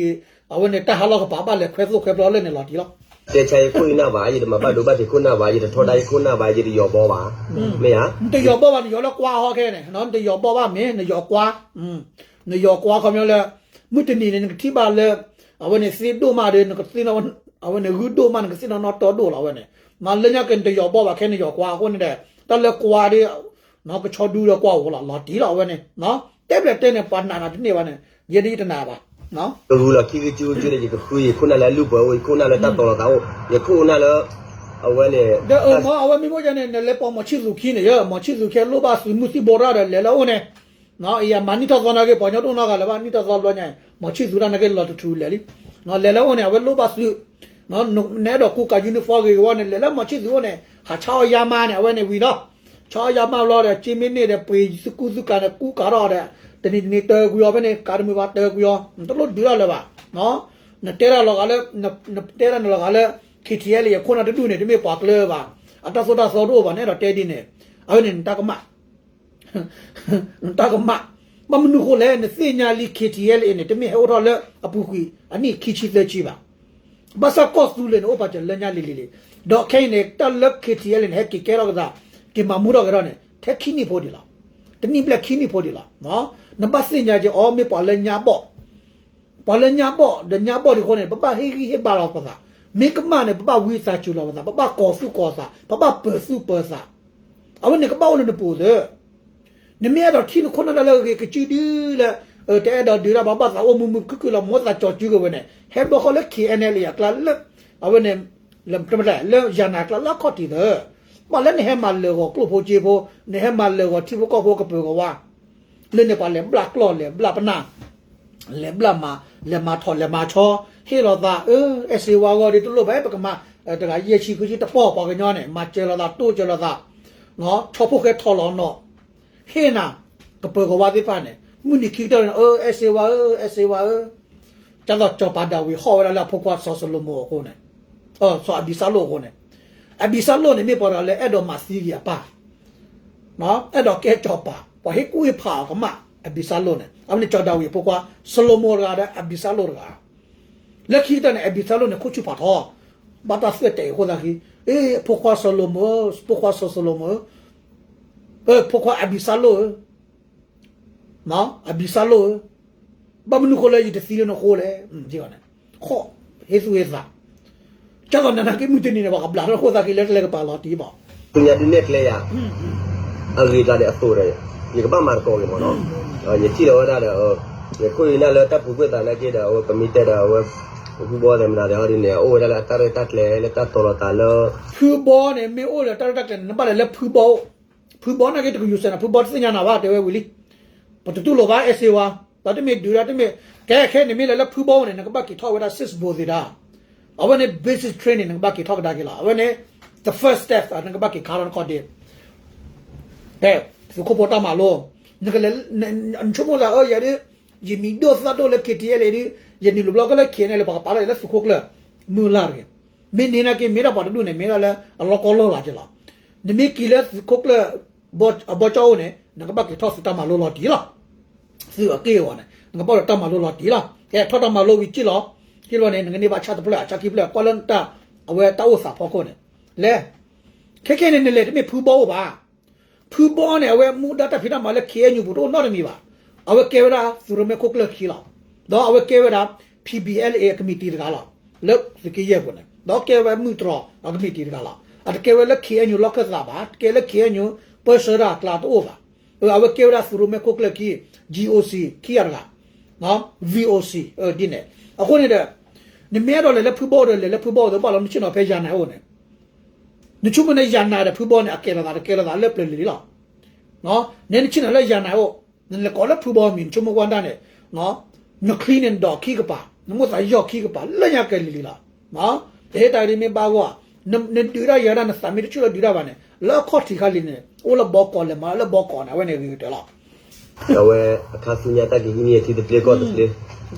အဝဲန့ၣ်တၢ်ဟးလီၢ်ကပၤဘၣ်လဲၤခွဲသိၣ်ခွဲဖျီလၢန့ၣ်လီၤတံၢ်လီၤ. တဲဆါယခိၣ်ယနၢ်ဘၣ် ယတမၤဘၣ်ဒိဘၣ်ထံးခိၣ်နၢ်ဘၣ် ယတထီဒါယခိၣ်နၢ်ဘၣ် ယတယီၤဘီဘၣ်, မ့ၢ်ဧါ, နတယီၤဘီဘၣ် နယီၤလၢကွါဟီခဲန့ၣ် နတယီၤဘီဘၣ်မ့ၢ် နယီၤကွါ နယီၤကွါခီပညီလၢ မုၢ်တနံၤန့ၣ် နကထံၣ်ဘၣ်လၢ အဝဲန့ၣ်သ့ဒိၣ်မးဒီး နကသ့ၣ်နီၣ် အဝဲန့ၣ်ဂုၢ်ဒိၣ်မး နကသ့ၣ်နီၣ်နီၣ်တီဒိၣ်လီၤ အဝဲန့ၣ်, မ့ၢ်လၢညါက့ၤ နတယီၤဘီဘၣ်ခဲ နယီၤကွါအဃိန့ၣ်ဒီး တၢ်လၢကွါဒီး ကဆီဒုဒီးကွၢ်ဧိၤလီၤ လီၤတံၢ်လီၤ အဝဲန့ၣ်, တဲဘျဲၣ်တဲန့ၣ် ပှၤနာ်နၤတန့ၢ်ဘၣ်န့ၣ် ယဲဒၣ်ယတနာ်ဘၣ် ကဂုာ်လီၤခံဂုာ်စုဂုာ်စုန့ၣ် ယကဃုယခိၣ်နၢ်လၢအလုၢ်ပှဲၤအိၣ် ယခိၣ်နၢ်လၢတၢ်တီၤလီၤသးအိၣ် ယခိၣ်နၢ်လၢ အဝဲန့ၣ်, ဒီးအမ့ၢ်အဝဲမ့ၢ်မိၢ်ယဲန့ၣ် နလဲၤပိာ်မီၤဆံၣ်သူၤခံန့ၣ် ယမီၤဆံၣ်သူၤခံလိၣ်ဘၣ်သုးမုၢ်သံၣ်ဘိရၣ်ဒီးလဲၤလၢအအိၣ်န့ၣ်, ယမၤနံၣ်ထီၣ်သီနာ်က့ ပှၤကညီတအိၣ်နီတဂၤလၢၤဘၣ် နံၣ်ထီၣ်သီဘျီညါ မီၤဆံၣ်သူၤတၢ်နာ်က့လီၤတထူးလဲၣ်လံ. လဲၤလၢအအိၣ်န့ၣ် အဝဲလိၣ်ဘၣ်သုး နအဲၣ်ဒိးကူကၤ uniform ဂ့ၤဂ့ၤဝီန့ၣ် လဲၤလၢမီၤဆံၣ်သူၤအိၣ်န့ၣ် ဟးဆါအီၣ်ယါမါန့ၣ် အဝဲန့ၣ်ဝံၤလီၤ. ဆါအီၣ်ယါမါဘျီဒီး ကၠ့မ့ၢ်န့ၢ်ဒီး ပှ့ၤသုကူသုကၤန့ၣ် ကူကၤထီၣ်ဒီး တနံၤတနံၤတၢၤကွံာ်အီၤဖဲန့ၣ် ကၤတမုာ်ဘၣ်တၢၤကွံာ်အီၤ တလိၣ်ဒုးတၢ်လၢၤဘၣ်. နတဲတၢ်လီၤဂာ်လၢ နတဲတၢ်န့ၣ်လီၤဂာ်လၢ K T L A အခိၣ်နၢ်တဒူၣ်န့ၣ် တမ့ၢ်ပှၤကျၢၤဘၣ်. အတၢ်သိၣ်တၢ်သီတအိၣ်ဘၣ် နအဲၣ်ဒိးတဲဒ်န့ၣ် အဝဲန့ၣ်နတၢ်ကမၣ် နတၢ်ကမၣ်, ဘၣ်မနုၤဃိလဲၣ် နသ့ၣ်ညါလံ K T L A န့ၣ် တမ့ၢ်ဟဲအိၣ်ထီၣ်လၢအပူၤကွံာ် အနံၣ်ခံဆံသၢဆံဘၣ်. ဘၣ်ဆၣ်ကီၢ်သူလ့ၤန့ၣ် အိၣ်ပာ်စၢၤလၢညါလံၤလံၤလံၤ, ဒီးခဲအံၤန့ၣ် တၢ်လၢ K T L A န့ၣ် ဟဲက့ၤကဲထီၣ်ကသး က့ၤမၤမူထီၣ်က့ၤထီၣ်န့ၣ် ထဲခံနံၣ်ဖိဒံးလီၤ. တနံၣ်ဘျဲၣ်ခံနံၣ်ဖိဒံးလီၤ. နဘၣ်သ့ၣ်ညါက့ၤအီၤ မ့ၢ်ပှၤလၢညါဘီၣ် ပှၤလၢညါဘီၣ် ဒီးညါဘီၣ်ဒံးအဃိန့ၣ် ပဘၣ်ဟ့ၣ်ဂံၢ်ဟ့ၣ်ဘါလီၤပသး, မ့ၢ်ကမၣ်န့ၣ် ပဘၣ်ဝံသးစူၤလီၤပသး, ပဘၣ်ကီၤသူၣ်ကီၤသး, ပဘၣ်ပၢၤသူၣ်ပၢၤသး, အဝဲန့ၣ်ကဘၣ်အိၣ်လၢနပူၤသၢ နမ့ၢ်အဲၣ်ဒိးထံၣ်နခိၣ်နၢ်တၢ်လၢအဂ့ၤကစုဒုလၢ တအဲၣ်ဒိးဒုးတၢ်ဘၣ် ဘၣ်သးအိၣ်မုာ်မုာ်ခုၣ်ခုၣ်လီၤ မိၣ်သးကၠီၤစုက့ၤဝဲန့ၣ် ဟဲဘျီဃီလၢ K N L A အကျါလၢ အဝဲန့ၣ် လၢယၤနၤအကျါ လၢအခီၣ်ထံးသၢ ဘၣ်လၢနဟဲမၤလၢာ်ဂီၤကျိၣ်ဖိစ့ဖိ နဟဲမၤလၢာ်ဂီၤထံဖိကီၢ်ဖိကပၢၤကဝါ လၢန့ၣ်ပှၤလဲၤဘျၣ်ကျီၢ်လဲၤဘျၣ်ပနၢ် လဲၤဘျၣ်မၤ လဲၤမၤထီၣ်လဲၤမၤဆီ ဟ့ၣ်လီၤသး အဲၣ်စ့ဝါဂီၢ်ဒ်တလိၣ်ဘၣ် ပကမၤ တဂၤယဲၢ်ဆံဃုဆံတပီၢ်ပှၤကညီန့ၣ် မၤစၢၤလီၤသးတိၢ်စၢၤလီၤသး ဆီဖိဃဲထီၣ်လီၤနီၣ် ဟ့ၣ်နၤ ကပၢၤကဝါသ့ၣ်တဖၣ်န့ၣ် မုၢ်နံၤခံကတၢၢ်န့ၣ် အဲၣ်စ့ဝါဧၢ အဲၣ်စ့ဝါဧၢ ကၢ်သိးစီၤပၤဒၤဝံးဟီၣ်ဝဲဒၣ်လၢအဖိခွါစီၤစလိၤမိၤအဃိန့ၣ် စီၤအဘံၤစါလိၣ်အဃိန့ၣ် အဘံၤစါလိၣ်န့ၣ်မ့ၢ်ပှၤတဂၤလၢအဲၣ်ဒိးမၤသံဂ့ၤအပၢ် အဲၣ်ဒိးကဲစီၤပၤ ပှၤဟ့ၣ်ကူၣ်ဟ့ၣ်ဖးအီၤကမၣ် အဘံၤစါလိၣ်န့ၣ် အဝဲန့ၣ်စီၤဒၤဝံးအဖိခွါ စလိၤမိၤတဂၤဒီးအဘံၤစါလိၣ်တဂၤ လၢခံကတၢၢ်န့ၣ် အဘံၤစါလိၣ်န့ၣ် ခိၣ်ဆူၣ်ဖးထီ ဘၣ်တၢ်သွဲၣ်တဲာ်အဃိသတးခံ အ့ ဖိခွါစီၤစလိၤမိၤဧၢ ဖိခွါစီၤစလိၤမိၤဧၢ ဖိခွါအဘံၤစါလိၣ်ဧၢ အဘံၤစါလိၣ်ဧၢ ဘၣ်မနုၤဃိလၢယတသံလၢနဃိလဲၣ် ဃိး ဟ့ၣ်သူၣ်ဟ့ၣ်သး ကၢ်သိးနနာ်က့မုၢ်တနံၤန့ၣ် ပှၤကဘျးထီၣ်ခိၣ်သးက့ၤလၢတလဲကပၤလီၤတံၢ်ဘၣ် သူညါဒုးနဲၣ်ကျဲယၤ အဂ့ၤကျါဒီးအသိးဒီး ယကဘၣ်မၤသကိးက့ၤမ့ၢ်နီၤ ယထံၣ်လီၤဝဲဒၣ်ဒီး ယခိၣ်ယနၢ်လၢတၢ်ပူၤကွံာ်သးနာ်က့ဒီး အဝဲကမံတဲဒီး အဝဲ ဖုဘီသဲးမနုၤသဲးဟီဒ်န့ၣ် အိၣ်ဝဲဒၣ်လၢအတၢ်ရဲၣ်တၢ်ကျဲၤလၢတၢ်တီၤလီၤသးလၢ ဖုဘီန့ၣ် မ့ၢ်အိၣ်ဒီးတၢ်ရဲၣ်တၢ်ကျဲၤန့ၣ် နဘၣ်လဲၤလၢဖုဘီအိၣ် ဖုဘီနာ်က့တကယူၤစဲးနီၤ ဖုဘီတသ့ၣ်ညါနၤဘၣ် တဲဝဲဝံၤလံ ပတတူၢ်လိာ်ဘၣ်အဲၣ်စ့ဝါ ပှၤတမ့ၢ်ဒုးတၢ်တမ့ၢ် ကဲခဲန့ၣ်မ့ၢ်လဲၤလၢဖုဘီအိၣ်န့ၣ် နကဘၣ်က့ၤထီၣ်ဝဲဒၣ် six ဘိသ့ၣ်တၢ် အဝဲန့ၣ် basic training နကဘၣ်က့ၤထီၣ်ကဒါက့ၤလီၤ အဝဲန့ၣ် the first step နကဘၣ်က့ၤခါထီၣ်နခီၣ်ဒ့ ကဲ သုးခိၣ်ဖိတၢ်မၤလိ နကလဲၤ နဆိကမိၣ်သးအၢ ယၤဒ် ယမံၤဒိၣ်သၣ်ဒိၣ်လၢ K T L A ဒ် ယနုာ်လီၤဘျီကလၢ K N L ပှၤကပာ်လီၤယၤလၢသုးခိၣ်ကျၢၢ် မုၢ်လၢ်တဂ့ၤ မ့ၢ်န့ၢ်နာ်က့ မ့ၢ်ဒၣ်ပှၤတဒူၣ်န့ၣ် မ့ၢ်ဒၣ်လၢအလီၢ်ကီၢ်လီၢ်လၢ်က့ၤလီၤ နမ့ၢ်က့ၤလၢသုးခိၣ်ကျၢၢ် အဘီကၠီအိၣ်န့ၣ် နကဘၣ်က့ၤထီၣ်သုးတၢ်မၤလိလီၤတံၢ်လီၤ သုးအက့ၢ်အဂီၤန့ၣ် နကဘၣ်အိၣ်ဒီးတၢ်မၤလိလီၤတံၢ်လီၤ ကဲထီၣ်တၢ်မၤလိဝံၤက့ၢ်လီၤ က့ၢ်လီၤန့ၣ် နကန့ၢ်ဘၣ်ဆၣ်တဖျၢၣ်အဆၣ်ခံဖျၢၣ် ကွၢ်လၢနတၢ် အဝဲတၢ်အိၣ်သးဖီခိၣ်န့ၣ် လဲၤ ခဲခဲန့ၣ် နလဲၤတမ့ၢ်ဖုဘီအိၣ်ဘၣ် ဖုဘီန့ၣ် အဝဲမူဒါတၢ်ဖံးတၢ်မၤလၢ K N U ပူၤတအိၣ်နီတမံၤဘၣ်. အဝဲကဲဝဲဒၣ်သုးရိၣ်မဲခိၣ်ကျၢၢ်ခံလီၤ. ဒီးအဝဲကဲဝဲဒၣ် P B L A အကမံးတံာ်တဂၤလီၤ. လၢသုးက့ယဲၢ်ပူၤန့ၣ် ဒီးကဲဝဲမုၢ်တြီၤအကမံးတံာ်တဂၤလီၤ. အတကဲဝဲလၢ K N U လီၢ်ခၢၣ်သးဘၣ်, တကဲလၢ K N U ပၢဆှၢတၢ်အကျါတအိၣ်ဘၣ်. အဝဲကဲဝဲဒၣ်သုးရိၣ်မဲခိၣ်ကျၢၢ်ခံ, G O C ခံဂၤတဂၤ, V O C ဒ်န့ၣ်. အဃိန့ၣ်ဒီး နမ့ၢ်အဲၣ်ဒိးလဲၤလၢဖုဘီဒီး လဲၤလၢဖုဘီဒီး ဘၣ်လီၤနဆ့ၣ်နီၤဖဲယၤနၤအိၣ်န့ၣ် နဆိကမိၣ်န့ၣ် ယၤနၤဒီးဖုဘီန့ၣ် အကဲလိာ်သး တကဲလိာ်သးလၢပျၢၤလံၤလံလီၤ. နဟဲနဆ့ၣ်နီၤလၢယၤနၤအိၣ်, နလဲၤကိးလၢဖုဘီမံၤ နဆိကမိၣ်ကွၢ်တၢ်န့ၣ်, နချံန့ၣ်နဒိးခံကပၤ, နမိၣ်သးယီၢ်ခံကပၤ လၢညါကဲလံၤလံၤလီၤ. တဟ့ၣ်တၢ်ဂ့ၢ်မ့ၢ်ဘၣ်ဂီၢ်, နဒုးတၢ်ယၤတၢ် နသးမ့ၢ်တဆူၣ်လၢဒုးတၢ်ဘၣ်န့ၣ် လၢအခီၣ်ထံးခါလံၤန့ၣ် အိၣ်လၢဘီကီး လဲၤမၤလၢဘီကီးန့ၣ် အဝဲန့ၣ်ဂ့ၤကတၢၢ်လီၤ. အဝဲအခါဆူညါတၢ်ကဟံးန့ၢ်အထံတပျ့ၤကီၢ်တ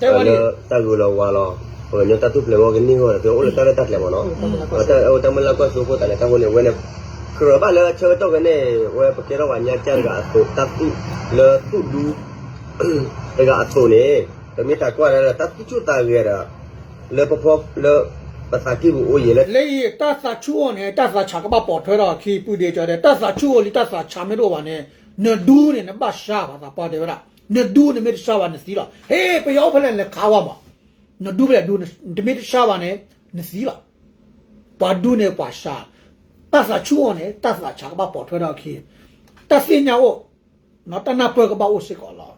ပျ့ၤ, လၢတၢ်ဂုၤလီၤဝါလီၤ, ပှၤကညီတၢ်ထူၣ်ဖျဲးဝဲကန့ၢ်ဂီၢ်ဒီး အိၣ်လၢတၢ်ရဲၣ်တၢ်ကျဲၤမ့ၢ်နီၤ, တၢ်မ့ၢ်လၢကီၢ်သူခိၣ်သးန့ၣ် တၢ်ဃိန့ၣ် အဝဲန့ၣ် ကြၢးဘၣ်လၢဆၢကတီၢ်ဝဲန့ၣ် အဝဲပကဲထီၣ်ပှၤညါကၢ်တဂၤအသိး တၢ်သူၣ်လၢသူၣ်ဒူ တဂၤအသိးန့ၣ် ပမ့ၢ်တၢ်ကွၢ်ဒၣ်လၢတၢ်သူၣ်ဆူၣ်သးဂဲၤဒီး လၢပဖီလၢ ပသးကံၢ်ပူၤအိၣ်ယံၤလၢ လၢအံၤတၢ်သးဆူၣ်အိၣ်န့ၣ် တၢ်သးဆးကဘၣ်ပိာ်ထွဲထီၣ်အခံ ပုၢ်ဒ့ကၠီဒဲး တၢ်သးဆူၣ်အိၣ်လံ တၢ်သးဆးမ့ၢ်တအိၣ်ဘၣ်န့ၣ် နဒူန့ၣ် နဘၣ်ဆါဘၣ်သးပှၢ်တဲဝဲဒၣ် နဒူန့ၣ်မ့ၢ်တဆါဘၣ်နသံလီၤ. ဟ့ၣ် ပယီၤအိၣ်ဖဲလဲၣ်လဲၤခးဝဲမး နဒူဖဲလဲၣ်ဒူ တမ့ၢ်တဆါဘၣ်န့ၣ် နသံလီၤ. ပှၤဒူန့ၣ်ပှၤဆါ တၢ်သးဆူၣ်အိၣ်န့ၣ် တၢ်သးဆးကဘၣ်ပိာ်ထွဲထီၣ်အခံ တၢ်သ့ၣ်ညါအိၣ် တၢ်နၢ်ပၢၢ်ကဘၣ်အိၣ်စ့ၢ်ကီးလီၤ.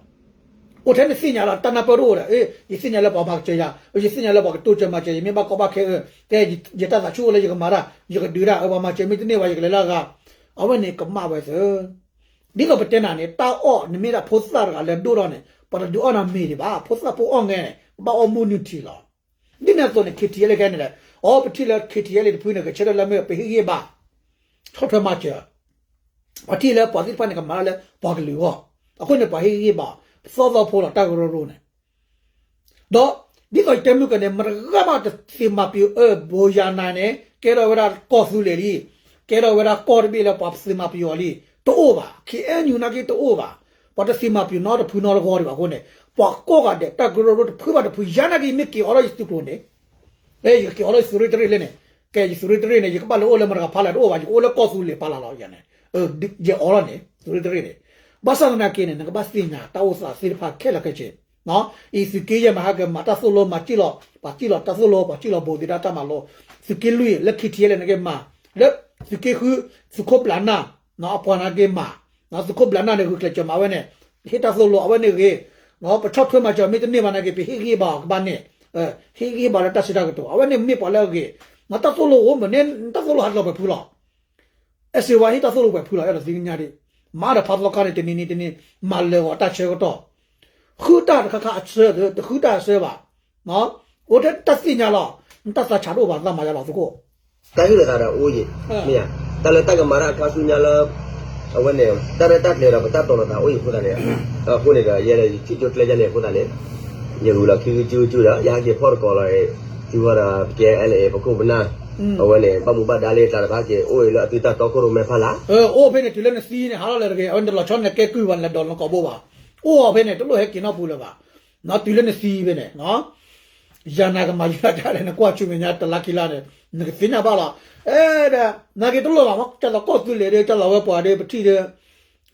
အိၣ်ထဲနသ့ၣ်ညါလီၤ တၢ်နၢ်ပၢၢ်တအိၣ်ဒီး ယသ့ၣ်ညါလၢပှၤမၤကစၢ်ယၤ ယသ့ၣ်ညါလၢပှၤကတိစၢၤမၤစၢၤ ယမ့ၢ်ဘၣ်ကီဘၣ်ခဲအၢ ကဲ ယတၢ်သးဆူၣ်အိၣ်လၢယကမၤတၢ် ယကဒုးတၢ် ပှၤမၤစၢၤမ့ၢ်တန့ၢ်ဘၣ် ယကလဲၤလၢအဂၤ အဝဲန့ၣ်ကမၣ်ဝဲသၢ ဒ်သိးပတဲနၤန့ၣ် တၢ်အီၣ်နမ့ၢ်ဒၣ်ဖိသၣ်တဂၤလၢဒိၣ်ထီၣ်န့ၣ် ပှၤတဒုးအီၣ်နၤမ့ၤဒံးဘၣ်. ဖိသၣ်ဖိအီၣ်ငဲန့ၣ် ကဘၣ်အီၣ်မုၢ်နုာ်ထံလီၤ. ဒ်န့ၣ်အသိးန့ၣ် KTLA ခဲန့ၣ်လဲၣ်, အီ ပထံၣ်လၢ KTLA တဖုန့ၣ် ကဆၢထၢၣ်လၢမ့ၢ်ပဟ့ၣ်ဂံၢ်ဘါ ဆီၣ်ထွဲမၤစၢၤ ပှၤထံၣ်လၢပှၤသ့ၣ်တဖၣ်န့ၣ် ကမၤတၢ်လၢပှၤကလုာ်အဂီၢ်, အဃိန့ၣ် ပှၤဟ့ၣ်ဂံၢ်ဘါ သီသီဖိလီၤ တၢ်ကရၢကရိန့ၣ် ဒီး ဒ်သိးယတဲမုၢ်ကန့ၣ် မတဂၤမးတသ့မၤပယီၤ အၢ ဘိယၤနၤန့ၣ် ကဲထီၣ်ဝဲဒၣ်ကီၢ်သူလ့ၤလံ, ကဲထီၣ်ဝဲဒၣ်ကီၢ်တဘ့ၣ်လၢပှၤသ့မၤပယီၤလံ, တအိၣ်ဘၣ်. KNU နာ်က့တအိၣ်ဘၣ်. ပှၤတသ့မၤပယီၤနီတဖုနီတဂီၢ်ဒံးဘၣ်အဃိန့ၣ် ပှၤကိးဂၤဒဲး တၢ်ကရၢကရိတဖုဘၣ်တဖု ယၤနာ်က့ ယမ့ၢ်က့ၤအိးထီၣ်ယသုးကျိၤန့ၣ် ယက့ၤအိးထီၣ်ယသုးရ့ၣ်တရ့ၣ်လဲၣ်န့ၣ်, ကဲ ယသုးရ့ၣ်တရ့ၣ်န့ၣ် ယကဘၣ်လဲၤအိၣ်လၢမတၤတဂၤဖီလာ်တအိၣ်ဘၣ်, ယကအိၣ်လၢကီၢ်သူလ့ၤဖီလာ်လီၤ. ယၤန့ၣ် ယအိးထီၣ်န့ၣ် သုးရ့ၣ်တရ့ၣ်န့ၣ်, ဘၣ်ဆၣ်သနာ်က့န့ၣ် နကဘၣ်သ့ၣ်ညါတၢ်အိၣ်သးသ့ၣ်တဖၣ်ခဲလၢာ်ခဲဆ့ အံၤသုးက့ယဲၢ်မဟါကမၤတၢ်သိၣ်လိ မၤစံၣ်လီၤ, ပှၤစံၣ်လီၤတၢ်သိၣ်လိ ပှၤစံၣ်လီၤဘိးသ့ၣ်တၢ်တၢ်မၤလိ, သုးက့လွံၢ် လၢ KTLA န့ၣ်က့ၤမၤ, လၢသုးက့ဃု သုးခိၣ်ဘျးနၢ် အပှၤနာ်က့ၤမၤ, သုးခိၣ်ဘျးနၢ်န့ၣ် ဂုာ်ကျဲးစၢးမၤဝဲန့ၣ် ဟ့ၣ်တၢ်သိၣ်လိ အဝဲန့ၣ်ဂ့ၤ, ပဆီၣ်ထွဲမၤစၢၤမ့ၢ်တန့ၢ်ဘၣ်နာ်က့ၤ ပဟ့ၣ်ဂံၢ်ဘါအီၤကဘၣ်န့ၣ်, ဟ့ၣ်ဂံၢ်ဘါလၢတၢ်စံးတၢ်ကတိၤ အဝဲန့ၣ်မ့ၢ်ပှၤလၢအဂ့ၤ, တၢ်သိၣ်လိအိၣ်မ့ၢ်န့ၣ် တၢ်သိၣ်လိဟးလီၤပှဲၤဖုလီၤ အဲၣ်စ့ဝါဟ့ၣ်တၢ်သိၣ်လိပှဲၤဖုလီၤ အဲၣ်ဒိးသ့ၣ်ညါဒံး, မၤဒီးဖးသီခါန့ၣ် တနံၤနံၤတနံၤ မၤလၢာ်ဂီၤတၢ်ဆၢကတီၢ်, ဃုတၢ်တခါခါအဆၢ တဃုတၢ်အဆၢဘၣ်, အိၣ်ထဲတၢ်သ့ၣ်ညါလီၤ, နတၢ်သးဆးတအိၣ်ဘၣ် သးမၤယါလီၤသုးခိၣ်, တၢ်ဟ့ၣ်လီၤသးဒီးအိၣ်ယံၤ, မ့ၢ်ဧါ, တၢ်လၢတၢ်ကမၤတၢ်အခါဆူညါလၢ အဝဲန့ၣ် တၢ်ရဲၣ်တၢ်ကျဲၤဒီးပတၢ်တီၤလိာ်သးအိၣ်ယံၤအဃိသတးန့ၣ်, အဃိန့ၣ်ဒီး ယဲဒၣ်ယထံၣ်ကၠိကျဲယါန့ၣ်အဃိသတးန့ၣ်, ယဂုာ်လီၤခံကၠူကၠူဒီး ယဟဲက့ၤဖီၣ်တကိးလီၤ, သုဝဲဒီး ကဲ လၢ ပခိၣ်ပနၢ်, အဝဲန့ၣ် ဘၣ်မူဘၣ်ဒါလၢတၢ်တဖၣ်က့ၤ အိၣ်အံၤလၢအသုတၢ်တီခိၣ်ရိၣ်မဲဖးလၢ်, အိၣ်ဖဲန့ၣ် တုၤလၢနသံန့ၣ် ဟးထီၣ်လၢၤတဂ့ၤ, အဝဲန့ၣ်တလီၤဆီန့ၣ်ကဲကုၢ်ဘၣ် လဲၤဒိးလၢကိာ်ဘိဘၣ်, အိၣ်အီၤဖဲန့ၣ် တလိၣ်ဟဲက့ၤနီတပူၤလၢၤဘၣ်, တုၤလၢနသံဖဲန့ၣ် ယၤနၤကမၤယၤဒ်လဲၣ် နကွၢ်ဆူမဲာ်ညါတလါခံလါန့ၣ် နကသ့ၣ်ညါဘၣ်လီၤ, အဲ ဒီး နာ်က့ၤတလိၣ်ဘၣ်မး ကၢ်သိးကီၢ်သူလ့ၤဒီး ကၢ်သိးဝဲပှၤဒီး ပထံၣ်ဒီး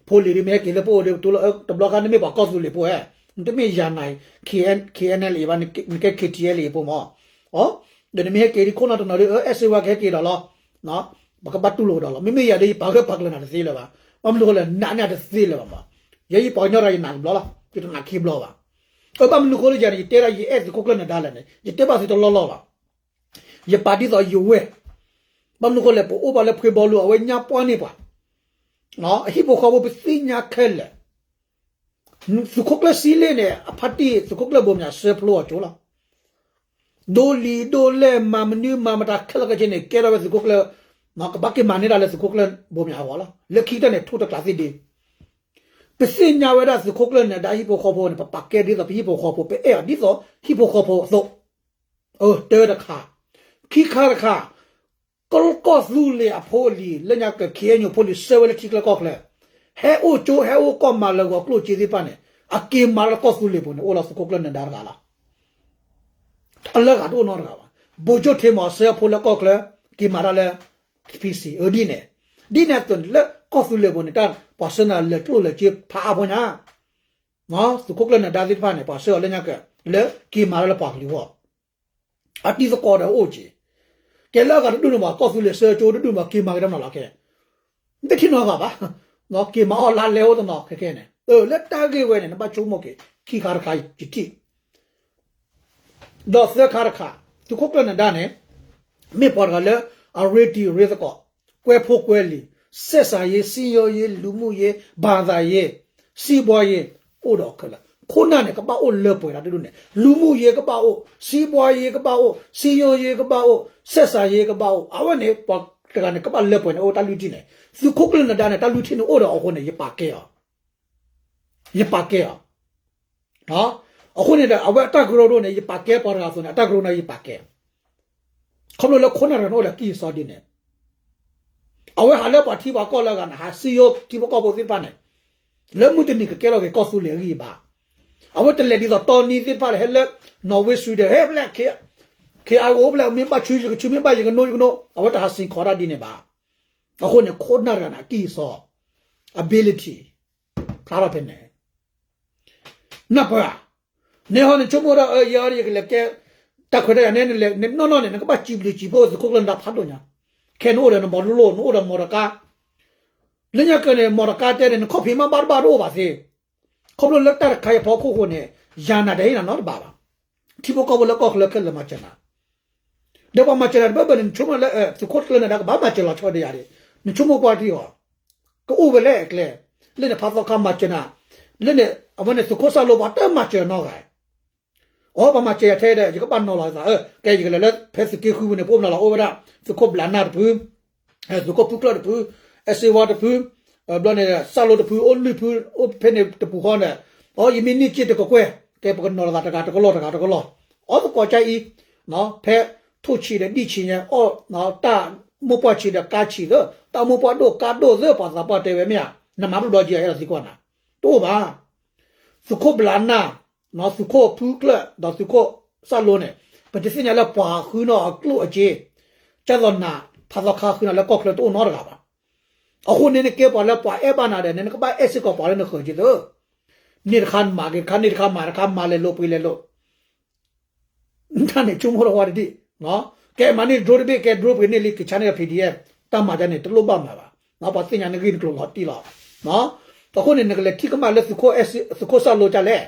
ဖိလံၤဒီး မ့ၢ်ဟဲက့ၤလၢပအိၣ်ဒီး တဘျီခါနမ့ၢ်ပှၤကီၢ်သူလ့ၤဖိဧါ, နတမ့ၢ်ယၤနၤ KNLA ဘၣ် နကဲ KTLA ဖိမး, ဒီးနမ့ၢ်ဟဲက့ၤဒ်ခိၣ်နၢ်တနီၤဒီး အဲၣ်စ့ဝါကဟဲက့ၤဒီးလီၤ, ပကဘၣ်တူၢ်လိာ်ကဒီးလီၤ, မ့မ့ၢ်ယၤဒီး ယပာ်ဂၢၢ်ပာ်ကျၢၤနၤတသ့လၢၤဘၣ်, ဘၣ်မနုၤဃိလဲၣ် နးန့ၢ်တသ့လၢၤဘၣ်မး, ယဲယပှၤကညီတဂၤယနာ်တဘျီလီၤ ယတနာ်ခံဘျီဘၣ်, ဘၣ်မနုၤဃိလၢယၤန့ၣ် ယတဲဒၣ်ယအဲၣ်သုးခိၣ်ကျၢၢ်နဒါလဲၣ်န့ၣ် ယတဲဘၣ်သုတလီၢ်လီၢ်ဘၣ်, ယပာ်ဒ်သိးယဝဲၢ်, ဘၣ်မနုၤဃိလဲၣ် ပအိၣ်ဘၣ်လၢဖှ့ဘီလူၤ အဝဲညါပှၢ်န့ၢ်ပှၤ, အဟံၣ်ဖိဃီဖိပသ့ၣ်ညါခဲလၢာ်, သုးခိၣ်ကျၢၢ်စံလ့ၣ်န့ၣ် အဖါတံၢ်သုးခိၣ်ကျၢၢ်ဘိမၠးစၢဖျိအီၤကၠိလီၤ, ဒိလံၤဒိလဲၢ်မၤမနုၤမၤမတၤခဲလၢာ်ခဲဆ့န့ၣ် ကဲထီၣ်ဝဲသုးခိၣ်ကျၢၢ်, ကဘၣ်က့ၤမၤန့ၢ်ဒၣ်လၢသုးခိၣ်ကျၢၢ်ဘိမၠးအဂီၢ်လီၤ, လၢခံကတၢၢ်န့ၣ် ထိၣ်တကျးသ့ဒ့ ပသ့ၣ်ညါဝဲဒၣ်သုးခိၣ်ကျၢၢ်နဒါဟံၣ်ဖိဃီဖိန့ၣ် ပပာ်ကဲဒ်သိးပဟံၣ်ဖိဃီဖိ ပအဲၣ်အီၤဒ်သိးဟံၣ်ဖိဃီဖိအသိး, တၢတခါ, ခံခါတခါ, ကီၢ်သူလ့ၤအဖိအလံၤ လၢညါက KNU ဖိလံၤ ဆှၢဝဲလၢထံချၢကီၢ်ချၢ, ဟဲအိၣ်ကၠိ ဟဲအိၣ်ကီၢ်မၤလၢဂီၤကျိၣ်စ့သ့ၣ်တဖၣ်န့ၣ် အက့ၤမၤလၢကီၢ်သူလ့ၤပူၤန့ၣ် အိၣ်လီၤသုးခိၣ်ကျၢၢ်နဒါတဂၤလီၤ အလၢဂၤတအိၣ်နီတဂၤဘၣ်. ဘိကၠိၣ်ထ့မီၤ ဆှၢဖိလၢကီၢ်ချၢ က့ၤမၤတၢ်လၢ PC အၢဒ်န့ၣ်, ဒ်န့ၣ်အသိးန့ၣ် လၢကီၢ်သူလ့ၤပူၤန့ၣ် တၢ်ပှၤဆှၢနၤလၢကျိၣ်လၢစ့ဖးအါဖိညါ, သုးခိၣ်ကျၢၢ်နဒါသ့ၣ်တဖၣ်န့ၣ် ပှၤဆှၢအီၤလၢညါက လၢက့ၤမၤတၢ်လၢပှၤကလုာ်အဂီၢ် အတံၤသကိးဒီးအိၣ်က့ၤ, ကဲလၢအဂၤတဒူၣ်န့ၣ်ဘၣ် ကီၢ်သူလ့ၤဆှၢကၠိတဒူၣ်ဘၣ် က့ၤမၤက့ၤတၢ်မနုၤလီၤကဲ, တထံၣ်နီတဂၤဘၣ်, က့ၤမၤအီၣ်လါလဲအိၣ်တနီၤခဲခဲန့ၣ်, လၢတၢ်ဂ့ၢ်ဝဲန့ၣ် နဘၣ်ဆိကမိၣ်က့ၤ ခံခါတခါယထံၣ် ဒီးသၢခါတခါ, သုးခိၣ်ကျၢၢ်နဒါန့ၣ် မ့ၢ်ပှၤတဂၤလၢ အရ့တံၤရ့သကိး, ကွဲဖိကွဲလံၤ, ဆက်ဆံရေး, စည်းရုံးရေး, လူမှုရေး, ဘာသာရေး, စီးပွားရေး, အိၣ်ဒီးခဲလၢာ်, ခိၣ်နၢ်န့ၣ် ကဘၣ်အိၣ်လၢပှဲၤတၢ်တဒူၣ်န့ၣ်, လူမှုရေးကဘၣ်အိၣ်, စီးပွားရေးကဘၣ်အိၣ်, စည်းရုံးရေးကဘၣ်အိၣ်, ဆက်ဆံရေးကဘၣ်အိၣ်, အဝဲန့ၣ် ပှၤတဂၤန့ၣ် ကဘၣ်လၢပှဲၤန့ၣ် အိၣ်တၢ်လွံၢ်ထံၣ်န့ၣ်, သုးခိၣ်ကျၢၢ်နဒါန့ၣ် တၢ်လွံၢ်ထံၣ်န့ၣ်အိၣ်ဒီးအဃိန့ၣ် ယပာ်ကဲအီၤ ယပာ်ကဲအီၤ, အဃိန့ၣ်ဒီး အဝဲအတၢ်ကရၢကရိန့ၣ် ယပာ်ကဲပှၤတဂၤအသိးန့ၣ် အတၢ်ကရၢကရိန့ၣ်ယပာ်ကဲ, ခီဖျိလၢခိၣ်နၢ်တဂၤန့ၣ်အိၣ်ဒီးအကံၢ်အစီဒ်န့ၣ်, အဝဲဟးလၢပှၤထံပှၤကီၢ်လၢအဂၤန့ၣ် ဟးစံယိထံဖိကီၢ်ဖိသ့ၣ်တဖၣ်န့ၣ်, လၢမုၢ်တနံၤကကဲထီၣ်က့ၤကီၢ်သူလ့ၤအဂံၢ်အဘါ, အဝဲတလဲၤဒ်သိးတီနံသ့ၣ်တဖၣ်လၢဟဲလၢ Norway Sweden ဟဲဖဲလဲၣ် KIO ဖဲလဲၣ် မ့ၢ်ဘၣ်ဆူယကဆူ မ့ၢ်ဘၣ်ယကနိယကနိ အဝဲတဟးစံခီးတၢ်ဒ်န့ၣ်ဘၣ်. အဃိန့ၣ် ခိၣ်နၢ်တဂၤန့ၣ် အကံၢ်အစီ ability ဖျါထီၣ်ဖဲန့ၣ် နၢ်ပၢၢ်ဧါ, န့ၣ်ဟီ နဆိကမိၣ်ဒၣ် အၢ ယဲအံၤ ယကလဲၤကဲ တၢ်ခွဲးတၢ်ယာ်န့ၣ် နလဲၤ နနီၢ်နီၢ်န့ၣ် နကဘၣ်စံးဘျုးစံးဖှိၣ် သုးခိၣ်ကျၢၢ်နဒါဖးဒိၣ်ညါ, ခဲနအိၣ်ဒီးနမီၤလိလိၣ် နအိၣ်ဒီးမီၤတကါ, လၢညါကၢၤန့ၣ် မီၤတကါတဲန့ၣ် နခီၣ်ဖံးမးဘၣ်တဘၣ်တအိၣ်ဘၣ်သ့, ခီဖျိလၢတၢ်တခါအံၤအဖီခိၣ်အဃိန့ၣ် ယၤနၤတဟ့ၣ်နၤနီတဘးဘၣ်. ထံဖိကီၢ်ဖိလၢကီၢ်ချၢခဲလၢာ်မၤစၢၤနၤ ဒီးပှၤမၤစၢၤနၤတဘၣ်ဘၣ်န့ၣ် နဆိကမိၣ်လၢ သုးခိၣ်ကျၢၢ်နဒါကဘၣ်မၤစၢၤလီၤဆီဒၣ်ယၤဒၣ်, နဆိကမိၣ်ကွၢ်ထံအီၤ, ကအိၣ်ဝဲလဲၣ်အကျဲ, လၢန့ၣ်ဖးသီခါမၤစၢၤနၤ, လၢန့ၣ် အဝဲန့ၣ်သုးခိၣ်စၢ်လိပှၤတမၤစၢၤနီတဂၤ အိ ပှၤမၤစၢၤယၤထဲဒီး ယကဘၣ်နီၤလီၤသး, ကဲယကလဲၤလၢဖဲသုးက့ဃုပူၤန့ၣ် ပအိၣ်မနုၤလီၤအိၣ်ဝဲဒၣ် သုးခိၣ်ဘျးနၢ်တဖု, သုးခိၣ်ဖုကျၢၢ်တဖု, အဲၣ်စ့ဝါတဖု, ဘျီန့ၣ် စၢ်လိတဖု အိၣ်လွံၢ်ဖု အိၣ်ဖဲန့ၣ်တပူၤဃီန့ၣ်, အိ ယမ့ၢ်န့ၢ်စ့တကကွဲၢ်, ကဲပကနီၤလီၤသးတဂၤတကလီၢ်တဂၤတကလီၢ်, အိ သကိးကါအံၤ, ဖဲထိၣ်ဆံးဒီးဒံၣ်ဆံးညါ အိ တၢ်မိၢ်ပှၢ်ဆံးဒီးကါဆံးသၢ, တၢ်မိၢ်ပှၢ်ဒိၣ်ကါဒိၣ်သၢ ပှၤသးပှၢ်တဲဝဲမ့ၢ်ဧါ, နမၤဘျီဘျီက့ အဲၣ်ဒိးသံကွၢ်နၤ, တအိၣ်ဘၣ် သုးခိၣ်ဘျးနၢ်, သုးခိၣ်ဖုကျၢၢ် ဒီးသုးခိၣ်စၢ်လိန့ၣ်, ပတသ့ၣ်ညါလၢပှၤဃုနီၢ်အကျိၣ်အစ့, ကၢ်သိးနၤ ဖးသီခါဃုနၤလၢကီၢ်ချၢတအိၣ်နီတဂၤဘၣ်. အဃိန့ၣ်နကဲပှၤလၢပှၤအဲၣ်ဘၣ်နၤဒီး နကဘၣ်အဲၣ်စ့ၢ်ကီးပှၤလၢနဃၢၤက့သၢ, န့ၢ်တခါမၤက့ၤတခါ န့ၢ်တခါမၤတခါ မၤလဲၤလိာ်ပှ့ၤလဲၤလိာ် တၢ်န့ၣ်ဆိကမိၣ်ထီၣ်ဝဲတဒံၣ်, ကဲမၤန့ၢ် drone တဘ့ၣ် ကဲ drone ပှ့ၤန့ၢ်လံ ကဆါန့ၢ်ဒီး P D F တၢ်မၤဒ်န့ၣ် တလိၣ်ဘၣ်မၤဘၣ်, ပှၤသ့ၣ်ညါနဂ့ၢ်နကျိၤလီၤတံၢ်လီၤ. အဃိန့ၣ် နကလဲၤထံၣ်ကမၣ်လၢသုးခိၣ်စၢ်လိကၢ်လဲၣ်,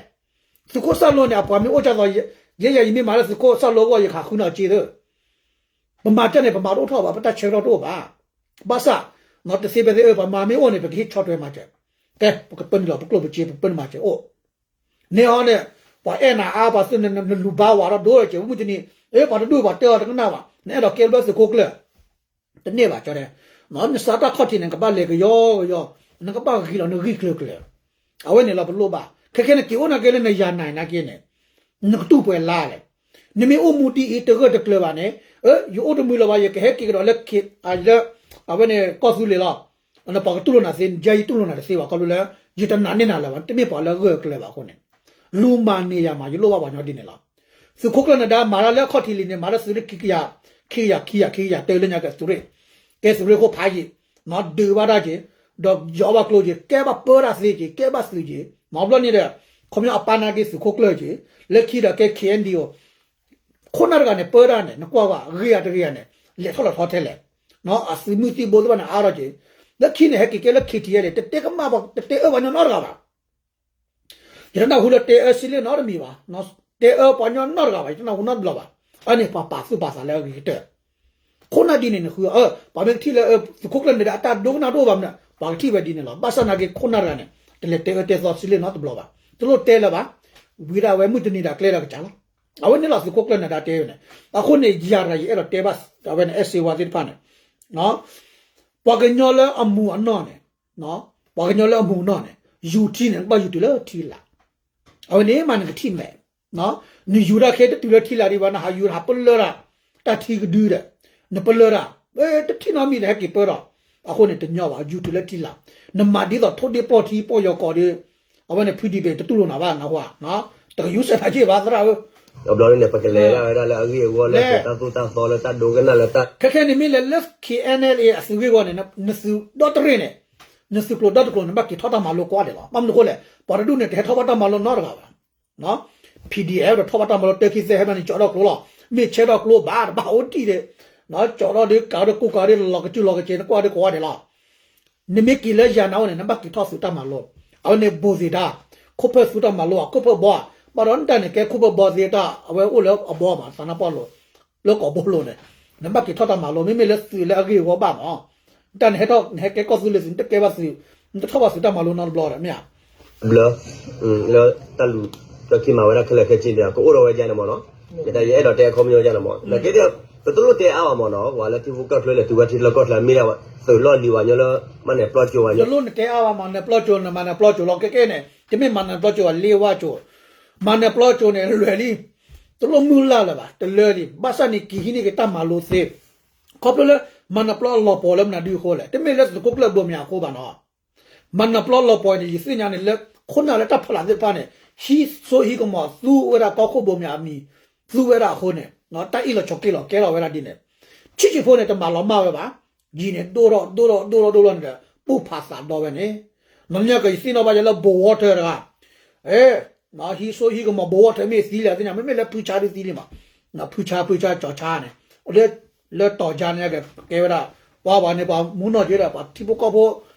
သုးခိၣ်စၢ်လိန့ၣ် အပှၤမ့ၢ်အိၣ်ကၢ်သိး, ယဲယၤယမ့ၢ်မၤလၢသုးခိၣ်စၢ်လိအဂီၢ် ယကဟးဃုနီၢ်အစ့သၢ, ပမၤကၢ်န့ၣ် ပမၤတအိၣ်ထီၣ်ဘၣ် ပတၢ်ဆၢကတီၢ်တအိၣ်ဘၣ်, ဘၣ်ဆၣ်, တသ့ဖဲသ့ ပှၤမၤမ့ၢ်အိၣ်န့ၣ် ပကဟ့ၣ်ဆီၣ်ထွဲမၤစၢၤ, ကဲ ပကပၢနုာ်လီၤ ပကျိၣ်ပစ့ ပပၢနုာ်မၤစၢၤအိၣ် န့ၣ်ဟီန့ၣ်, ပှၤအဲၣ်နၤအါ ပှၤသုးန့ၣ် နလူၤဘါဝဲဒီးဒိၣ်ကဲး မုၢ်တနံၤ, အ့ ပှၤတဒူၣ်ပှၤတဲအီၤတကနၣ်ဘၣ်, နအဲၣ်ဒိးကဲဘျၢသုးခိၣ်ကျၢၢ်, တန့ၢ်ဘၣ်ကၠီတဲ, နစးတၢ်ခီၣ်ထံးန့ၣ် နကဘၣ်လဲၤကယီကယီ, နကဘၣ်ဂံၢ်လီၤနဂံၢ်ကျၢၤကျၢၤ, အဝဲန့ၣ်လီၤပလိၣ်ဘၣ်, ခဲခဲနက့ၤအိၣ်နာ်က့လၢနယၤနၤနာ်က့န့ၣ်, နကတူၢ်ပှဲၤလါလဲၣ်, နမ့ၢ်အိၣ်မူဒ်အံၤ တဂၢၢ်တကျၢၤဘၣ်န့ၣ်, ယအိၣ်တမုာ်လၢၤဘၣ် ယကဟဲက့ၤကဒီးလၢ လၢ အဝဲန့ၣ်ကီၢ်သူလ့ၤလီၤ နပှၤကတူၢ်လိာ်နၤသ့, ယဲယတူၢ်လိာ်နၤတသ့ဘၣ် ခီဖျိလၢ ယတနာ်န့ၢ်နၤလၢၤဘၣ်, တမ့ၢ်ပှၤလၢအဂၢၢ်အကျၢၤဘၣ်အဃိန့ၣ်, လူၤမၤန့ၢ်ယၤမး ယလိၣ်ဘၣ်ပှၤညီဒ်န့ၣ်လီၤ. သုးခိၣ်ကျၢၢ်နဒါမၤတၢ်လၢအခီၣ်ထံးလံန့ၣ် မၤလၢသုးရ့ၣ်ခံကယၤ, ခံကယၤ ခံကယၤ ခံကယၤ တၢလၢညါကသုးရ့ၣ်, ကဲသုးရ့ၣ်ခိၣ်ဖးယံာ်, ဒုးဘၣ်တၢ်က့ၤ, ဒီးယီၤဘၣ်ကျိက့ၤ ကဲဘၣ်ပၢတၢ်သ့က့ၤ ကဲဘၣ်သုးက့ၤ, မ့ၢ်ဘျီန့ၣ်ဒီး, ခီပညီအပၢ်နာ်က့သုးခိၣ်ကျၢၢ်က့ၤ, လၢခံဒီးကဲ K N D O ခိၣ်နၢ်တဂၤန့ၣ် ပၢတၢ်န့ၣ် နကွၢ်ကွၢ် ဂ့ၤဂၤတဂ့ၤဂၤန့ၣ် လဲၤထီၣ်လဲၤထီထဲလဲၣ်, အသုးမုၢ်သံၣ်ဘိသ့ၣ်တဖၣ်န့ၣ် အါထီၣ်က့ၤ, လၢခံန့ၣ် ဟဲက့ၤကဲလၢ K T L န့ၣ် တတဲကမၣ်ပှၤ တတဲအၢပှၤညီနီတဂၤဘၣ်. ယတနၢ်ဟူလၢတဲအၢစ့လ့ၣ်နီတမံၤဘၣ်, တဲအၢပှၤညီနီတဂၤဘၣ် ယတနၢ်ဟူနီတဘျီဘၣ်. အန့ၣ်ပှၤပာ်သူၣ်ပာ်သးလၢအဂ့ၤကတၢၢ် ခိၣ်နၢ်ဒ်န့ၣ်နဃုအၢ, ပှၤမ့ၢ်ကထံၣ်လၢသုးခိၣ်ကျၢၢ်န့ၣ်ဒီး အတၢ်ဒိကနၣ်တအိၣ်ဘၣ်မနုၤ ပှၤကထံၣ်ဝဲဒ်န့ၣ်လီၤ. ဘၣ်ဆၣ်နာ်က့ခိၣ်နၢ်တဂၤန့ၣ် တလဲၤတဲအၢတဲသီစ့လ့ၣ်နီတဘျီဘၣ်, တလိၣ်တဲလၢၤဘၣ်. ဝံၤဒၣ်ဝဲမုၢ်တနံၤဒၣ်ကျဲဒီးကစၢ်လီၤ. အဝဲန့ၣ်လီၤသုးခိၣ်ကျၢၢ်နဒါတဲဝဲန့ၣ်, အဃိန့ၣ် ယၤတဂၤယအဲၣ်ဒိးတဲဘၣ် အဝဲန့ၣ်အဲၣ်စ့ဝါသ့ၣ်တဖၣ်န့ၣ် ပှၤကညီလၢအမူးအနီၢ်န့ၣ်, ပှၤကညီလၢအမူးအနီၢ်န့ၣ် ယူၤထံန့ၣ် နကဘၣ်ယူၤတုၤလၢထံလာ်, အဝဲန့ၣ်မးနကထံၣ်မဲာ်, နယူၤတၢ်ခဲတတုၤလၢထံလာ်ဒံးဘၣ် နဟးယူၤဟးပလၢတၢ်, တၢ်ထံကဒုဒီး, နပလၢတၢ်, တထံၣ်နီတမံၤဒီးဟဲက့ၤပၢဒီး, အဃိန့ၣ်တညီဘၣ် ယူၤတုၤလၢထံလာ်, နမၤဒ်သိးထိၣ်ဒ့ပီၢ်ထံပီၢ်ယီၤကီးဒီး, အဝဲန့ၣ်ဖုဒံးဘ့ၣ်တတူၢ်လိာ်နၤဘၣ်နဟါ, တကယူၤစဲးနၤက့ဘၣ်သရၣ်ဧၢ တဘျီန့ၣ် ပကလဲၤဒၣ်ဝဲဒၣ်လၢအဂ့ၢ်အဝီလၢတၢ်သိၣ်တၢ်သီလၢတၢ်ဒိကနၣ်လၢတၢ်, ခဲခဲန့ၣ်မ့ၢ်လဲၤလၢ K N L A အသုးဂ့ၢ်ဝီန့ၣ် နသုးဒီတရ့ၣ်န့ၣ်, နသုးကျိၤဒီတကျိၤန့ၣ် ဘၣ်က့ၤထီၣ်တၢ်မၤလိကိးဂၤဒဲးလီၤ. ဘၣ်မနုၤအဃိလဲၣ်, ပှၤတဒူၣ်န့ၣ် တဟဲထီၣ်ဘၣ်တၢ်မၤလိနီတဂၤဘၣ်. PDF ဒီးထီၣ်ဘၣ်တၢ်မၤလိတၢခံသဲဟဲမးန့ၣ် ကၠီထီၣ်ကျိလီၤ. မ့ၢ်ဆဲထီၣ်ကျိဘၣ်တဘၣ်အိၣ်တံၢ်ဒီး, ကၠီထီၣ်ဒီးကးဒီးကူကးဒီးလီၤကစုလီၤကစဲး နကွၢ်ဒီးကိးဂၤဒဲးလီၤ. နမ့ၢ်က့ၤလၢယၤနၤအိၣ်န့ၣ် နဘၣ်က့ၤထီၣ်သုးတၢ်မၤလိ, အဝဲန့ၣ်ဘိၣ်သ့ၣ်တၢ်, ခိၣ်ဖၢၣ်သုးတၢ်မၤလိ ခိၣ်ဖၢၣ်ဘီ, ဘၣ်ဒီးနတၢ်န့ၣ်ကဲခိၣ်ဖၢၣ်ဘီသ့တၢ် အဝဲအိၣ်လၢအဘီမး သးနါပီၣ်လိၤ, လၢကိာ်ဘိလိၤန့ၣ်, နဘၣ်က့ၤထီၣ်တၢ်မၤလိ မ့မ့ၢ်လၢသုးလၢအဂ့ၢ်အဝီဘၣ်မး, နတၢ်န့ၣ်ဟဲထီၣ် နဟဲကဲကီၢ်သူလ့ၤသုး နတကဲဘၣ်သုး, နတထီၣ်ဘၣ်သုးတၢ်မၤလိနီတဘျီဒီး မ့ၢ်ဧါ ဘျၢ, လၢတၢ်လူၤ လၢခံမၤဝဲဒၣ်ခဲလၢာ်ခဲဆ့န့ၣ် ကအိၣ်ဒီးဝဲဒ်န့ၣ်မးနီၤ, ယတၢ်ယအဲၣ်ဒိးတဲအခီပညီဒ်န့ၣ်မး, နကဲဒ်, ပတလိၣ်တဲအါဘၣ်မးနီၤ, ပှၤလၢထံဖိကီၢ်ချၢလဲၤတုၤဝဲထံလၢကီၢ်ချၢမ့ၢ်ဒၣ်ဝဲ သုးလီၢ်လံၤဘၣ်ညီလၢ မၤနၢၤပျီကၠိဘၣ်ညီ, တလိၣ်နတဲအါဘၣ်မး နၢၤပျီကၠိ နမၤနၢၤပျီကၠိလီၤ ခဲကဲန့ၣ် တမ့ၢ်မၤနၢၤပျီကၠိဘၣ် လ့ဝါကၠိ, မၤနၢၤပျီကၠိန့ၣ် လွဲၢ်လံ, တလိၣ်မုၢ်လၢ်လၢၤဘၣ် တလၢလံ, ဘၣ်ဆၣ်န့ၣ်က့ၤဟံးန့ၢ်က့ၤတၢ်မၤလိသ့ ခီဖျိလၢ မၤနၢၤပျီအလီၤပှီၢ်လၢမနုၤဒုအဃိလဲၣ်, တမ့ၢ်လၢသုးခိၣ်ကျၢၢ်ဘိးမၠးအဃိဘၣ်နီၤ, မၤနၢၤပျီလီၤပှီၢ်န့ၣ် ယသ့ၣ်ညါန့ၣ်လၢ ခိၣ်နၢ်လၢတၢ်ဖီလာ်သ့ၣ်တဖၣ်န့ၣ် ဟံးစိဟံးကမီၤသူဝဲဒၣ်ကီၢ်ခိၣ်ဘိးမၠးအမံၤ, သူဝဲဒၣ်အဃိန့ၣ် တၢ်အ့ၣ်လိာ်ဆိးက့လိာ်ကဲထီၣ်ဝဲဒၣ်ဒ်န့ၣ်, ဆံးဆံးဖိန့ၣ် တမၤလီၤမၢ်ဝဲဘၣ်, ယံၤန့ၣ် ဒိၣ်ထီၣ်ဒိၣ်ထီၣ်ဒိၣ်ထီၣ်ဒိၣ်ထီၣ်န့ၣ်ဒီး ပူၢ်ဖးသးဒီဝဲန့ၣ်, နီၢ်ညါကယသ့ၣ်နီၣ်ဘၣ်ယဲလၢ ဘိးဝီထၢၣ်တဂၤ ဟံးစိဟံးကမီၤ ဘိးဝီထၢၣ်မ့ၢ်သံလဲၣ်သ့ၣ်ညါ မ့မ့ၢ်လၢဖုဆါဒုသံလံမး, ဖုဆါ ဖုဆါ ကၠီၤဆါန့ၣ်, လၢတီၤကၠါန့ၣ် ကကဲဝဲဒၣ်, ပှၤဘၣ်န့ၣ် ပှၤမူနီၢ်က့ဒီး ပှၤထံဖိကီၢ်ဖိ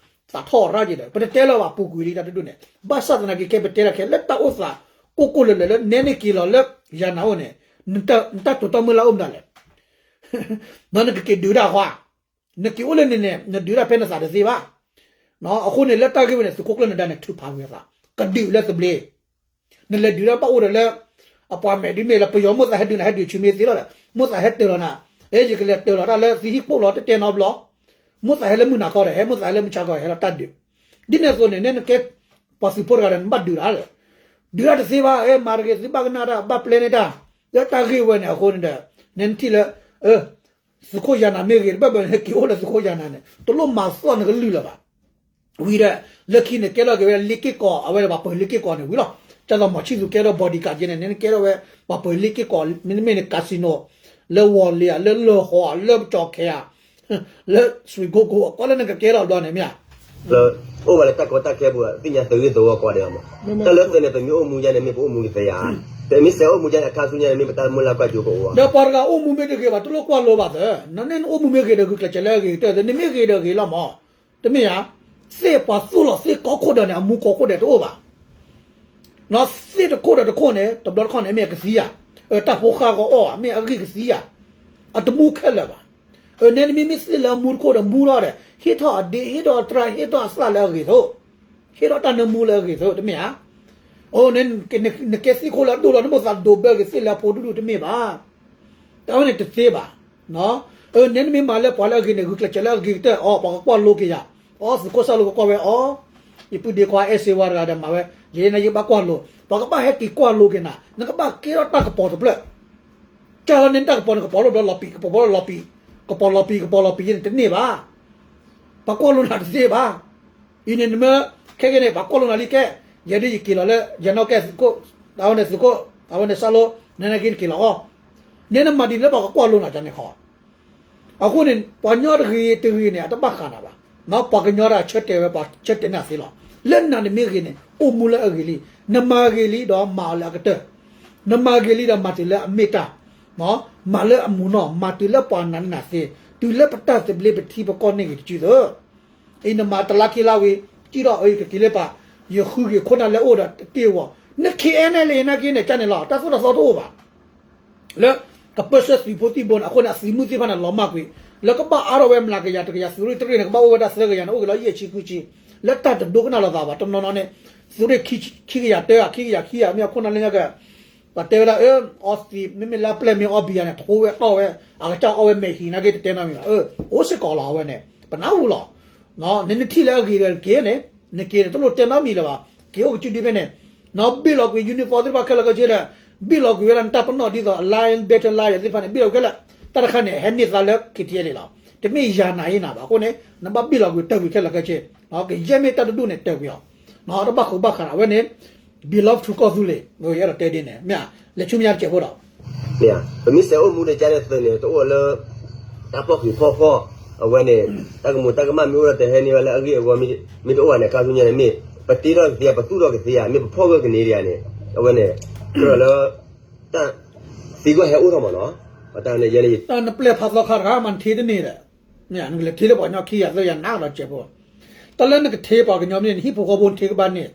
သးထီၣ်ရၣ်က့ဒီး ပတတဲလၢၤဘၣ် ပူၤကွံာ်လံတၢ်တဒူၣ်န့ၣ်, ဘၣ်ဆၣ်သနာ်က့ ကဲပတဲတၢ်ခဲလၢတၢ်အိၣ်သး ကိၢ်ကိၢ်လၢၤလၢၤလၢ နဲန့ၢ်က့ၤလီၤလၢ ယၤနၤအိၣ်န့ၣ်, နတၢ်တိာ်တၢ်မုၢ်လၢ်အိၣ်မတၤလဲၣ် နကက့ၤဒုးတၢ်ဃီ, နက့ၤအိၣ်လၢန့ၣ်န့ၣ် နဒုးတၢ်ဖဲနသးတသ့ဘၣ်. အဃိန့ၣ် လၢတၢ်ဂ့ၢ်ဝဲန့ၣ် သုးခိၣ်ကျၢၢ်နဒါန့ၣ် ထုးဖးဝံၤအသး ကဒုးလၢသဘျ့ နလဲၤဒုးတၢ်ဘၣ်အိၣ်ဒီးလၢ အပှၤမဲာ်ဒ်မ့ၢ်လၢပယီၤမိၣ်သးဟဲဒုးနၤ ဟဲဒုးဆူမ့ၢ်သ့လီၤဒီး မိၣ်သးဟဲတၢၤလီၤနၤ အဲ ယကလဲၤတၢၤလီၤတၢ်လၢသုဟံၣ်ခိၣ်လီၤ တတဲနီတဘျီ မိၣ်သးဟဲလၢမုၢ်နၤခီဒီး ဟဲမိၣ်သးဟဲလၢမုၢ်ဆါခီ ဟဲလီၤတၢ်ဒုး ဒ်န့ၣ်အသိးန့ၣ် နဲနကဲ ပှၤသုးဖိတဂၤဒီး နဘၣ်ဒုးတၢ်ဒီး ဒုးတၢ်တသ့ဘၣ် အဲ မၤတဂ့ၤ သုဘၣ်ကနၣ်တၢ် ဘၣ်ပျဲန့ၢ်တၢ် လၢတၢ်ဂ့ၢ်ဝဲန့ၣ် အဃိန့ၣ်ဒီး နဲနထံၣ်လၢ သုးခိၣ်ယၤနၤမ့ၢ်ဂ့ၤ တဘၣ်ဘၣ်န့ၣ် က့ၤအိၣ်လၢသုးခိၣ်ယၤနၤန့ၣ် တလိၣ်မၤသီၣ်နကလုၢ်လၢၤဘၣ် ဝံၤဒီး လၢခံန့ၣ် ကဲထီၣ်က့ၤဝဲလ့က့ၢ်ကီး အဝဲဒၣ်ပှၤပၢၤလ့က့ၢ်ကီးန့ၣ်ဝံၤလီၤ. ကၢ်သိးမီၤဆံၣ်သူကဲထီၣ် bodyguard က့န့ၣ် နကဲထီၣ်ဝဲ ပှၤပၢၤလ့က့ၢ်ကီး မ့တမ့ၢ်န့ၣ် casino လၢဝီၤလ့ၤဧါ လၢလၢၢ်ဟီဧါ လၢကၠီၤခဲဧါ လၢစွ့ၣ်ကိကိး ကွၢ်လၢနကကဲထီၣ်ဘျီန့ၣ်မ့ၢ်ဧါ လၢ အိၣ်ဝဲလၢတၢ်ကီတၢ်ခဲပူၤ သ့ၣ်ညါသုးဂ့ၢ်သဝီကီးဒံးမး တၢ်လၢသုးန့ၣ် ပမ့ၢ်အိၣ်မူယါန့ၣ် မ့ၢ်ပအိၣ်မူကသ့ဧါ, ပမ့ၢ်စဲးအိၣ်မူယါန့ၣ် အခါဆူညါန့ၣ် မ့ၢ်ပတၢ်မုၢ်လၢ်ကွၢ်ကၠိကအိၣ်ဧါ. ဒီးပှၤတဂၤအိၣ်မူမ့ၢ်တဂ့ၤဘၣ် တလိၣ်ကွၢ်လိဘၣ်သၢ, နန့ၣ်နအိၣ်မူမ့ၢ်ဂ့ၤဒီး ဂုာ်ကျဲးစၢးလၢအဂ့ၤကတၢၢ်သၢ နမ့ၢ်ဂ့ၤဒီးဂ့ၤလီၤမး, တမ့ၢ်ဧါ, သ့ၣ်ပှၤသူၣ်လီၤသ့ၣ်ကီခိၣ်ဒီးန့ၣ် အမူကီခိၣ်ဒီးတအိၣ်ဘၣ် သ့ၣ်တခိၣ်ဒီးတခိၣ်န့ၣ် တဘျီတခီၣ်န့ၣ် မ့ၢ်အကသံဧါ, တၢ်ဖိဃၢ်ကအီၣ်ဧါ မ့ၢ်အဂံၢ်ကသံဧါ, အတမူခဲလၢာ်ဘၣ်. နဲနမ့မ့ၢ်သ့ၣ်လၢအမူတခိၣ်ဒီးမူထီၣ်ဒီး ဟ့ၣ်ထီၣ်အဒ့ ဟ့ၣ်ထီၣ်အသရၣ် ဟ့ၣ်ထီၣ်အသၣ်လၢအဂ့ၤသိး, ဟ့ၣ်ထီၣ်တၢ်နၢမူလၢအဂ့ၤသိး တမ့ၢ်ဧါ. အိ နကဲသ့ၣ်ခိၣ်လၢအဒိၣ်လီၤ နမိၣ်သးဒိးဘၢက့ၤသ့ၣ်လၢအဖိဒူၣ်ဒူၣ်တမ့ၢ်ဘၣ်. တၢ်ဝဲန့ၣ်တသ့ဘၣ်. နဲနမ့ၢ်မၤလၢပှၤလၢအဂ့ၤန့ၣ် ဂုာ်ကျဲးစၢးလၢအဂ့ၤကတၢၢ် အိ ပှၤကကွၢ်လိက့ၤယၤ, အိ သုးခိၣ်စၢ်လိကကွၢ်ဝဲအိ ယပုၢ်ဒ့ခွါအဲၣ်စ့ဝါတဂၤဒီးမၤဝဲ, ယဲန့ၣ်ယဘၣ်ကွၢ်လိ, ပှၤကဘၣ်ဟဲက့ၤကွၢ်လိက့ၤနၤ, နကဘၣ်ကဲထီၣ်တၢ်ကပီၤတဖျၢၣ်, ကၢ်လီၤန့ၣ်တၢ်ကပီၤန့ၣ် ကပီၤလီၤဘျီလီၤပံာ် ကပီၤလီၤပံာ် ကပီၤလီၤပံာ် ကပီၤလီၤပံာ်န့ၣ်တန့ၢ်ဘၣ်. ပှၤကွၢ်လိနၤတသ့ဘၣ်. အံၤန့ၣ်နမ့ၢ် ခဲကနံၣ်န့ၣ် ပှၤကွၢ်လိနၤလံကဲ, ယဲဒ်ယက့ၤလီၤလၢ ယနီၢ်ကဲသုးခိၣ်, အဝဲန့ၣ်သုးခိၣ်, အဝဲန့ၣ်စၢ်လိ, နဲနက့ၤနက့ၤလီၤအိ နဲနမၤဒ်န့ၣ်လၢပှၤကကွၢ်လိနၤန့ၣ်ဃီ အဃိန့ၣ် ပှၤကညီတဂ့ၤတဂ့ၤန့ၣ် အတဘၣ်ဃးနၤဘၣ်. ပှၤကညီတဂၤဆၢတဲာ်ဝဲ ပှၤဆၢတဲာ်န့ၢ်သ့လီၤ. လၢနၤနမ့ၢ်ဂ့ၤန့ၣ် အိၣ်မူလၢအဂ့ၤလံ, နမၤဂ့ၤလံဒီးမၤအီၤလၢအကတၢၢ်, နမၤဂ့ၤလံဒီးမၤတုၤလၢအမ့ၢ်တၢ်, မၤလၢအမူနီၢ် မၤတုၤလၢပှၤနာ်န့ၢ်နၤသ့, တုၤလၢပတၢ်သဘျ့ပထံပကီၢ်န့ၢ်ဂ့ၤတစုသၢ အံၤနမၤတလါခံလါဝံၤ, စံၣ်ထီၣ်အကက့ၤလၢပှၤ, ယဃုဂ့ၤခိၣ်နၢ်လၢအိၣ်ဒီးတ့ၢ်ဝီၤ, နခ့အဲနဲလ့နက့န့ၣ် ကန့ၣ်လီၤ တၢ်သိၣ်တၢ်သီတအိၣ်ဘၣ်. လၢ ကပၢဆှၢသုးဖိသံၣ်ဘိန့ၣ် အဃိန့ၣ် အသုးမုၢ်သ့ၣ်တဖၣ်န့ၣ် လီၤမၢ်ကွံာ်, လၢကဘၣ်အါထီၣ်ဝဲမျးကယၤတကယၤ သုးရ့ၣ်တရ့ၣ်န့ၣ် ကဘၣ်အိၣ်ဝဲဒၣ်သၢကယၤန့ၣ် အိၣ်က့ၤလီၤယဲၢ်ဆံဃုဆံ, လၢတၢ်တဒိကနၣ်လိာ်သးဘၣ် တနီၤနီၤန့ၣ်, သုးရ့ၣ်ခံကယၤတၢ ခံကယၤခံဂၤ မ့ၢ်အခိၣ်နၢ်လၢညါက ပှၤတဲဝဲဒၣ် အီသံး မ့မ့ၢ်လၢအပျဲၢ်မ့ၢ်အီဘံယၤန့ၣ် ထိဝဲတီၢ်ဝဲ အကစၢ်အီဝဲမဲာ်ဟံးနာ်က့တတဲနီတမံၤဘၣ်, အိၣ်စ့ၢ်ကီးလီၤအဝဲန့ၣ် ပနၢ်ဟူလီၤ. နနထံၣ်လၢအဂ့ၤဒီးက့ၤန့ၣ်, နက့ၤန့ၣ် တလိၣ်တဲနီတမံၤလၢၤဘၣ်, က့ၤအိၣ်ကစုဒုဖဲန့ၣ်, ဘ့ၣ်လီၤကွံာ် uniform သ့ၣ်တဖၣ်ခဲလၢာ်ခဲဆ့ဒီး, ဘ့ၣ်လီၤကွံာ်ဝဲဒၣ်နတၢ်ပနီၣ်ဒ်သိး Alliance Better Life သ့ၣ်တဖၣ်န့ၣ် ဘ့ၣ်လီၤကွံာ်ခဲလၢာ်, တၢ်တခါန့ၣ် ဟဲန့ၢ်သါလၢ ခ့ထံအဲလ့လီၤ, တမ့ၢ်ယၤနၤဟ့ၣ်နၤဘၣ်အဃိန့ၣ် နဘၣ်ဘ့ၣ်လီၤကွံာ်တၢ်ဝံၤခဲလၢာ်ခဲဆ့, ကယဲၢ်မ့ၢ်တၢ်တဒူၣ်န့ၣ် တၢ်ဝံၤအီၤ, တဘၣ်ဃုာ်ဘၣ်ဃးအဝဲန့ၣ် belong to ကီၢ်သူလ့ၤ, ယအဲၣ်ဒိးတဲဒ်န့ၣ် မ့ၢ်ဧါ, လဲၤဆူမဲာ်ညါတစဲးဖိဒီး မ့ၢ်ဧါ, ပမ့ၢ်စဲးအိၣ်မူဒီးကန့ၣ်သုးန့ၣ် တအိၣ်လၢ တၢ်ဖီၣ်ဃံးဖီၣ်ဖီၣ်, အဝဲန့ၣ် တၢ်ကမူးတၢ်ကမၣ်မ့ၢ်အိၣ်ဒီးတဟဲန့ၢ်ဝဲလၢအဂ့ၢ်အဂီၢ်, မ့ၢ်တအိၣ်ဘၣ်န့ၣ် ခါဆူညါန့ၣ် မ့ၢ်ပတ့ထီၣ်ကသ့ဧါ ပသူၣ်ထီၣ်ကသ့ဧါ မ့ၢ်ပဖီၣ်ဂၢၢ်ကန့ၢ်ဒံးဧါန့ၣ်, အဝဲန့ၣ် ကြၢးလၢ တၢ်သံကွၢ်ဟဲအိၣ်ထီၣ်မးနီၤ, ပတၢ်န့ၣ်ယဲန့ၣ် တၢ်နပျဲၢ်ဖးသီခါတခါမးနထံတန့ၢ်ဒီး, နကလဲၤထံလၢပှၤကညီခံဂၤသၢဂၤနးကဒီးစဲးဖိ, တၢ်လၢနကထံပှၤကညီမ့ၢ်န့ၣ် နဟံၣ်ဖိဃီဖိနထံကဘၣ်န့ၢ်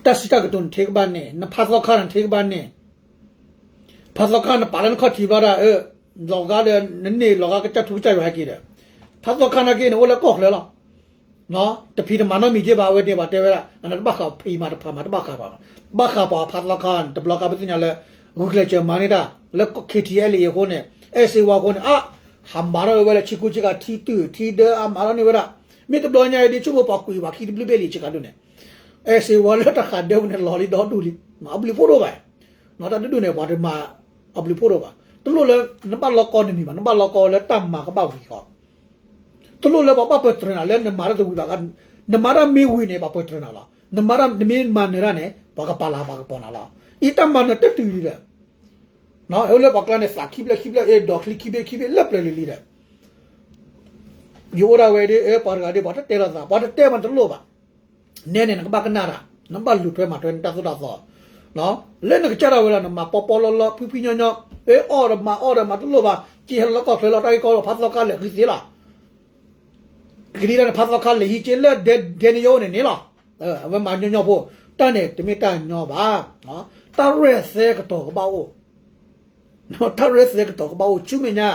တၢ်စံးတၢ်ကတိၤနထံကဘၣ်န့ၢ်, နဖးသီခါနထံကဘၣ်န့ၢ်, ဖးသီခါနပာ်လၢနခီၣ်ထံးဘျီဒၣ်, လီၤဂာ်ဒီး နန့ၢ်လီၤဂာ်ကစၢ်ထူကစၢ်ယွၤဟဲက့ၤဒီး, ဖးသီခါနာ်က့န့ၣ် အိၣ်လၢကီၢ်ချၢလီၤ. တဖံးတမၤနီတမံၤက့ဘၣ် အဝဲန့ၣ်ပှၤတဲဝဲဒၣ် အနတဘၣ်ဃးဖံးမၤတဖးမၤတဘၣ်ဃးပှၤ, ဘၣ်ဃးပှၤဖးသီခါန့ၣ် တဘျီခါပသ့ၣ်ညါလၢ ဂုာ်ကျဲးစၢးမၤန့ၢ်တၢ် လၢ ခ့ထံအဲလ့အဃိန့ၣ် အဲၣ်စ့ဝါအဃိန့ၣ် အါ, ဟးမၤထီၣ်ဝဲလၢထံကူက့ကၤ ထံတုၤထံဒၢအမၤထီၣ်န့ၢ်ဝဲဒၣ်, မ့ၢ်တဘျီညါအံၤဒ်ဆိကမိၣ်ပှၤကွံာ်ပှၤခံတဘျုးဘ့ၣ်လံဆ့ကၤဒုးန့ၣ်, အဲၣ်စ့ဝါလၢတၢ်ဃးဒၢပူၤန့ၣ် လီၤလံဒီဒူၣ်လံ, အဘျုးဖှိၣ်ဒိၣ်ဘၣ်, တၢ်ဒုဒူၣ်န့ၣ် ပှၤတမၤအဘျုးဖှိၣ်ဒိၣ်ဘၣ်, တလိၣ်လၢ နဘၣ်လီကီနမံၤဘၣ် နဘၣ်လီကီလၢတၢ်မၤကဘၣ်ဝံၤဃီ တလိၣ်လၢပှၤဘၣ်ပၢၢ်တြၢၤနၤလၢနမၤတၢ်တဝံၤဘၣ်, နမၤတၢ်မ့ၢ်ဝံၤန့ၣ် ပှၤပၢၢ်တြၢၤနၤလီၤ, နမၤတၢ်နမ့ၢ်မၤနၢၤတၢ်န့ၣ် ပှၤကပာ်လၤပှၤကပီၤနၤလီၤ, အံၤတၢ်မၤနၢၤတတုၤလံဒီး, လၢပှၤကျါန့ၣ် သးခံဖျၢၣ်ခံဖျၢၣ် အဲၣ်ဒိးချံခံဘ့ၣ်ခံဘ့ၣ်လၢပျၢၤလံလံဒီး, ယအိၣ်ဒၣ်ဝဲဒ် ပှၤတဂၤဒ် ပှၤတတဲလိာ်သး ပှၤတတဲမးတလိၣ်ဘၣ် နဲန့ၣ် နကဘၣ်ကနၣ်တၢ်, နဘၣ်လူၤထွဲမၤထွဲနတၢ်သိၣ်တၢ်သီ, လၢနကစၢ်ဒၣ်ဝဲလီၤ နမၤပီပီလီလီ ဖှံဖှံညီညီ, အီၣ်ဒီးမၤအီၣ်ဒီးမၤတလိၣ်ဘၣ်, က့ဟဲလီၤလၢကီၢ်ချၢလီၤ တၢ်ဂ့ၢ်ကီလီၤ ဖးသီခါလဲၤဃုသ့လီၤ, ကလံၤဒၣ်န့ၣ် ဖးသီခါလဲၤဟံးက့လၢဒဲန့ၣ်ယအိၣ်န့ၣ်န့ၣ်လီၤ, အဝဲမၤညီညီဖိ, တၢ်န့ၣ်တမ့ၢ်တၢ်ညီဘၣ်, တၢ်ရဲၣ်သဲကတီၤကဘၣ်အိၣ် တၢ်ရဲၣ်သဲကတီၤကဘၣ်အိၣ်ဆူမဲာ်ညါ,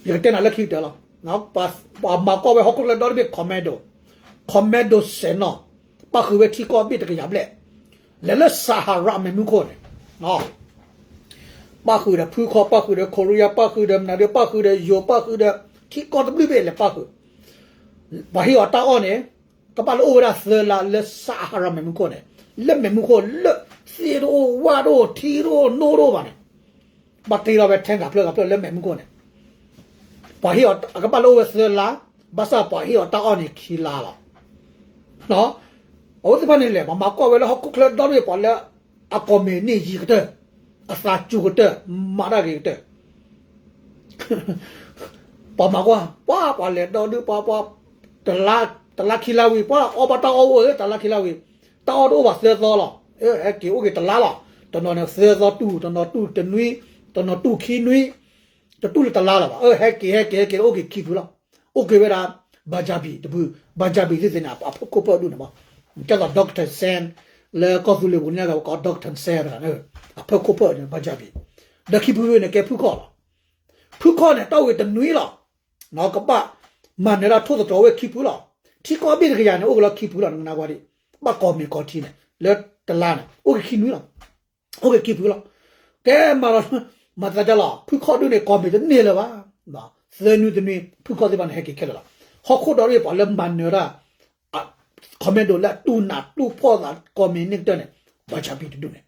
ယကတဲနၤလၢခံကတၢၢ်လီၤ, ပှၤမၤကွၢ်ဝဲဟီၣ်ခိၣ်ချၢဒီတဘ့ၣ် commando, commando စဲးနီၣ်, ပၣ်ဃုာ်ဝဲထံကီၢ်ဘ့ၣ်တကယၤဘျဲၣ်, လဲၤလၢ Sahara မ့ၢ်မုၢ်ခိၣ်န့ၣ် ပၣ်ဃုာ်ဒီးဖုခီၣ်, ပၣ်ဃုာ်ဒီး Korea, ပၣ်ဃုာ်ဒီးမနုၤဒီး, ပၣ်ဃုာ်ဒီးယိၤ, ပၣ်ဃုာ်ဒီးထံကီၢ်တဘျုးဘ့ၣ်လဲၤပၣ်ဃုာ်, ပှၤဟ့ၣ်အီၤတၢ်အီၣ်န့ၣ် ကဘၣ်လၢအိၣ်ဝဲဒၣ်သၢလါလၢ Sahara မ့ၢ်မုၢ်ခိၣ်န့ၣ်, လၢမ့ၢ်မုၢ်ခိၣ်လၢသ့ၣ်တအိၣ်ဝၣ်တအိၣ်ထံတအိၣ်နိတအိၣ်ဘၣ်န့ၣ်, ဘၣ်တ့ထီၣ်ဝဲ tank ဂၤဖျၢၣ်ဂၤဖျၢၣ်လၢမ့ၢ်မုၢ်ခိၣ်န့ၣ်, ပှၤဟ့ၣ်အီၤအကဘၣ်လၢအိၣ်ဝဲသၢလါ, ဘၣ်ဆၣ်ပှၤဟ့ၣ်အီၤတၢ်အီၣ်န့ၣ်ခံလါလီၤ. အဝဲသ့ၣ်တဖၣ်န့ၣ်လဲၣ် ပှၤမၤကွၢ်ဝဲလၢဟီၣ်ခိၣ်ချၢဒီတဘ့ၣ် ပှၤလၢအကိးမံၤန့ၢ်ယံၤကတၢၢ်, အသးစူၤကတၢၢ်, မၤတၢ်ဂ့ၤကတၢၢ် ပှၤမၤကွၢ် ပှၤပှၤလဲၤဒီဒုၣ်ပှၤပှၤ, တလါခံလါဝံၤ ပှၤအီၣ်ဘၣ်တၢ်အီၣ်အိၣ်ဧၢ တလါခံလါဝံၤ, တၢ်အီၣ်တအိၣ်ဘၣ်သၢသီလီၤ, ဟဲက့ၤအိၣ်က့ၤတလါလီၤ, တနီၤန့ၣ်သၢသီတူၢ်, တနီၤတူၢ်တနွံ, တနီၤတူၢ်ခံနွံ, တတူၢ်လၢတလါလၢၤဘၣ်, ဟဲက့ၤဟဲက့ၤဟဲက့ၤအိၣ်က့ၤခံဖုလီၤ, အိၣ်က့ၤဝဲဒၣ် Punjabi တဖု, Punjabi သ့ၣ်သ့ၣ်န့ၣ် အဖၢခိၣ်ဖၢဒူၣ်န့ၣ်မး, ကဲသိး Doctor Sen လၢကီၢ်သူလ့ၤပူၤန့ၣ် ကိး Doctor Sen တဂၤန့ၣ်, အဖၢခိၣ်ဖၢန့ၣ် Punjabi, ဒီးခံဖုဖုန့ၣ်ကဲဖုခီၣ်လီၤ, ဖုခီၣ်န့ၣ် တၢ်အိၣ်ဝဲတနွံလီၤ, ကဘၣ်မၤနၢၤတၢ်ထိၣ်သတြီၤဝဲခံဖုလီၤ, ထံကီၢ်ဘ့ၣ်တကယၤန့ၣ် အိၣ်က့ၤလီၤခံဖုလီၤ နကနၣ်ကွၢ်ဒံး, ဘၣ်ကိးမံၤကိးထံန့ၣ် လၢတလါန့ၣ် အိၣ်က့ၤခံနွံလီၤ, အိၣ်က့ၤခံဖုလီၤ, ကဲမၤလီၤ, မၤသးဒ်လီၤ ဖုခီၣ်ဒုၣ်န့ၣ် ကိးမံၤတန့ၢ်လၢၤဘၣ်, သၢနွံတနွံ ဖုခီၣ်သ့ၣ်တဖၣ်န့ၣ် ဟဲက့ၤခဲလၢာ်လီၤ, ဟီၣ်ခိၣ်ဒီတဘ့ၣ်ပှၤလၢမၤနၢၤတၢ် commando လၢအတူၢ်နးတူၢ်ဖှီၣ်သးကိးမံၤန့ၣ်ကတၢၢ်န့ၣ် Punjabi တဒူၣ်န့ၣ်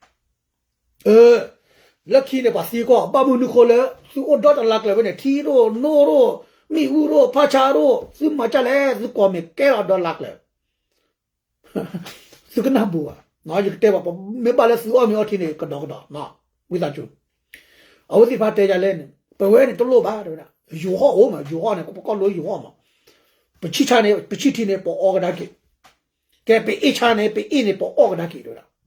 လၢခံန့ၣ် ပှၤသံကွၢ် ဘၣ်မနုၤဃိလၢ သုအိၣ်ဒီတလါကျၢၤဖဲန့ၣ် ထံဒိၣ်နိဒိၣ် မ့ၣ်အူဒိၣ် ဖးဆါဒိၣ် သုမၤဒ်လဲၣ် သုကိးမံၤကဲထီၣ်ဒီလါကျၢၤ, သုကနၢ်ပူၤဘၣ်, ယကတဲဘၣ် မ့ၢ်ဘၣ်လၢသုအီၣ်မ့ၤအီထံန့ၣ် ကဒီးကဒီး, ဝံသးစူၤ, အဝဲသ့ၣ်တဖၣ်တဲဒ်လဲၣ်န့ၣ် ပဝဲန့ၣ်တလိၣ်ဘၣ်တဲဝဲဒၣ်, ယိၤဟီၣ်အိၣ်မး ယိၤဟီၣ်န့ၣ် ပကီၢ်လိယိၤဟီၣ်မး, ပဆံၣ်ဆါန့ၣ် ပဆံၣ်ထံန့ၣ် ပအီၣ်ကဒါက့ၤ ကဲ ပအ့ၣ်ဆါန့ၣ် ပအ့ၣ်န့ၣ် ပအီၣ်ကဒါက့ၤတဲဝဲဒၣ်,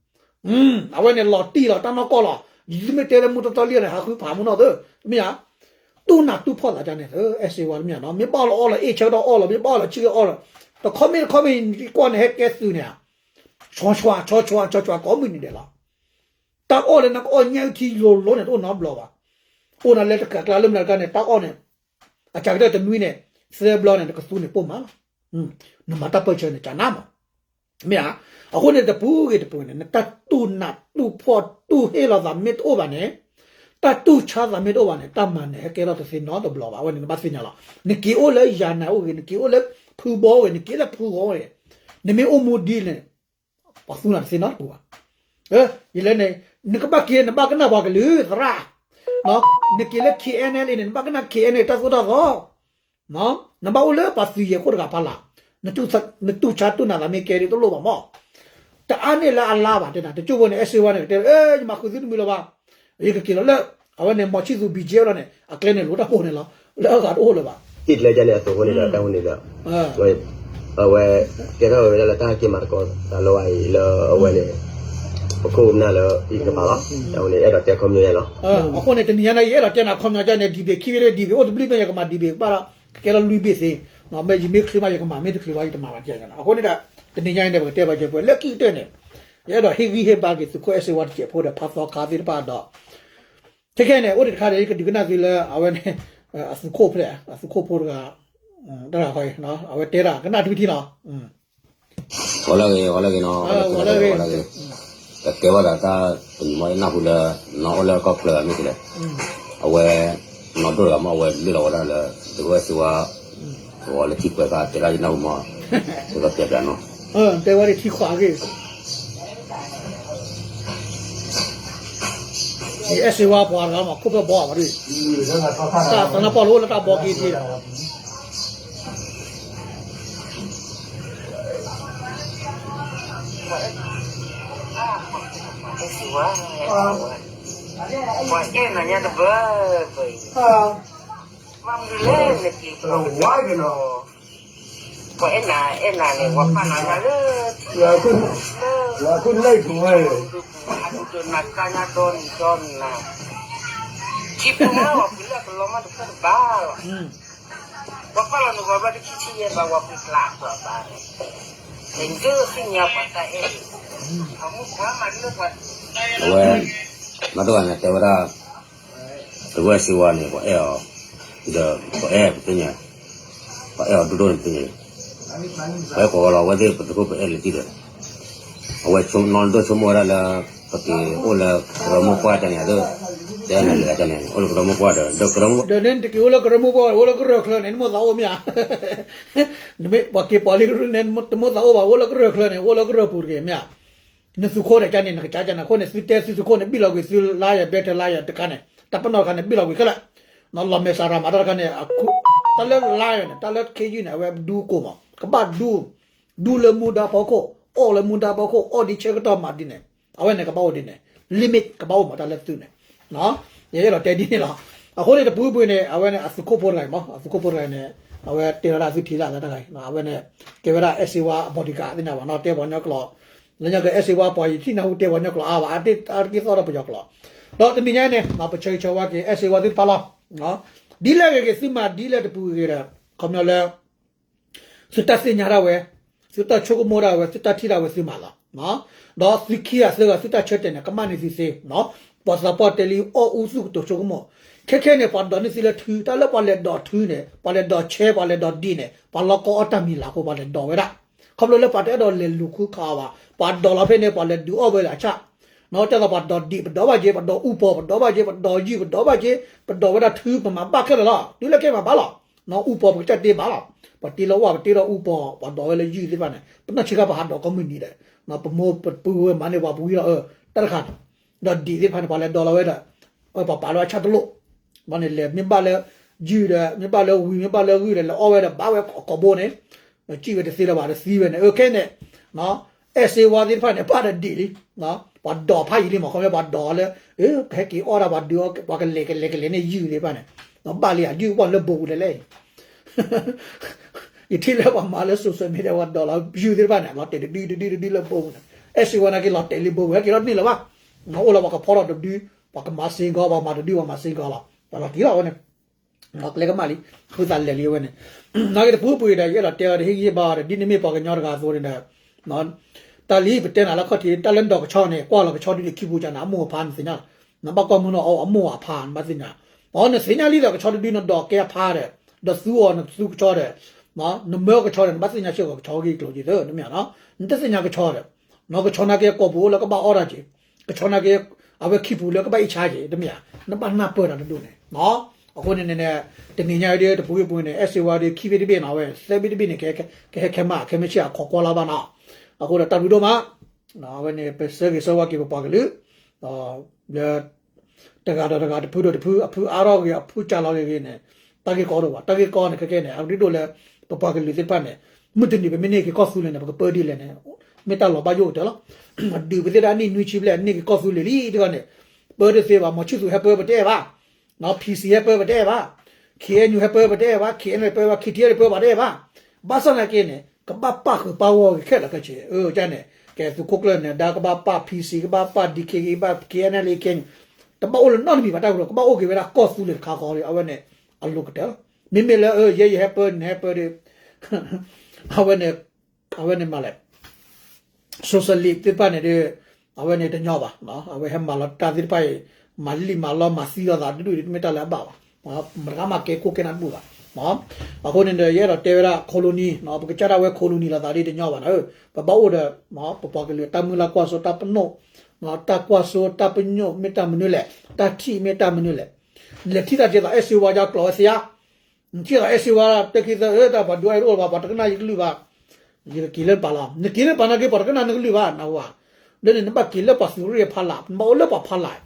အဝဲန့ၣ်လီၤတံၢ်လီၤတၢ်နီၢ်ကီၢ်လီၤ, ယမ့ၢ်တဲလၢမူတီတီလံန့ၣ် ဟးဃုဖးမူနီၢ်သၢ, မ့ၢ်ဧါ, တူၢ်နးတူၢ်ဖှီၣ်သးဒ်န့ၣ်သၢ အဲၣ်စ့ဝါတမ့ၢ်ဧါနီၤ, မ့ၢ်ဘၣ်အီၣ်လီၤအီလီၤ အ့ၣ်ဆၢကတီၢ်အီၣ်လီၤ မ့ၢ်ဘၣ်အီၣ်လီၤဆံၣ်ကတီၢ်အီၣ်လီၤ, တခီမ့ၢ်တခီမ့ၢ် ကွၢ်န့ၣ်ဟဲကဲသုးန့ၣ်ဧါ, ဆီဆီဆီဆီဆီဆီကိးမုၢ်နံၤဒဲးလီၤ, တၢ်အီၣ်လၢနကအီၣ်ညၣ်အုၣ်ထံလိၤလိၤန့ၣ် တအိၣ်နီတဘျီဘၣ်, အိၣ်နၤလၢတကးကျါလၢမနုၤတခါန့ၣ် တၢ်အီၣ်န့ၣ် အစှၤကတၢၢ်တနွံန့ၣ် သၢဘျီန့ၣ် နကသူန့ၣ်ပိၢ်မးလီၤ, နမၤတၢ်ပၢၢ်ဆၢန့ၣ် ကနၣ်မး, မ့ၢ်ဧါ, အဃိန့ၣ်တပူၤဂ့ၤတပူၤန့ၣ် နတၢ်တူၢ်နးတူၢ်ဖှီၣ်တူၢ်ဟ့ၣ်လီၤသးမ့ၢ်တအိၣ်ဘၣ်န့ၣ်, တၢ်တူၢ်ဆါသးမ့ၢ်တအိၣ်ဘၣ်န့ၣ် တၢ်မၤနၢၤဟဲကဲထီၣ်တသ့နီတဘျီဘၣ်, အဝဲန့ၣ်နဘၣ်သ့ၣ်ညါလီၤ, နက့ၤအိၣ်လၢယၤနၤအိၣ်ဂ့ၤ နက့ၤအိၣ်လၢဖုဘီအိၣ်ဂ့ၤ နက့ၤလၢဖုဂီၢ်အိၣ်ဂ့ၤ, နမ့ၢ်အိၣ်မူဒ်န့ၣ် ပှၤသူနၤတသ့နီတပူၤဘၣ်, ယလဲၣ်န့ၣ် နကဘၣ်က့ၤ နဘၣ်ကနၣ်ပှၤကလုာ်သရၣ်, နက့ၤလၢ K N L A န့ၣ် နဘၣ်ကနၣ် K N L A တၢ်သိၣ်တၢ်သီ, နဘၣ်အိၣ်လၢပှၤသုးယဲၢ်ခိၣ်တဂၤဖးလၢ်, နတူၢ်ဆါတူၢ်နးသးမ့ၢ်ကဲဒ်တလိၣ်ဘၣ်မး, တအါန့ၢ်လၢအလါဘၣ်တဲနၤ, တကၠိၢ်ဖိန့ၣ် အဲၣ်စ့ဝါန့ၣ် ကတဲ ယမၤဃုာ်သုတမုာ်လၢၤဘၣ်, ယကက့ၤလီၤလၢ အဝဲန့ၣ် မီၤဆံၣ်သူ ဘံၣ်ကၠ့လီၤန့ၣ် အကျဲန့ၣ်လိၤတၢ်ဖိန့ၣ်လီၤ, လၢအဂၤတအိၣ်လၢၤဘၣ်, ဟံၣ်ကျဲဒ်န့ၣ် အသိးဖိန့ၣ်ဒီး တၢ်ဖိန့ၣ်ဒီး အဝဲ ကဲထီၣ်ဝဲဒၣ်လၢတၢ်ဟဲက့ၤမၤသကိးသးလီၤဝဲအံၤလၢအဝဲန့ၣ် ပခိၣ်ပနၢ်လၢ ယကပၤလီၤ, အဝဲန့ၣ် အဲၣ်ဒိးတဲခီပညီယဲလီၤ, အဃိန့ၣ် တနံၤညါန့ၣ် ယအဲၣ်ဒိးတဲနၤခီပညီန့ၣ် debate ခံဘ့ၣ်လၢ debate အိၣ်တဘျုးမ့ၢ်ယကမၤ debate ကဘၣ်ဒီး ကကဲလီၤလွံၢ်ဘ့ၣ်သ့, မ့ၢ်ယမ့ၢ်ချုးမးယကမၤ မ့ၢ်တချုးဘၣ်ယတမၤဘၣ်တကဲန့ၣ်, အဃိန့ၣ်ဒီး တနံၤညါအံၤန့ၣ် ပကတဲဘၣ်ကဲပှဲၤလၢခံကတၢၢ်န့ၣ်, ယအဲၣ်ဒိးဟ့ၣ်ဂံၢ်ဟ့ၣ်ဘါက့ၤသုးခိၣ်အဲၣ်စ့ဝါတစဲးဖိဒီး ဖါသီခါသ့ၣ်တဖၣ်ဒီး ခဲခဲန့ၣ် အိၣ်ဒံးတခါဒီး ယကဒုးကနၣ်သုလၢ အဝဲန့ၣ် အသုးခိၣ်ဖျဲၣ် အသုးခိၣ်ဖိတဂၤ, တဂၤဃီအံၤ အဝဲတဲတၢ်ကနၣ်ထွံထံလီၤ, ဂီၤလၢဂ့ၤ ဂီၤလၢဂ့ၤနီၤ, ဂီၤလၢဂ့ၤ, ပတဲဝဲဒၣ်တၢ်တမံၤမ့ၢ်နၢ်ဟူလၢ နီၢ်အိၣ်လၢကီၢ်ချၢမ့ၢ်လဲၣ်, အဝဲ နီၢ်ဒိၣ်တဂၤမ့ၢ်အဝဲလုၢ်လီၤဝဲဒၣ်လၢ သုးခိၣ်အဲၣ်စ့ဝါ ဂီၤလၢထံခွဲးခါတဲဒၣ်ယနၢ်ဟူမး, သုးခိၣ်တဲပျးနီၤ, တဲဝဲဒၣ်ထံခွးအဂ့ၢ် ယအဲၣ်စ့ဝါပှၤတဂၤမး ခိၣ်ဖျီၣ်ဘီအဝဲဒၣ်, တၢ်သနၢ်ပီၢ်လၢအိၣ်လၢတၢ်ဘီက့ၤထံးဒီး, ပှၤအဲၣ်နၤညါတဘၢဘၢအံၤ, ဘၣ်မနုၤလဲၣ်နက့ၤပဝါက့ၤနီၤ ပှၤအဲၣ်နၤ အဲၣ်နၤန့ၣ် ပှၤပာ်လီၤနၤလၢထံလၢ အဒိၣ်ဒိၣ်နၤကါညါဒီနံၤဒီနံၤ, ထံဖိမး ပှၤပှ့ၤလၢအကလီမးတဖျၢၣ်တဘၣ်လီၤ, ပှၤပာ်လီၤနၤပှၤဘၣ်တခံဆံယဲၢ်ဘၣ် ပှၤပှ့ၤကျးပှၤဘၣ်န့ၣ်, နဒိၣ်သ့ၣ်ညါပှၤတၢ်အဲၣ်, အဝဲ နီၢ်ဒိၣ်ဂၤန့ၣ် တဲဝဲဒၣ် သုးခိၣ်အဲၣ်စ့ဝါန့ၣ် ပှၤအဲၣ်အီၤ, ဒီးပှၤအဲၣ်ပသ့ၣ်ညါ, ပအဲၣ်အီၤဒိၣ်ဒိၣ်န့ၣ်သုန့ၣ်, ပအဲၣ်ကိးဂၤလီၤ အဝဲသ့ၣ်ပသုးခိၣ်ပအဲၣ်လၢၤတံၢ်ဒီး, အဝဲနီၢ်ဒိၣ်ဆိကမိၣ်ဝဲဒၣ်လၢ ပက့ၤအိၣ်လၢကရၢမိၢ်ပှၢ်တၢ်န့ၣ် အဒိၣ်, တဲနၤလဲၤတၢ်န့ၣ် အိၣ်လၢကရၢမိၢ်ပှၢ်ဒီး ဒီးကရၢမိၢ်ပှၢ်ဒီး နတက့ၤအိၣ်လၢကရၢမိၢ်ပှၢ် အိၣ်လၢကရၢချၢန့ၣ် နမိၢ်သးအိၣ်မ့ၢ်ဧါ, နမ့ၢ်ပှၤက့ၤပှၤလၢကရၢန့ၣ် တမိၢ်သးအိၣ်ဘၣ် အိၣ်လၢကရၢချၢန့ၣ် အိၣ်လၢကရၢပူၤတဂ့ၤမ့ၢ်ဧါ. နသုးခိၣ်ဒီးကန့ၣ် နကစၢ်ကန့ၣ် အဃိန့ၣ် သုတဲသုသုးခိၣ်န့ၣ် ဘံၣ်လီၤကွံာ်သုလါယၤ ဘဲထၢလါယၤတခါန့ၣ် တၢ်ပနီၣ်တခါန့ၣ် ဘံၣ်လီၤကွံာ်ခဲလၢာ်, လီၤမဲာ်ဆှးရၤမၤတၢ်တခါန့ၣ်, တၢ်လၢလါယၤန့ၣ် တၢ်လၢခ့ယုၢ်န့ၣ် အဝဲဒူကိၢ်မး ကဘၣ်ဒူ, ဒူလၢမူဒါဖီခိၣ် အီၣ်လၢမူဒါဖီခိၣ် အီၣ်ဒ်ဆၢကတီၢ်မၤဒ်န့ၣ် အဝဲန့ၣ်ကဘၣ်အိၣ်ဒ်န့ၣ် limit ကဘၣ်အိၣ်မးတၢ်လၢသုးန့ၣ် ယအဲၣ်ဒိးတဲဒ်န့ၣ်လီၤ. အဃိန့ၣ် တပူၤပူၤန့ၣ် အဝဲန့ၣ် အသုးခိၣ်ဖိတဂၤအံၤမး အသုးခိၣ်ဖိတဂၤန့ၣ် အဝဲတဲဝဲဒၣ်သုထံၣ်လၢ်လၢတၢ်ဂၤအံၤ အဝဲန့ၣ် ကဲဝဲဒၣ်အဲၣ်စ့ဝါအ bodyguard သ့ၣ်ညါဘၣ်နီၤ တဲပှၤကညီကျိာ်, လၢညါကအဲၣ်စ့ဝါပှၤယထံၣ်နၢ်ဟူတဲပှၤကညီကျိာ်အါဘၣ် အါတက့ၢ်သီၣ်ဒီးပယီၤကျိာ်, ဒီးတနံၤညါန့ၣ် ပဆၢဂ့ၤဆၢဝါက့ၤ အဲၣ်စ့ဝါသ့ၣ်တဖၣ်လီၤ. ဒ်လဲၣ်ဂ့ၤဂ့ၤသုမၤဒ်လဲၣ်တပူၤဂ့ၤဂ့ၤဒီး ခီပညီလၢ သုတၢ်သ့ၣ်ညါဒၣ်ဝဲ, သုတၢ်ဆိကမိၣ်ဒၣ်ဝဲ သုတၢ်ထံၣ်ဒၣ်ဝဲသုမၤလီၤ. ဒီးသုခံဂၤသၢဂၤသုတၢ်ဆၢတဲာ်န့ၣ် ကမၣ်န့ၢ်သုသ့, ပှၤသးပှၢ်တဲလံအီၣ်အူသူၣ်ကတိၤဆိကမိၣ်, ခဲခဲန့ၣ် ပှၤဒိးန့ၢ်သုလၢထု တၢ်လၢပှၤလဲၤဒိးထုန့ၣ် ပှၤလဲၤဒိးဆဲ ပှၤလဲၤဒိးဒံးန့ၣ် ပှၤလီၤကီအီၣ်တၢ်မံၤလၤအဃိ ပှၤလဲၤဒိးဝဲဒၣ်, ခီဖျိလၢပှၤတအဲၣ်ဒိးလဲၤလူၤဃုခးအီၤဘၣ် ပှၤဒိးလီၤဖဲန့ၣ် ပှၤလဲၤဒုးအီၣ်ဝဲလၢအဆၣ် နီၢ်ကၢ်သိးပှၤဒိးဒံး ပဒိးဘၣ်က့ၤ ပဒိးအူပီၤ ပဒိးဘၣ်က့ၤ ပဒိးယုၢ် ပဒိးဘၣ်က့ၤ ပဒိးဝဲဒၣ်ထု ပမၤဘၣ်ခဲလၢာ်လီၤ. တုၤလၢခဲမၤဘၣ်လီၤ. နီၢ်အူပီၤ ပကစၢ်တ့ဘၣ်လီၤ. ပတ့လၢဝၣ် ပတ့ဒီးအူပီၤ ပှၤဒိးဝဲလၢယုၢ်သ့ၣ်တဖၣ်န့ၣ် ပနီၢ်ဆံးခါပဟးဒိးကိးမုၢ်နံၤဒီး ပမိၢ်ပပုၢ်ဝဲမၤန့ၢ်ပှၤပဝံလီၤ အၢ တၢ်တခါန့ၣ် ဒီးဒံးသ့ၣ်တဖၣ်န့ၣ် ပှၤလဲၤဒိးလီၤဝဲဒီး ပှၤပာ်လီၤဝဲဆၣ်တလိၣ် ဘၣ်န့ၣ်လဲၤမ့ၢ်ဘၣ်လၢ ယုၢ်ဒီး မ့ၢ်ဘၣ်လၢဝံၤ မ့ၢ်ဘၣ်လၢဂုၢ်ဒီး လဲၤအီၣ်ဝဲဒီး ဘၣ်ဝဲကိာ်ဘိန့ၣ် စံၣ်ဝဲတသ့လၢၤဘၣ် တသံဝဲန့ၣ် အခဲန့ၣ် အဲၣ်စ့ဝါသ့ၣ်တဖၣ်န့ၣ် ဘၣ်ဒီးဒံးလံ ပှၤဒိးဖးယံာ်လံမး ခီဖျိပှၤဒိးလၢ ကဟဲက့ၤအီၣ်ဒၣ်ပှၤဒုးအီၣ် ပှၤကလဲၤကလဲၤကလဲၤန့ၣ်ယုၢ်သ့ၣ်တဖၣ်န့ၣ် ဘၣ်လံ ယုၢ်ဝၣ်လၢဘိပူၤလဲၣ်လဲၣ်အံၤ ယထံၣ်လၢပှၤမၤလၢ social media ပှၤဒိးလီၤယုၢ်သ့ၣ်တဖၣ်န့ၣ် လီၤတဲာ်တဒုတဒုတဒုလၢဘိပူၤန့ၣ် အဲၣ်စ့ဝါနာ်က့လီၤတဲာ်လံဘိပူၤ ဟဲက့ၤထီၣ်တန့ၢ်လၢၤဘၣ် အိၣ်လီၤပှၤကဖီထီၣ်တဒု ပှၤကမၤစ့ၢ်ကီး ပှၤမၤတဒု ပှၤမၤစ့ၢ်ကီးလီၤ ပှၤလီၤတံၢ်လီၤဝဲန့ၣ် ကျဲကမၣ်လံ ဃုသးလဲၤလံဝဲန့ၣ် နာ်က့တပူၤပူၤဒီး ယအဲၣ်ဒိးတဲအီၤဒီး ဟ့ၣ်ဂံၢ်ဟ့ၣ်ဘါအီၤဒီး ဒ်နမ့ၢ်ပှၤကညီတဂၤအသိးန့ၣ်ဒီး တၢ်လံပတဲနၤလၢခီၣ်ထံး တၢ်လၢနဒိးကဆီန့ၣ် ကွၢ်လီၤကဆီဒုန့ၣ် ခံပူၤကန့ၣ် အမိၢ်အဖါနသ့ၣ်ညါ နဘၣ်ကွၢ်မုၢ်နီၢ်အီၤအမိၢ်အဖါ နဘၣ်သ့ၣ်ညါ အီၤနသ့ၣ်ညါလံဒီးကဆီတဒုနဒိးကဲအဖါဒီး ဒီးသူအီၤ နသူကဆီဒီး နမၢကဆီဒီး နဘၣ်သ့ၣ်ညါစ့ၢ်ကီးကဆီဂ့ၢ်ကျိၤက့ၤသၢ တမ့ၢ်ဧါနီၤ နတသ့ၣ်ညါကဆီဒီး နီၢ်ကဆီနာ်က့ကိာ်ပူၤအိၣ်လၢကဘၣ်အီၣ်တၢ်က့ၤ ကဆီနာ်က့ အဝဲခံပူၤလၢကဘၣ်အ့ၣ်ဆါက့ၤ တမ့ၢ်ဧါ နဘၣ်နၢ်ပၢၢ်တၢ်တဒူၣ်န့ၣ် အဃိန့ၣ်န့ၣ် တနံၤညါအံၤဒီး တပူၤဂ့ၢ်ပူၤန့ၣ် အဲၣ်စ့ဝါဒီး ခံဘ့ၣ်တဘ့ၣ်နီၤ အဝဲ သၢဘ့ၣ်တဘ့ၣ်န့ၣ် ကဟဲခဲမး ခဲမုၢ်ဆ့ၣ်အခိးကွၢ်လၢ်ဘၣ်နီၤ အဃိဒီးတၢ်ဘျုးဒိၣ်မး အဝဲန့ၣ် ပဆၢဂ့ၤဆၢဝါက့ၤပပှၤကလုာ် လၢ တဂၤဒီးတဂၤ တဖုဒီးတဖု အဖုအါထီၣ်ဂ့ၤ အဖုစှၤလီၤဂ့ၤဂ့ၤန့ၣ် တၢ်ဂ့ၢ်ကီတအိၣ်ဘၣ် တၢ်ဂ့ၢ်ကီန့ၣ် ခဲကဲန့ၣ် အရ့ဒိၣ်လၢ ပပှၤကလုာ်သ့ၣ်တဖၣ်န့ၣ် မုၢ်တနံၤပမ့ၢ်န့ၢ်က့ၤကီၢ်သူလ့ၤန့ၣ် ပကပၢဒ်လဲၣ်န့ၣ် မ့ၢ်တၢ်လီၤဘၣ်ယိၣ်ကတၢၢ်လီၤ. ဒုးပသ့ၣ်ဒၣ်နံၣ်နွံဆံဘျဲၣ် န့ၢ်က့ၤကီၢ်သူလ့ၤလံတဂၤန့ၣ် ပၢတသ့ဘၣ် မီၤဆံသူးဟဲပၢပတအဲၣ်ဘၣ် PC ဟဲပၢပတအဲၣ်ဘၣ် KNU ဟဲပၢပတအဲၣ်ဘၣ် KNLA ပၢဘၣ် KTLA ပၢပတအဲၣ်ဘၣ် ဘၣ်ဆၣ်သနာ်က့န့ၣ် ကဘၣ်ပာ်ဃုာ်ပာ်ဂီၢ်က့ၤခဲလၢာ်ခဲဆ့ အၢကန့ၣ် ကဲသုးခိၣ်ကျၢၢ်နဒါ ကဘၣ်ပာ် PC ကဘၣ်ပာ် DKBA ကဘၣ် KNLA KNU တဘၣ်အိၣ်လၢၤနီတမံၤဘၣ် တၢ်ကရၢ ကဘၣ်အိၣ်က့ၤဝဲဒၣ်ကီၢ်သူလ့ၤတခါဃီဒီး အဝဲန့ၣ် အလိၤကတၢၢ်လီၤ. မ့မ့ၢ်လၢ အၢ ယဲယဟဲပၢ နဟဲပၢဒီး အဝဲန့ၣ် အဝဲန့ၣ်မၤလဲၣ် socialist သ့ၣ်တဖၣ်န့ၣ်ဒီး အဝဲန့ၣ်တညီဘၣ် အဝဲဟဲမၤလီၤတၢ်သ့ၣ်တဖၣ်အံၤ မၤလံၣ်မၤလီ မၤသံလိာ်သးတဒူၣ်ဒ် တမ့ၢ်တၢ်လၢအဘၣ်ဘၣ် မတဂၤမၤကဲခိၣ်ကဲနၢ်တဘူၣ်ဘၣ် အဃိန့ၣ်ဒီး ယအဲၣ်ဒိးတဲဝဲဒၣ် colony ပကစၢ်ဒၣ်ဝဲ colony လိာ်သးဒ်တညီဘၣ်နၤ ပဘၣ်အိၣ်ဒီး ပပှၤကလုာ်တၢ်မုၢ်လၢ်ကွၢ်စိတၢ်ပနီၣ် တၢ်ကွၢ်စိတၢ်ပညိၣ်မ့ၢ်တၢ်မနုၤလဲၣ် တၢ်ထံၣ်မ့ၢ်တၢ်မနုၤလဲၣ် လဲၤထံၣ်သးက့ၤသိးအဲၣ်စ့ဝါယါကျိးဝဲသ့ဧါ နထံၣ်သိးအဲၣ်စ့ဝါ တၢ်ခံသၢ အၢ တၢ်ပှၤဒုးအါတအိၣ်လၢၤဘၣ် ပှၤတကနၣ်ယကလုၢ်ဘၣ် ယကက့ၤလၢပာ်လီၤ နက့ၤလၢပာ်နာ်က့ ပှၤတကနၣ်နကလုၢ်ဘၣ် နဝၤ လၢန့ၣ် နဘၣ်က့ၤလၢပှၤသုးရ့ၣ်အဖီလာ် နဘၣ်အိၣ်လၢပှၤဖီလာ်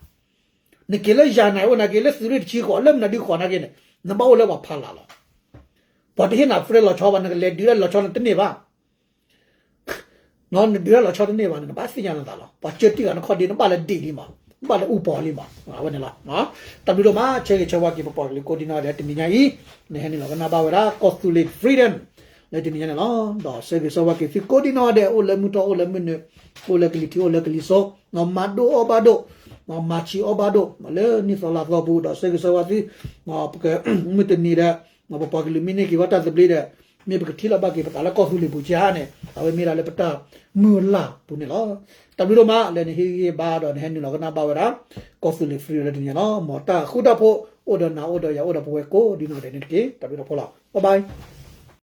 နက့ၤလၢယၤနၤအိၣ်နာ်က့ လၢသုးရ့ၣ်တဆံဃိး လၢမနုၤဒုးဃိးနာ်က့န့ၣ် နဘၣ်အိၣ်လၢပှၤဖီလာ်လီၤ ပှၤတဟ့ၣ်နၤ free လီၤဆီဘၣ် နကလဲၤဒုးလၢလီၤဆီနတန့ၢ်ဘၣ် နဒုးလၢလီၤဆီတန့ၢ်ဘၣ်န့ၣ် နဘၣ်သ့ၣ်ညါနသးလီၤ ပှၤကၢတံၢ်ဂၤနခီၣ်ဒ့ နဘၣ်လၢဒ့ၣ်လံမး နဘၣ်လၢအူပီၤလံမး အဝဲန့ၣ်လီၤ တၢ်ဘျုးဒိၣ်မး ဆၢဂ့ၤဆၢဝါက့ၤပပှၤကလုာ်ကိးဒံနီၢ်ဒဲး တနံၤညါအံၤ နဟဲနုာ်လီၤကနၣ်ဘၣ်ဝဲဒၣ် ကီၢ်သူလ့ၤ freedom လၢတနံၤညါန့ၣ်လီၤ ဒီးဆၢဂ့ၤဆၢဝါက့ၤသုကိးဒံနီၢ်ဒဲး အိၣ်လၢမုၢ်ထီၣ်အိၣ်လၢမုၢ်နုာ် အိၣ်လၢကလံၤထံးအိၣ်လၢကလံၤစိး မၤဒိၣ်အီၣ်ဘၣ်ဒိၣ် မၤဆံးအီၣ်ဘၣ်ဒိၣ် လၢနံၣ်သီလါသီပူၤ ဒီးဆၢဂ့ၤဆၢဝါသု ပက မုၢ်တနံၤဒီး ပပှၤကလုာ်မ့ၢ်န့ၢ်က့ၤဝဲတၢ်သဘျ့ဒီး မ့ၢ်ပကထံၣ်လိာ်ဘၣ်က့ၤပသးလၢကီၢ်သူလ့ၤပူၤကါန့ၣ် အဝဲမ့ၢ်ဒၣ်လၢပတၢ်မုၢ်လၢ်ပူၤန့ၣ်လီၤ. တၢ်ဘျုးဒိၣ်မးလၢနဟ့ၣ်ဂံၢ်ဟ့ၣ်ဘါဒီးနဟဲနုာ်လီၤကနၣ်ဘၣ်ဝဲဒၣ် ကီၢ်သူလ့ၤ freedom လၢတနံၤညါလီၤ. မ်တၢ်ဃူတၢ်ဖိးအိၣ်ဒီးနၤအိၣ်ဒီးယၤအိၣ်ဒီးပဝဲကိးဒံနီၢ်ဒဲးန့ၣ်တက့ၢ်. တၢ်ဘျုးတၢ်ဖှိၣ်လီၤ. Bye bye.